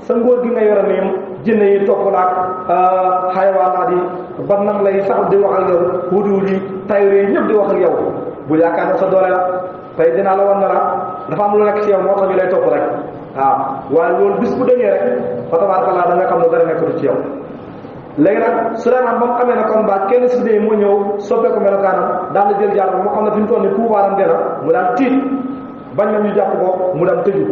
Speaker 1: sa ngóor gi nga yore nii jinne yi topp laak xayawaanaat yi ba nam lay sax di wax ak yow wudiwul yi tayr yi ñëpp di wax ak yow bu yaakaar ne sa doole la tey dinaa la wan ne la dafa am lu nekk ci yow moo tax ñu lay topp rek waaye loolu bis bu dañee rek fa tabarakallah da nga xam ne dara nekkatu ci yow léegi nag Souleymane ba mu xamee ne kon ba kenn si dee moo ñëw soppee ko melokaanam daal di jël jaar ba mu xam ne fi mu toll nii pouvoir am dee na mu daal tiit bañ na ñu jàpp ko mu daal tëju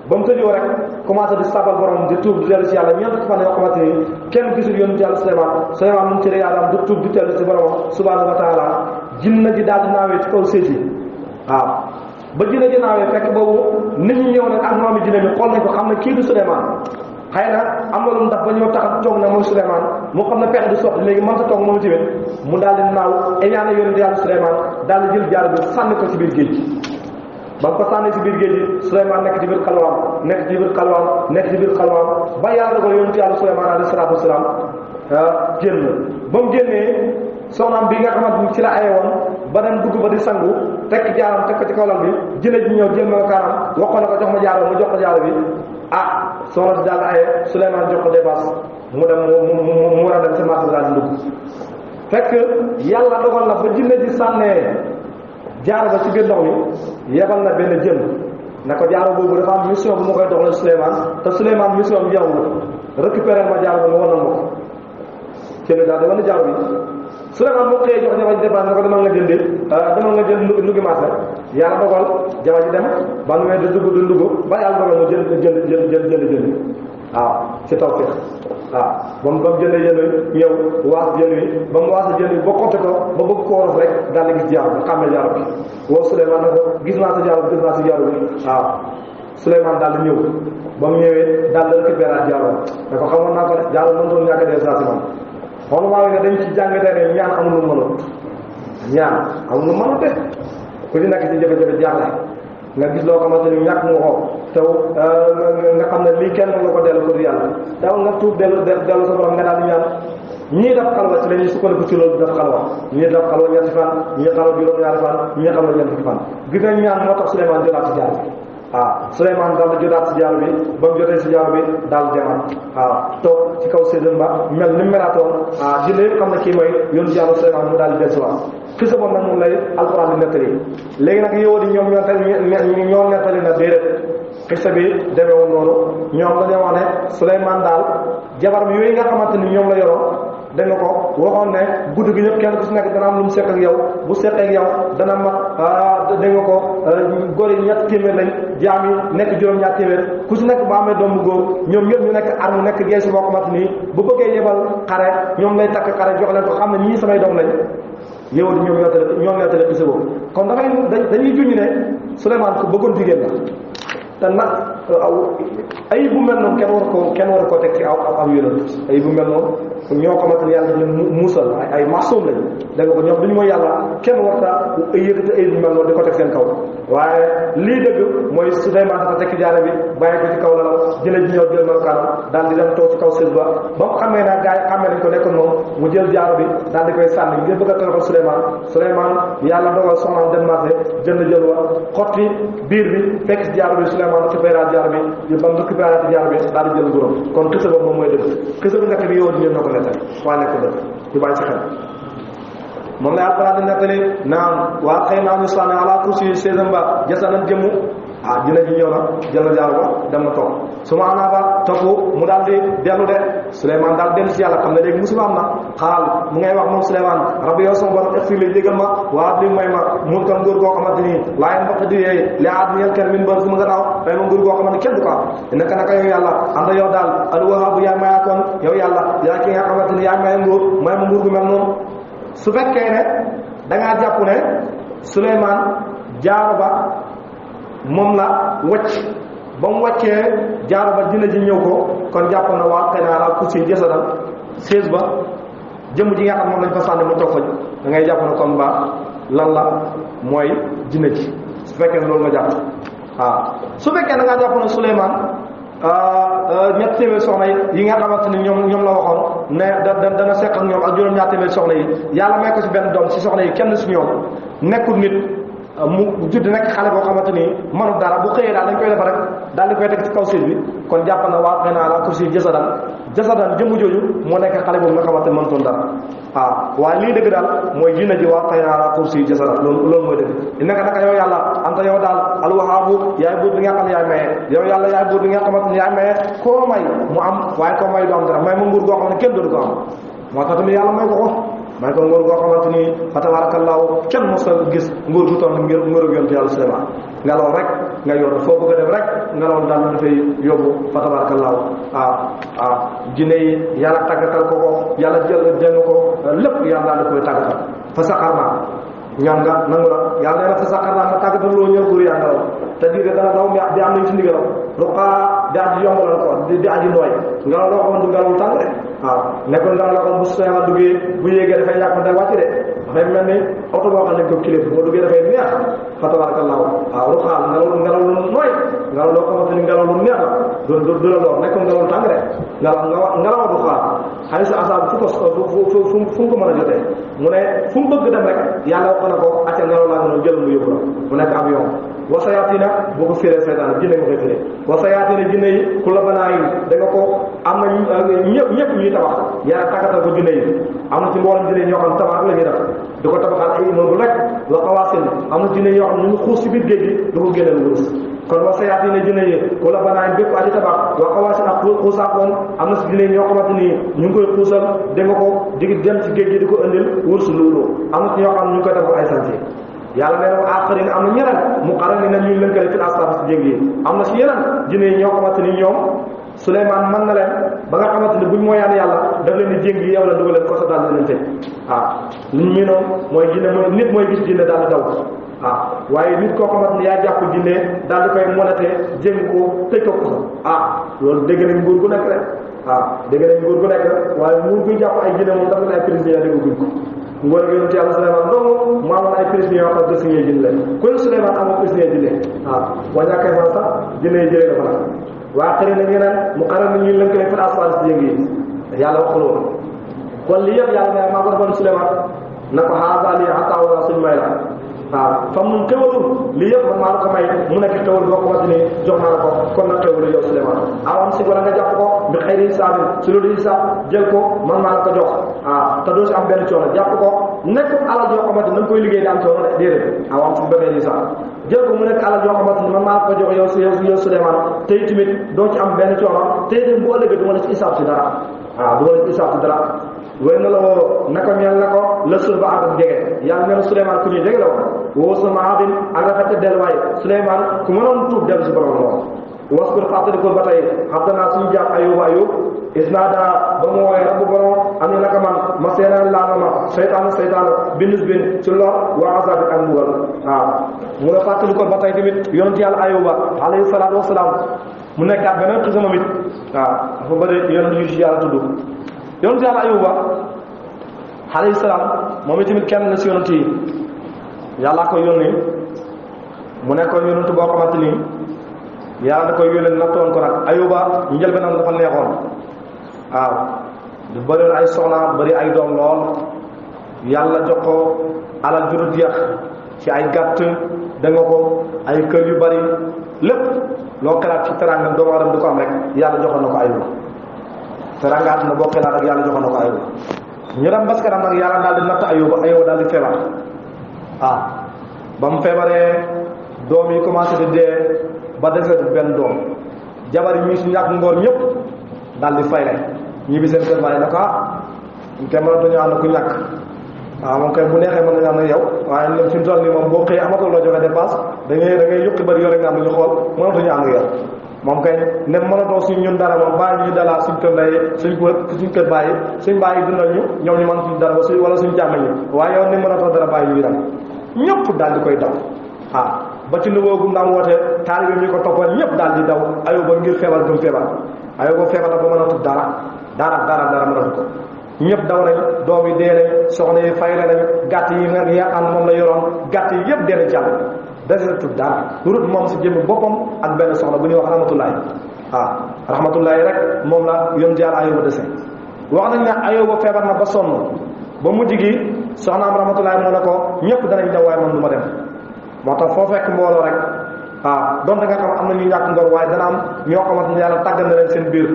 Speaker 1: ba mu tëjoo rek commencé di sabal borom di tuub di dellu si yàlla ñeent fan yoo xamante ni kenn gisul yonent yàlla Souleymane mu ngi ci yàlla am di tuub di dellu si borom subhanahu wa taala jinne ji daal di naawee ci kaw séet yi waaw ba jinne ji naawee fekk boobu nit ñi ñëw nag ak moomi jinne mi xool nañ ko xam ne kii du Souleymane xëy na am na lu mu tax ba ñëw tax toog na mooy Souleymane moo xam ne pexe du sotti léegi mën ta toog moom tamit mu daal di naaw eñaane yonent yàlla Souleymane daal di jël jaar bi sànni ko ci biir géej gi ba nga ko sànni ci biir géej gi Souleymane nekk ci biir xalwaam nekk ci biir xalwaam ba yàlla dogal yonent yàlla Souleymane alayhi salaatu wasalaam génn ba mu génnee soxnaam bi nga xamante ni ci la aye woon ba dem dugg ba di sangu tekk jaaram teg ko ci kaw lal bi jële ji ñëw jël melokaanam wax ko ne ko jox ma jaaro mu jox ko jaaro bi soxna si daal aye Souleymane jox ko dépasse mu dem mu war a dem ci marché daal di dugg fekk yàlla dogal na ba jinne ji sànnee jaaro ba ci biir ndox mi yebal na benn jën na ko jaaro boobu dafa am mission bu ma koy doxal Souleymane te Souleymane mission bi jeexul récupérer ma jaaro ba mu wan na ma ko jën daal dama ne jaaro bi Souleymane moo xëyee jox jabar ji dépense ne ko demal nga jënd ndugi marché yàlla dogal jabar ji dem ba nu di dugg ba yàlla dogal mu jënd waaw ci taw feex waaw ba mu jëndee jënd ñëw waas jënd wi ba mu waasa jënd wi ba xotte ko ba bëgg koo rof rek daal di gis jaaro bi xàmmee jaaro bi woo Souleymane ne ko gis naa sa jaaro bi waaw Souleymane daal di ñëw ba mu ñëwee daal di récupérer jaaro ne ko xamoon naa ko de jaaro mëntoon ñàkk dee saa si man xool maa ngi ne dañ ci jàngatee ne ñaan amul lu mënut ñaan amul lu mënut de ku ci nekk ci jafe-jafe jaaxle nga gis loo xamante ni ñàkk nga ko taw nga xam ne lii kenn nga ko dellu ko yàlla daw nga tuub dellu sa borom nga daal di ñaan ñii def xalwa ci dañuy sukkandiku ci loolu def xalwa ñii def xalwa ñetti fan ñii xalwa juróom-ñaari fan ñii xalwa ñeenti fan gis nga ñaan moo tax Souleymane jëlaat ci jaar bi waaw Souleymane daal di jotaat si jaaro bi ba mu jotee si jaaro bi daal di demaat waaw toog ci kaw séddale ba mel ni mu melaatoon jinne yëpp xam ne kii mooy yoonu yàlla Souleymane mu daal di dellusiwaat xisa boobu nag moom lay alxuraan di nettali léegi nag yow di ñoom ñoo nettali na déedéet xisa bi demeewul noonu ñoom dañoo wax ne Souleymane daal jabar bi yooyu nga xamante ni ñoom la yoroon dégg nga ko waxoon ne guddi gi ñëpp kenn ku si nekk dana am lu mu seq ak yow bu seqee ak yow dana mat dégg nga ko góor yi ñett téeméer lañ jaam yi nekk juróom-ñaar téeméer ku si nekk ba amee doom bu góor ñoom ñëpp ñu nekk arme nekk geesu boo xamante nii bu bëggee yebal xare ñoom lay takk xare jox leen ko xam ne ñii samay doom lañ yow di ñoom nettali xisa boobu kon dañuy juñ ne Souleymane ko bëggoon jigéen la te nag ay bu mel noonu kenn war koo teg ci aw yonent ay bu mel noonu ñoo xamante ne yàlla dañ leen muusal ay maasum lañ dégg nga ko ñoom duñu mooy yàlla kenn warta ay yëkkati ay bu mel noonu di ko teg seen kaw waaye lii dëgg mooy Souleymane dafa tekki jaare bi bàyyi ko ci kaw la jële ji ñëw jël melokaanam daal di dem toog ci kaw sës ba ba mu xamee naa gars yi xamee nañ ko nekkoon moom mu jël jaaro bi daal di koy sànni ngir bëgg a toroxal Souleymane yàlla dogal soxnaam dem marché jël wa xotti biir bi fekk ci jaaro bi Souleymane récupéré jaaro bi ba mu récupéré jaaro bi daal di jël nguuram kon xisa boobu moom mooy dëgg xisa bu nekk bi yow di ñëw na ko nettali waa nekk dëgg ñu bàyyi si xel moom lay alquran di nettali naan waa xëy naa ñu sànni ala kursi séesam ba jasanan jëmmu dina ji ñëw na jël na jaaro ba dem na toog su ma anaa ba topp mu daal di dellu de Souleymane daal dellu si yàlla xam ne léegi musiba am na xaal mu ngay wax moom Souleymane rabbi yow sama borom expliqué li jégal ma waa li may ma mun kam nguur goo xamante ni laayen mbaq di yeey li aat ñeel kenn min ba su ma gannaaw fay ma nguur goo xamante kenn du ko am naka yow yàlla anda yow daal alwahabu yaa mayaakoon yow yàlla yaa ki nga xamante ni yaa maye nguur may ma nguur gu mel noonu su fekkee ne da ngaa jàpp ne Souleymane jaaro ba moom la wacc ba mu wàccee jaaro ba dina ji ñëw ko kon jàpp na waa xëy naa la kursi jësadal sées ba jëmm ji nga xam moom lañ fa sànni mu toog fa da ngay jàpp ne kon ba lan la mooy dina ji su fekkee ne loolu nga jàpp su fekkee da ngaa jàpp ne Souleymane ñett téeméer soxna yi nga xamante ni ñoom la waxoon ne dana seq ak ñoom ak juróom-ñaar téeméer soxna yi yàlla may ko si benn doom si soxna yi kenn si ñoom nekkul nit mu judd nekk xale boo xamante ni mënul dara bu xëyee daal dañ koy defar rek daal di koy teg ci kaw séet bi kon jàpp na waa xëy naa la kursi jasadan jëmm jooju moo nekk xale boobu nga xamante ni mënutoon dara waaye lii dëgg daal mooy jinne ji waa xëy naa la kursi jasadan loolu mooy dëgg naka yow yàlla anta yow daal alwahaabu yaay buur bi nga xam ne yaay maye yow yàlla yaay buur bi nga xamante ni yaay maye koo may mu am waaye koo may du am dara may ma nguur goo xam ne kenn dootu ko am moo tax tamit yàlla may ko nguur goo xamante ni fa tabarakallahu kenn mos a gis nguur gu toll ngir nguur ak yonent yàlla Suleymaan ngelaw rek nga yor foo bëgg a def rek ngelaw daal la dafay yóbbu fa tabarakallahu jinne yi yàlla tàggatal ko yàlla jël ko lépp yàlla daal di koy tàggatal fa saxar naa ñaan nga nangu la yàlla nee na fa saxar naa nga tàggatal loo ñëw pour yaa ngelaw te diir dana daw di am nañ ci ndigalam ruqaa di aji yombalal ko di aji nooy ngelaw loo xamante ngelaw tàng de waaw nekkoon ngelaw loo xam bu Suleymaan duggee bu yéegee dafay yàq day wàcc de dafay mel ni oto boo xam ne ko kilif boo duggee dafay neex fa tabarakallahu waaw ruqaa ngelaw lu nooy ngelaw loo xamante ni ngelaw lu neex la du la lor nekkoon ngelaw tàng de ngelaw ruqaa xay sa asaab fu mu ko mën a jotee mu ne fu mu bëgg dem rek yàlla wax na ko acca ngelaw laa nga jël mu yóbbu la mu nekk avion wa sayaatina boo ko firee seytaan jinne nga koy firee wa sayaatina jinne yi ku la banaa yi da nga ko am na ñëpp ñuy tabax yàlla tàggatal ko jinne yi am na ci mboolem jinne yi ñoo xam tabax la ñuy def di ko tabaxal ay immeuble rek wa xawaasin am na jinne yoo xam ne ñu xuus si biir géej gi di ko génneel wurus kon wa sayaatina jinne yi ku la banaa yi bépp aji tabax wa xawaasin ak xuusaakoon am na si jinne yi ñoo xamante ni ñu ngi koy xuusal da nga ko di dem ci géej gi di ko indil wurus loolu am na si ñoo xam ne ñu ngi koy tabax ay santé yàlla nee na aaxarin am na ñeneen mu xaral ni na ñuy lënkale fi astab si jéng yi am na si yeneen jinne yi ñoo xamante ni ñoom Suleymaan mën na leen ba nga xamante ni buñ mooyaan yàlla daf leen di jéng yi yow la dugal leen ko sa daal di leen tëj liñ mii noonu mooy jinne mooy nit mooy gis jinne daal di daw waaye nit koo xamante ni yaa jàpp jinne daal di koy monate jéng ko tëj ko ko loolu dégg nañ nguur gu nekk rek dégg nañ nguur gu nekk waaye nguur guy jàpp ay jinne moom dafa ay prisonniers dégg guñ ko nguur gi yonent yàlla Suleymaan dong mu amoon ay prisonniers yoo xam ne signé jinne la kon Suleymaan amoon prisonnier jinne waa ñàkkee fan sax jinne yi jëlee dafa nag waa xëri na ñeneen mu xaral na ñuy lënkale fi asfaar si yëngi yi yàlla wax loolu kon li yëpp yàlla ne maa ko defoon Suleymaan na ko haasa lii ataaw suñu may la fam mun xewalul lii yëpp man maa la ko may mu nekk xewal boo xamante ni jox naa la ko kon nag xewalu yow Suleymaan awam si wala nga jàpp ko bi xëyri hisaabin si loolu hisaab jël ko man maa la ko jox te doo si am benn coono jàpp ko nekk alal yoo xamante ni da nga koy liggéey di am coono de déedéet awam si bëggee hisaab jël ko mu nekk alal yoo xamante ni man maa la ko jox yow Suleymaan tey tamit doo ci am benn coono tey tamit bu ëllëgee du ma la ci hisaab si dara du ma la ci hisaab si dara wéy na la woo naka mel na ko la sul ba àgg jege yàlla nee na Suleymaan ku ñuy jege la woon woo sama abin ak rafet delluwaay Suleymaan ku mënoon tuub dellu si borom la woon waskur fàttalikul ba tey xam naa suñu jàpp ayub isnaada ba mu woowee rabbu borom am na naka man ma seenaan laana ma seytaanu binus bin ci lor waa azabi ak mbugal mu ne fàttalikul ba tey tamit yonent yàlla ayuba alayhi salaatu wasalaam mu nekkaat beneen xisama mit dafa bëri yonent yu si yàlla tudd yonent yàlla ayuba alayhi salaam moom itamit kenn na si yonent yi yàllaa ko yónni mu nekkoon yonent boo xamante ni yàlla da koy yónnee nattoon ko nag ayuba njëlbeenam dafa neexoon du bëri ay soxna bëri ay doom lool yàlla jox ko alal ju dul jeex ci ay gàtt da nga ko ay kër yu bëri lépp loo xalaat ci teranga doomu aadama du ko am rek yàlla joxoon na ko ayuba teranga àdduna boo xalaat rek yàlla joxoon na ko ayuba ñu dem parce que nag yàlla daal di natt ayuba daal di feebar ba mu feebaree doom yi commencé di dee ba defee benn doom jabar yi su ñàkk ngoor ñëpp daal di fay leen ñi bi seen kër bàyyi na ko kay mënatuñu ànd ku ñàkk moom kay bu neexee mën nañu ànd ak yow waaye ñun fi mu toll nii moom boo xëyee amatoo loo joxe dépense da ngay yokki bari yore nga am ñu xool mënatuñu ànd ak yow moom kay ne mënatoo suñ ñun dara moom bàyyi ñu dalaa suñ kër lay suñ kër bàyyi suñ bàyyi dundal ñu ñoom ñu mënatuñ dara wala suñ jàmm ñu waaye yow ni mënatoo dara bàyyi ñu dem ñëpp daal di koy daw ba ci nouveau gum daan woote taalibe mi ko toppoon ñëpp daal di daw ayuba ngir feebar gëm feebar ayuba feebar na ba mënatu dara mënatu ko ñëpp daw nañ doom yi dee nañ soxna yi fay nañ gàtt yi nga am moom la yoroon gàtt yi yëpp dee nañ jàll desatu dara lu moom si jëmmi boppam ak benn soxna bu ñuy wax rahmatullahi rahmatullahi rek moom la yoon jaar ayuba dese wax nañ ne ayuba feebar na ba sonn ba mujj gi soxnaam rahmatullahi moo ne ko ñëpp danañ daw waaye man du ma dem moo tax foo fekk mbooloo rek donte nga xam am na ñu ñàkk ngor waaye dana am ñoo xamante ne yàlla tàggal na leen seen biir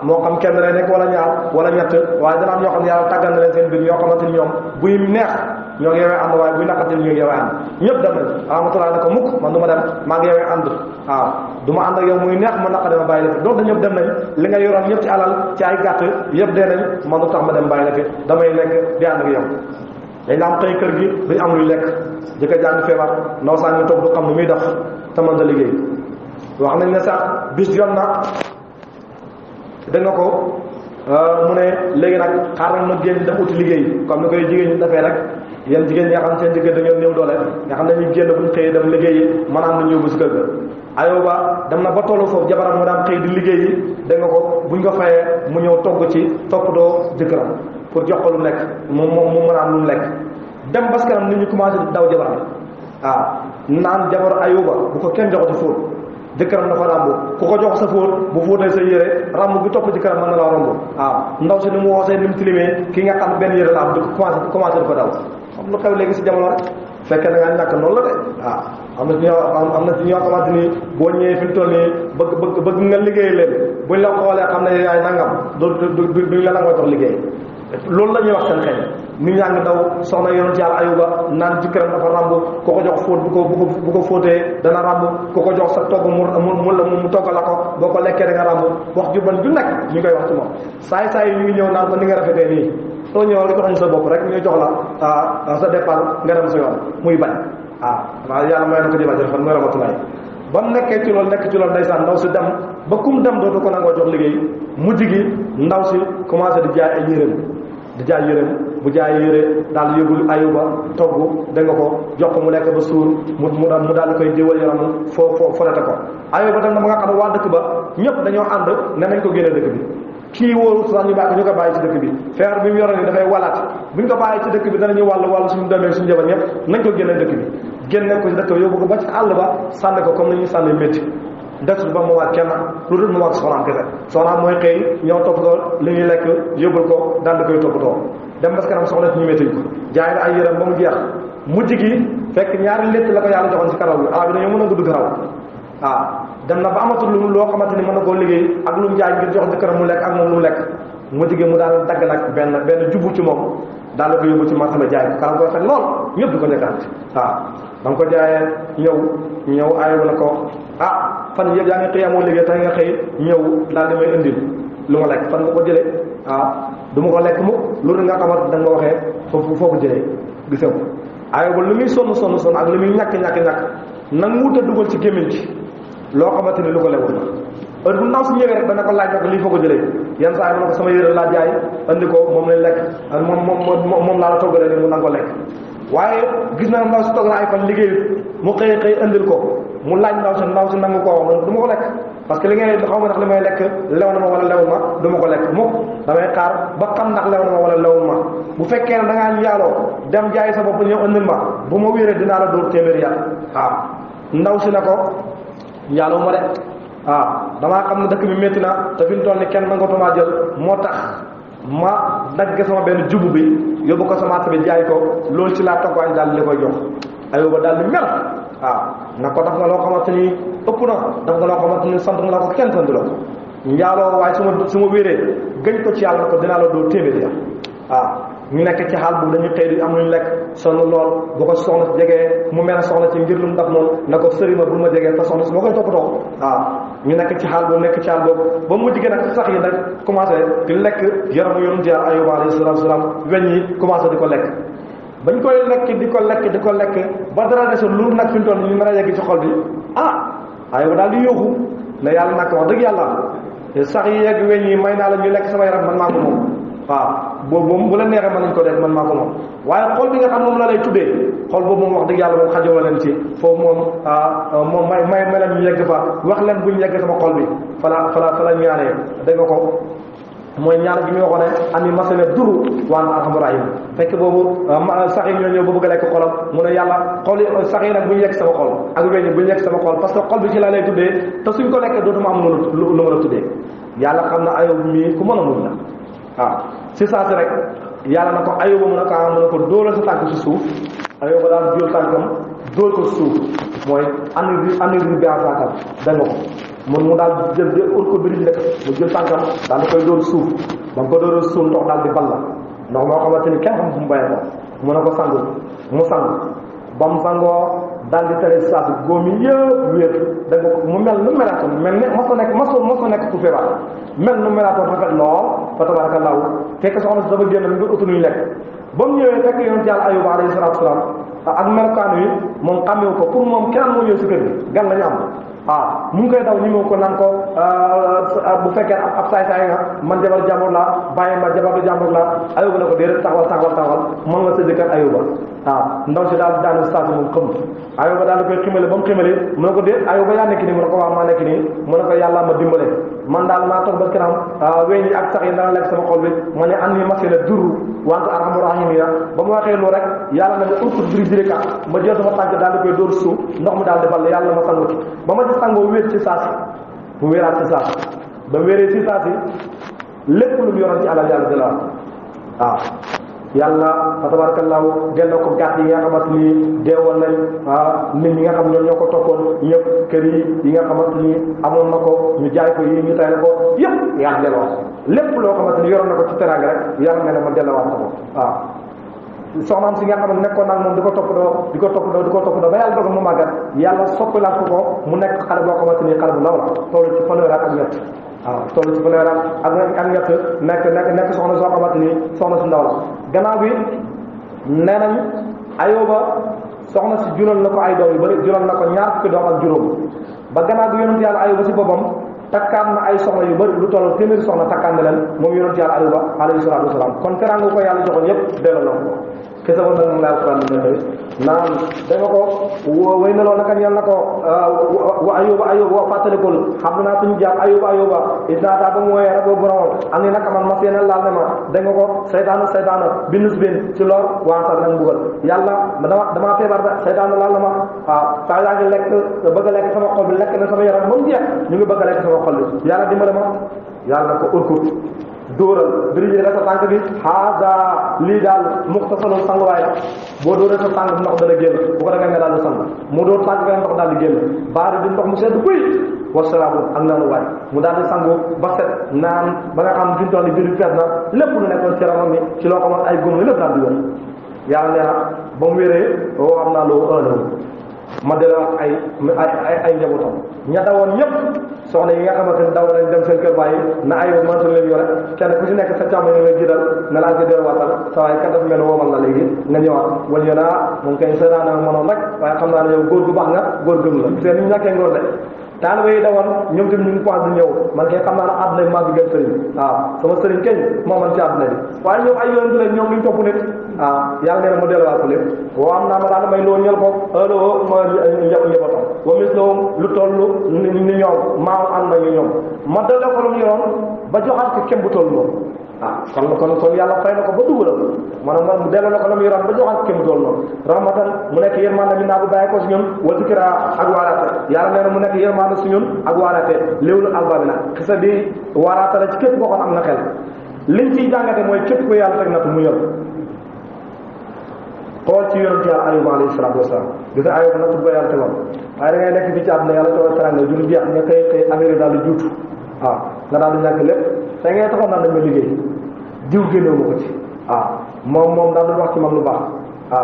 Speaker 1: moo xam kenn lay nekk wala ñaar wala ñett waaye dana am ñoo xam ne yàlla tàggal na leen seen biir ñoo xamante ni ñoom buy neex ñoo ngi yewee ànd waaye buy naqatil ñoo ngi yewee ànd ñëpp dem nañ rahmatullah ne ko mukk man du ma dem maa ngi yewee ànd waaw du ma ànd ak yow muy neex ma naqade ma bàyyi la fi donc ñëpp dem nañ li nga yoroon ñëpp ci alal ci ay gàtt yëpp dee nañ man du tax ma dem bàyyi la fi damay lekk di ànd ak yow dañ la am xëy kër gi duñ am luy lekk jëkkër jaa ngi feebar ndaw saa ngi toog du xam nu muy def te mën da liggéey wax nañ ne sax bis jot na da nga ko mu ne léegi nag xaaral na génn dem uti liggéey comme ni koy jigéen ñi defee rek yéen jigéen ñi nga xam seen jigéen dañoo néew doole nga xam ne ñu génn buñ xëyee dem liggéeyi mën am na ñëw ba si kër ga Ayuba dem na ba tollu foofu jabaram mu daan xëy di liggéeyi da nga ko buñ ko fayee mu ñëw togg ci toppatoo jëkkëram pour jox ko lu nekk mu mën a am lu lekk dem parce que nit ñi commencé daw jabaram waaw naan jabar Ayuba bu ko kenn joxati fóot jëkkëram dafa ràmbu ku ko jox sa fóot bu fóotee sa yére ràmbu bi topp jëkkëram mën na laa romb waaw ndaw si ni mu woosee ni mu tilimee ki nga xam benn yére la am di ko commencé di ko daw xam lu xew léegi si jamono rek fekkee na ngaa ñàkk noonu la de waaw am na ci ñoo xamante ni boo ñëwee fi mu toll nii bëgg nga liggéey leen buñ la xoolee xam ne yaay nangam duñ la nangoo jox liggéey loolu la ñuy wax seen xel nit ñaa ngi daw soxna yonent Yàlla Ayuba naan jëkkëram dafa ràmb ku ko jox fóot bu ko fóotee dana ràmb ku ko jox sa togg mu toggal la ko boo ko lekkee da nga ràmb wax ju ban ju nekk ñu koy wax ci moom saay yi ñu ngi ñëw naan ko ni nga rafetee nii soo ñëw rek joxañ sa bopp rek ñu jox la sa dépense nga dem sa yoon muy bañ waaw yàlla may na ko jëlaat fan mooy ramatulaay ba mu nekkee ci loolu nekk ci loolu ndeysaan ndaw si dem ba kum dem dootu ko nangoo jox liggéey mujj gi ndaw si commencé di jaay ay yéreem bu jaay yére daal yóbbul Ayuba togg da nga ko jox ko mu lekk ba suur mu daal di koy jiwal yaram foo forete ko Ayuba dem na ba nga xam ne waa dëkk ba ñëpp dañoo ànd ne nañ ko génne dëkk bi kii wóoru sax ñu bàyyi ñu ko bàyyi ci dëkk bi feebar bi mu yore ni dafay walaat buñ ko bàyyi ci dëkk bi danañu wàll suñu demee suñu jabar ñëpp nañ ko génne dëkk bi génne ko ci dëkk bi yóbbu ko ba ci àll ba sànni ko comme ni ñuy sànni métti desul ba mu waat kenn lu dul mu waat soxnaam kese soxnaam mooy xëy ñëw toppatoo li ñuy lekk yóbbul ko daal di koy toppatoo dem ba si kanam soxla ci ñu métti ko jaay na ay yërëm ba mu jeex mujj gi fekk ñaari létt la ko yàlla joxoon ci karaw bi arab yi dañoo mën a gudd karaw dem na ba amatul lu loo xamante ni mën na koo liggéey ak lu mu jaay ngir jox jëkkëram mu lekk ak moom lu mu lekk mujj gi mu daal dagg nag benn jubbu ci moom daal la ko yóbbu ci marché ba jaay ko kanam ko rafet lool ñëpp di ko nekkaat ba nga ko jaayee ñëw Ayuba na ko fan yëpp yaa ngi xëy amoo liggéey tax nga xëy ñëw daal di may indil lu ma lekk fan nga ko jëlee du ma ko lekk mukk loolu nga xamante da nga ma waxee foo ko jëlee gisee ko Ayuba lu muy sonn ak lu muy ñàkk nang mu ta dugal ci gémmiñ ci loo xamante ni lu ko lewul la heure bu ndaw si ñëwee rek dana ko laaj nag lii foo ko jëlee yenn saa yi ma ne ko sama yére laa jaay andi ko moom lañ lekk moom laa la toggalee ni mu nang ko lekk waaye gis na ndaw si toog na ay fan liggéeyut mu xëy andil ko mu laaj ndaw si nangu koo wax du ma ko lekk parce que li ngay xaw ma ndax li may lekk lew na ma wala lewul ma du ma ko lekk mukk damay xaar ba xam ndax lew na ma wala lewul ma bu fekkee ne da ngaa njaaloo dem jaay sa bopp ñëw andil ma bu ma wéree dinaa la dóor téeméeri yàq ndaw si na ko njaaloo ma de damaa xam ne dëkk bi métti na te fi mu toll ni kenn nangatuma jël moo tax ma dagg sama benn jubu bi yóbbu ko sama bi jaay ko loolu ci laa toggaañ daal li koy jox Ayuba daal di mer na ko daf nga loo xamante ni ëpp na daf nga loo xamante ni sant nga la ko kenn sant la ko njaaloo waaye su ma wéree gëñ ko ci yàlla ko dinaa la doo téeméer ya ñu nekk ci xaal boobu dañuy xëy di am luñu lekk sonn lool bu ko soxna si jegee mu mel soxna ci ngir lu mu daf noonu na ko sëri ma bul ma jegee te soxna si moo koy toppatoo ñu nekk ci xaal boobu ba mujj gi nag sax yi nag commencé di lekk yaramu yonent Yàlla Ayuba alayhi salaatu salaam weñ yi commencé di ko lekk bañ koy lekk di ko lekk ba dara desul lu nag fi mu toll ñu mën a yegg ci xol bi Ayuba daal di yóoxu ne yàlla nag wax dëgg yàlla sax yi yegg weñ yi may naa la ñu lekk sama yaram man maa ko moom boobu bu la neexee mën nañ ko def man maa ko moom waaye xol bi nga xam moom la lay tuddee xol boobu moom wax dëgg yàlla moom xajoo leen ci foofu moom may leen ñu yegg fa wax leen buñ yegg sama xol bi fa la ñaanee dégg nga ko mooy ñaan bi muy waxoon ne ani masale duru waan arhamur rahim fekk boobu sax yi ñoo ñëw ba bëgg a lekk xolam mu ne yàlla xol yi sax yi nag bu ñu yegg sama xol ak weñ bu ñu yegg sama xol parce que xol bi ci la lay tuddee te suñ ko lekkee dootuma am lu ma la tuddee yàlla xam na Ayuba mii ku mën a muñ la si saa si rek yàlla na ko Ayuba mu ne ko dóolal sa tànk ci suuf Ayuba daal jël tànkam dóol ko suuf mooy anir bi asakal da nga ko mu daal jël ut ko biri nekk mu jël tànkam daal di koy dóor suuf ba mu ko dóoral suuf ndox daal di balla ndox moo xamante ni kenn xam fu mu bayee ko
Speaker 2: mu ne ko sangu mu sangu ba mu sangoo daal di tere saa si góom yi yëpp wér da nga mu mel nu melaatoon mel ne mosoo nekk ku feebar mel nu melaatoon rafet lool fa tabarakallahu fekk soxna si dafa génn ngir utu luñu lekk ba mu ñëwee fekk yonent Yàlla Ayuba alayhi salaatu salaam ak melokaan wi moom xamewu ko pour moom kenn moo ñëw si kër gi gan la ñu am mu ngi koy daw ñi moo ko naan ko bu fekkee ab saay-saay nga man jabar jàmbur la bàyyi ma jabar jàmbur la Ayuba ne ko déedéet taxawal mën nga sa jëkkër Ayuba ndaw si daal daanu saa si moom xam Ayuba daal di koy ximale ba mu ximalee mu ne ko déet Ayuba yaa nekk nii mu ne ko waaw maa nekk nii mu ne ko yàlla ma dimbale man daal maa toog ba kanam weñ yi ak sax yi dana lekk sama xol bi ma ne an ni masina duru wante arhamu rahimina ba mu waxee loolu rek yàlla na nga urtu dirika ma jël sama tànk daal di koy dóor suuf ndox mi daal di ball yàlla ma sangu ci ba ma ci sangoo wéet ci saasi mu wéeraat ci saasi ba wéeree ci saasi lépp lu mu yoroon ci alal yàlla jëlaat yàlla fa tabarakallahu delloo ko gàtt yi nga xamante ni deewoon nañ nit ñi nga xam ñoo ko toppoon ñëpp kër yi nga xamante ni amoon na ko ñu jaay ko yi ñu tay ko yëpp yàlla delloo lépp loo xamante ni yoroon na ko ci teraanga rek yàlla nga ne ma delloowaat ko soxnaam si nga xam ne nekkoon nag moom di ko toppatoo ba yàlla dogal mu màggat yàlla soppalaat ko mu nekk xale boo xamante ni xale bu ndaw la toll ci fanweer ak ñett toll ci fanweer ak ñett nekk soxna soo xamante ni soxna si ndaw la gannaaw bi nee nañ Ayuba soxna si jural na ko ay doom yu bëri jural na ko ñaar fukki doom ak juróom ba gannaaw bi yonent Yàlla Ayuba si boppam takkaat na ay soxna yu bëri lu toll téeméeri soxna takkaat na leen moom yonent Yàlla Ayuba alayhi salaatu wasalaam kon teraanga ko yàlla joxoon yëpp delloo na ko kese woon na la alquran naan da nga ko wéy na loolu naka ñeel na ko wa Ayuba wa fàttalikul xam naa suñu jaam Ayuba isnaata ba mu wooyee rabo borom am ni naka man mas yéena laal ne ma da nga ko seytaana binus bin ci loor wansar nag mbugal yàlla damaa feebar da seytaana laal na ma saa yaa ngi lekk bëgg a lekk sama xol bi lekk na sama yaram moom jeex ñu ngi bëgg a lekk sama xol bi yàlla dimbale ma yàlla ko urkut dóoral biriji la sa tànk bi haada lii daal muxtasalul sanguwaay boo dóoree sa tànk ndox dana génn bu ko defee nga daal di sang mu dóor tànk nga ndox daal di génn baari di ndox mu sedd guy wasalaamu ak naanu waay mu daal di sangu ba set naan ba nga xam fi mu toll nii biir bi fees na lépp lu nekkoon ci yaramam mi ci loo xamoon ay góom lépp daal di wér yàlla nee na ba mu wéree woo xam naa loo ëllëg ma delloo ay njabootam ña dawoon ñëpp soxna yi nga xamante ni daw nañ dem seen kër bàyyi na Ayuba mënatu leen yore kenn ku ci nekk sa càmm yi ngay jiital ne laa ko delluwaatal sa waaye kat dafa mel ne woomal la léegi nga ñëwaat wala ñu moom kay sa daana mënoon rek waaye xam naa ne yow góor gu baax nga góor gëm la te ni ñu ñàkkee ngóor de taaliba yi dawoon ñoom tamit ñu ngi commencé di ñëw man kay xam naa ne àdduna bi maa ngi gën sëriñ sama sëriñ keñ moo man ci àdduna bi waaye ñoom ay yoon la ñoom luñ topp nit yàlla nee na mu delluwaat ko lépp woo am naa ma daal may loo ñel ko ëllëgoo ma njabootam wa mis lowum lu toll ni ñoom maam am nañu ñoom ma delloo ko lu mu yoroon ba joxaat ko kem bu toll noonu kon yàlla fay na ko ba dugalal maanaam mu delloo ko la mu yoroon ba joxaat ko kem bu toll noonu rahmatan mu nekk yërmande mi naa bu bàyyi ko si ñun wa zikra ak waaraate yàlla nee na mu nekk yërmande si ñun ak waaraate léewlu albabi nag xisa bi waaraate la ci képp koo xam am na xel liñ ciy jàngate mooy képp ko yàlla teg na mu yor xool ci yonent Yàlla Ayuba alayhi salaatu wasalaam gis nga Ayuba nattu ba yàlla tegoon waaye da ngay nekk fii ci àdduna yàlla tawal teranga du lu jeex nga xëy Amérique daal di juutu nga daal di ñàkk lépp te ngay taxoon naan dañ ma liggéey diw génnewu ma ko ci moom daal di wax ci man lu baax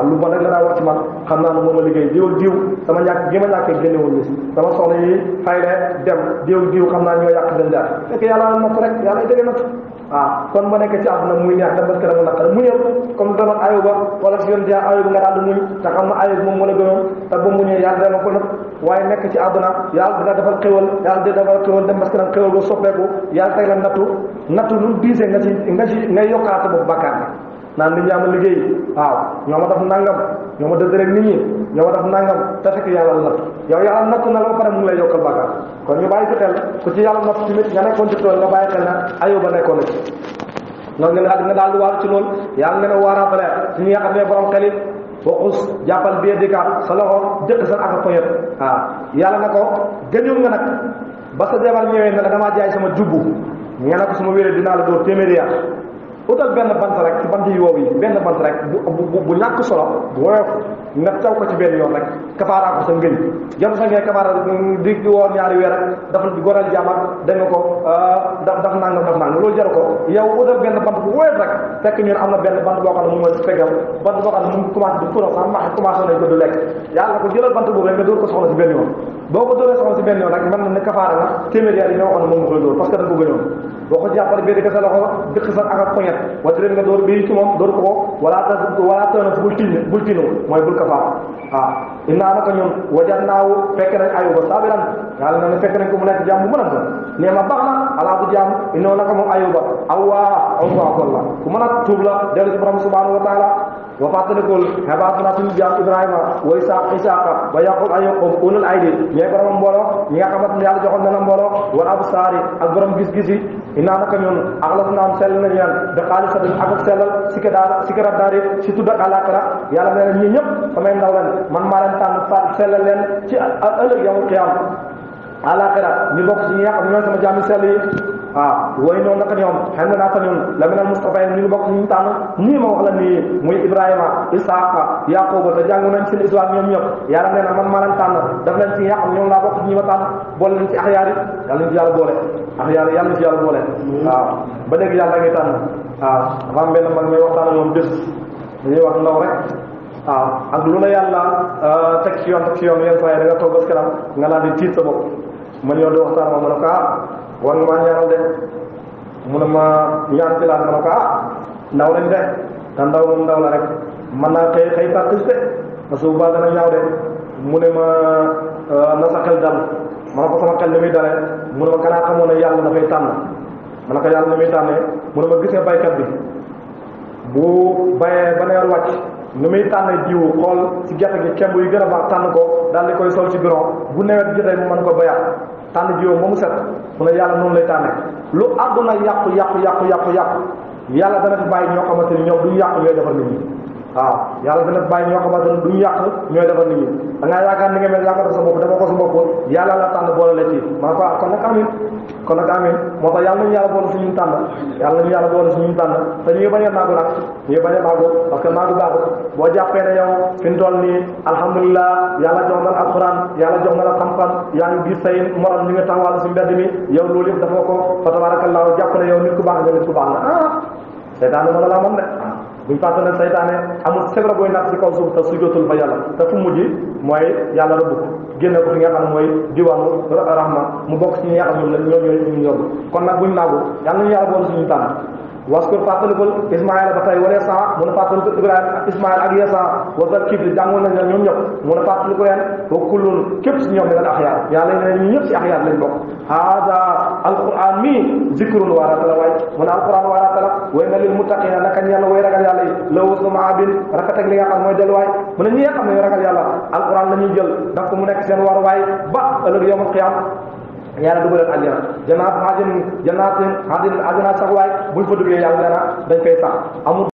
Speaker 2: lu bon rek la daal wax ci man xam naa ne moom ma liggéey diw sama ñàkk gi ma ñàkkee génnewul mis sama soxna yi fay dem diw xam naa ñoo yàq seen jaar fekk yàlla natt rek yàlla dégg natt kon ba nekk ci àdduna muy neex dem parce que dama naqare muñal comme doonoon Ayuba wala si yoon jaa Ayuba nga daal di muñ te xam na Ayuba moom moo la gënoon te ba muñee yàlla dama ko nag waaye nekk ci àdduna yàlla dina defal xéwal yàlla dina defal xéwal dem parce que nag xéwal ba soppeeku yàlla tey la nattu lu diisee nga yokkaat sa bopp bàkkaar bi naan nit ñi am liggéey ñoo ma def nangam ñoo ma dëdd rek nit ñi ñoo ma def nangam te fekk yàlla la natt yow yàlla natt na la ba pare mu ngi lay yokkal bàkkaar kon ñu bàyyi ci xel ku ci yàlla natt tamit nga nekkoon ci tool nga bàyyi xel na Ayuba nekkoon na ci noonu nga daal di waar ci loolu yàlla nga ne waaraatale ci ñi nga xam ne borom xel it waxus jàppal bie dika sa loxo jëkk sa ak poñet yàlla na ko gëñul nga nag ba sa jabar ñëwee ne la damaa jaay sama jubbu nga ne ko suma wéree dinaa la dóor téeméeri yar utal benn bant rek ci bant yi wow yi benn bant rek bu ñàkk solo bu woyof nga taw ko ci benn yoon rek kafaara ko sa ngëñ jam sa ngay kafaara di woor ñaari weer rek dafa goral jàmm da nga ko daf nangam loolu jar ko yow utal benn bant bu woyof rek fekk ñun am na benn bant boo xam ne mu ngi fegal bant boo xam ne mu ngi commencé di furo sax max commencé nañ ko du lekk yàlla ko jëlal bant boobu rek nga dóor ko soxla si benn yoon boo ko dóoree soxla si benn yoon rek mën na ne kafaara nga téeméer yi ñoo waxoon ne moom nga koy dóor parce que da nga ko gënoon boo ko jàppale bii di sa loxo dëkk sa ak poñet wala nga dóor bii ci moom dóor ko wala tëna bul tinu mooy bul kafaara waaw innaa naka ñun wajadnaahu fekk nañ ayuba sabiran yàlla na ne fekk nañ ko mu nekk jàmm bu mën a doon nee ma baax na alaa bu jàmm innoo naka moom ayuba awwaa ku mën a tuub la dellu ci borom subhanahu wa taala wa fàttalikul xebaat na suñu jaam Ibrahima wa Isaaqa wa Yaqub ay ulul aydi ñooy borom mbooloo ñi nga xamante ne yàlla joxoon na la mbooloo wal absaari ak borom gis-gis yi innaa naka ñun axlas naam sell nañu yan bi xaalisatin ak sellal sikara daari si tudd ak àllaaxira yàlla nee na ñii ñëpp samay ndaw leen man maa leen tànn sellal leen ci ëllëg yawmul qiyaam àllaaxira ñu bokk ci ñi nga xam ñooy sama jaami sell yi way noonu naka ñoom xam naa ko ñun la minal Mustafa ñu bokk ñu tànn nii ma wax la nii muy Ibrahima Isaaqa Yaquba te jàng nañ seen histoire ñoom ñëpp yàlla nee na man maa leen tànn daf leen ci yàq ñoom laa bokk ci ñi ma tànn boole leen ci axyaar yi yàlla ñu ci yàlla boole axyaar yi yàlla ñu ci yàlla boole waaw ba léegi yàlla ngi tànn waaw dafa am benn mag may waxtaan ñoom bés dañuy wax ndaw rek ak lu la yàlla teg ci yoon yenn saa yi da nga toog bés kanam nga naan di tiit sa bopp man yow di waxtaan moom ma ne ko war nga maa ñaanal de mu ne ma ñaan ci laan ma ne ko ndaw lañ de te ndaw moom ndaw la rek man naa xëy tartis de parce que bu baax dana ñaaw de mu ne ma na sa xel dal ma ne ko sama xel ni muy dalee mu ne ma kanaa xamoon ne yàlla dafay tànn ma ne ko yàlla ni muy tànnee mu ne ma gis nga baykat bi bu bayee ba neer wàcc ni muy tànn jiwu xool ci gerte gi kemb yu gën a baax tànn ko daal di koy sol ci bureau bu nawet jotee mu mën ko bayaat tànn jiwu ba mu set mu ne yàlla noonu lay tànnee lu àdduna yàqu yàlla dana fi bàyyi ñoo xamante ni ñoom duñu yàqu ñooy defar nit ñi waaw yàlla dana fi bàyyi ñoo xamante ni duñu yàq ñooy defar nit ñi da ngaa yaakaar ni nga mel yaa ko def sa bopp dafa ko sa bopp yàlla la tànn boole la ci maa ko kon nag amin moo tax yàlla nañu yàlla boole suñu tànn yàlla nañu yàlla boole suñu tànn te ñu bañ a naagu nag ñu bañ a naagu parce que naagu baaxul boo jàppee ne yow fi mu toll nii alhamdulilah yàlla jox na la alquran yàlla jox na la xam-xam yaa ngi gis say morom ñu nga taxawal si mbedd mi yow loolu yëpp dafa ko fa tabarakallahu jàpp ne yow nit ku baax nga nit ku baax la seytaane mën na laa moom de buñ fàtte ne seytaane amul sebra booy natt ci kaw suuf te sujootul fa yàlla te fu mujj mooy yàlla rëbb ko génne ko fi nga xam ne mooy diwaanu rahma mu bokk ci ñi nga xam ne ñoom ñooy ñu yor kon nag buñ naagu yàlla nañu yàlla boole suñu tànn waskur fàttalikul Ismaïla ba tey wala sa mu ne fàttalikul Ibrahima ak Ismaïla ak Yasa wasal kifli jàngoon nañ ñoom ñëpp mu ne fàttaliku leen wa kullun képp si ñoom minal axyaar yàlla ne ñu ñëpp si axyaar lañ bokk hada alquran mi zikrun waaraata la waay mu ne alquran waaraata la way na lil muttaqina naka yàlla way ragal yàlla yi la wus na maabin rafet ak li nga xam mooy delluwaay mu ne ñi nga xam ne ragal yàlla alquran la ñuy jël daf ko mu nekk seen waruwaay ba ëllëg yawmal qiyaam yàlla dugaleen aljana janaat sax waay buñ fa duggee yàlla dana dañ koy sax amul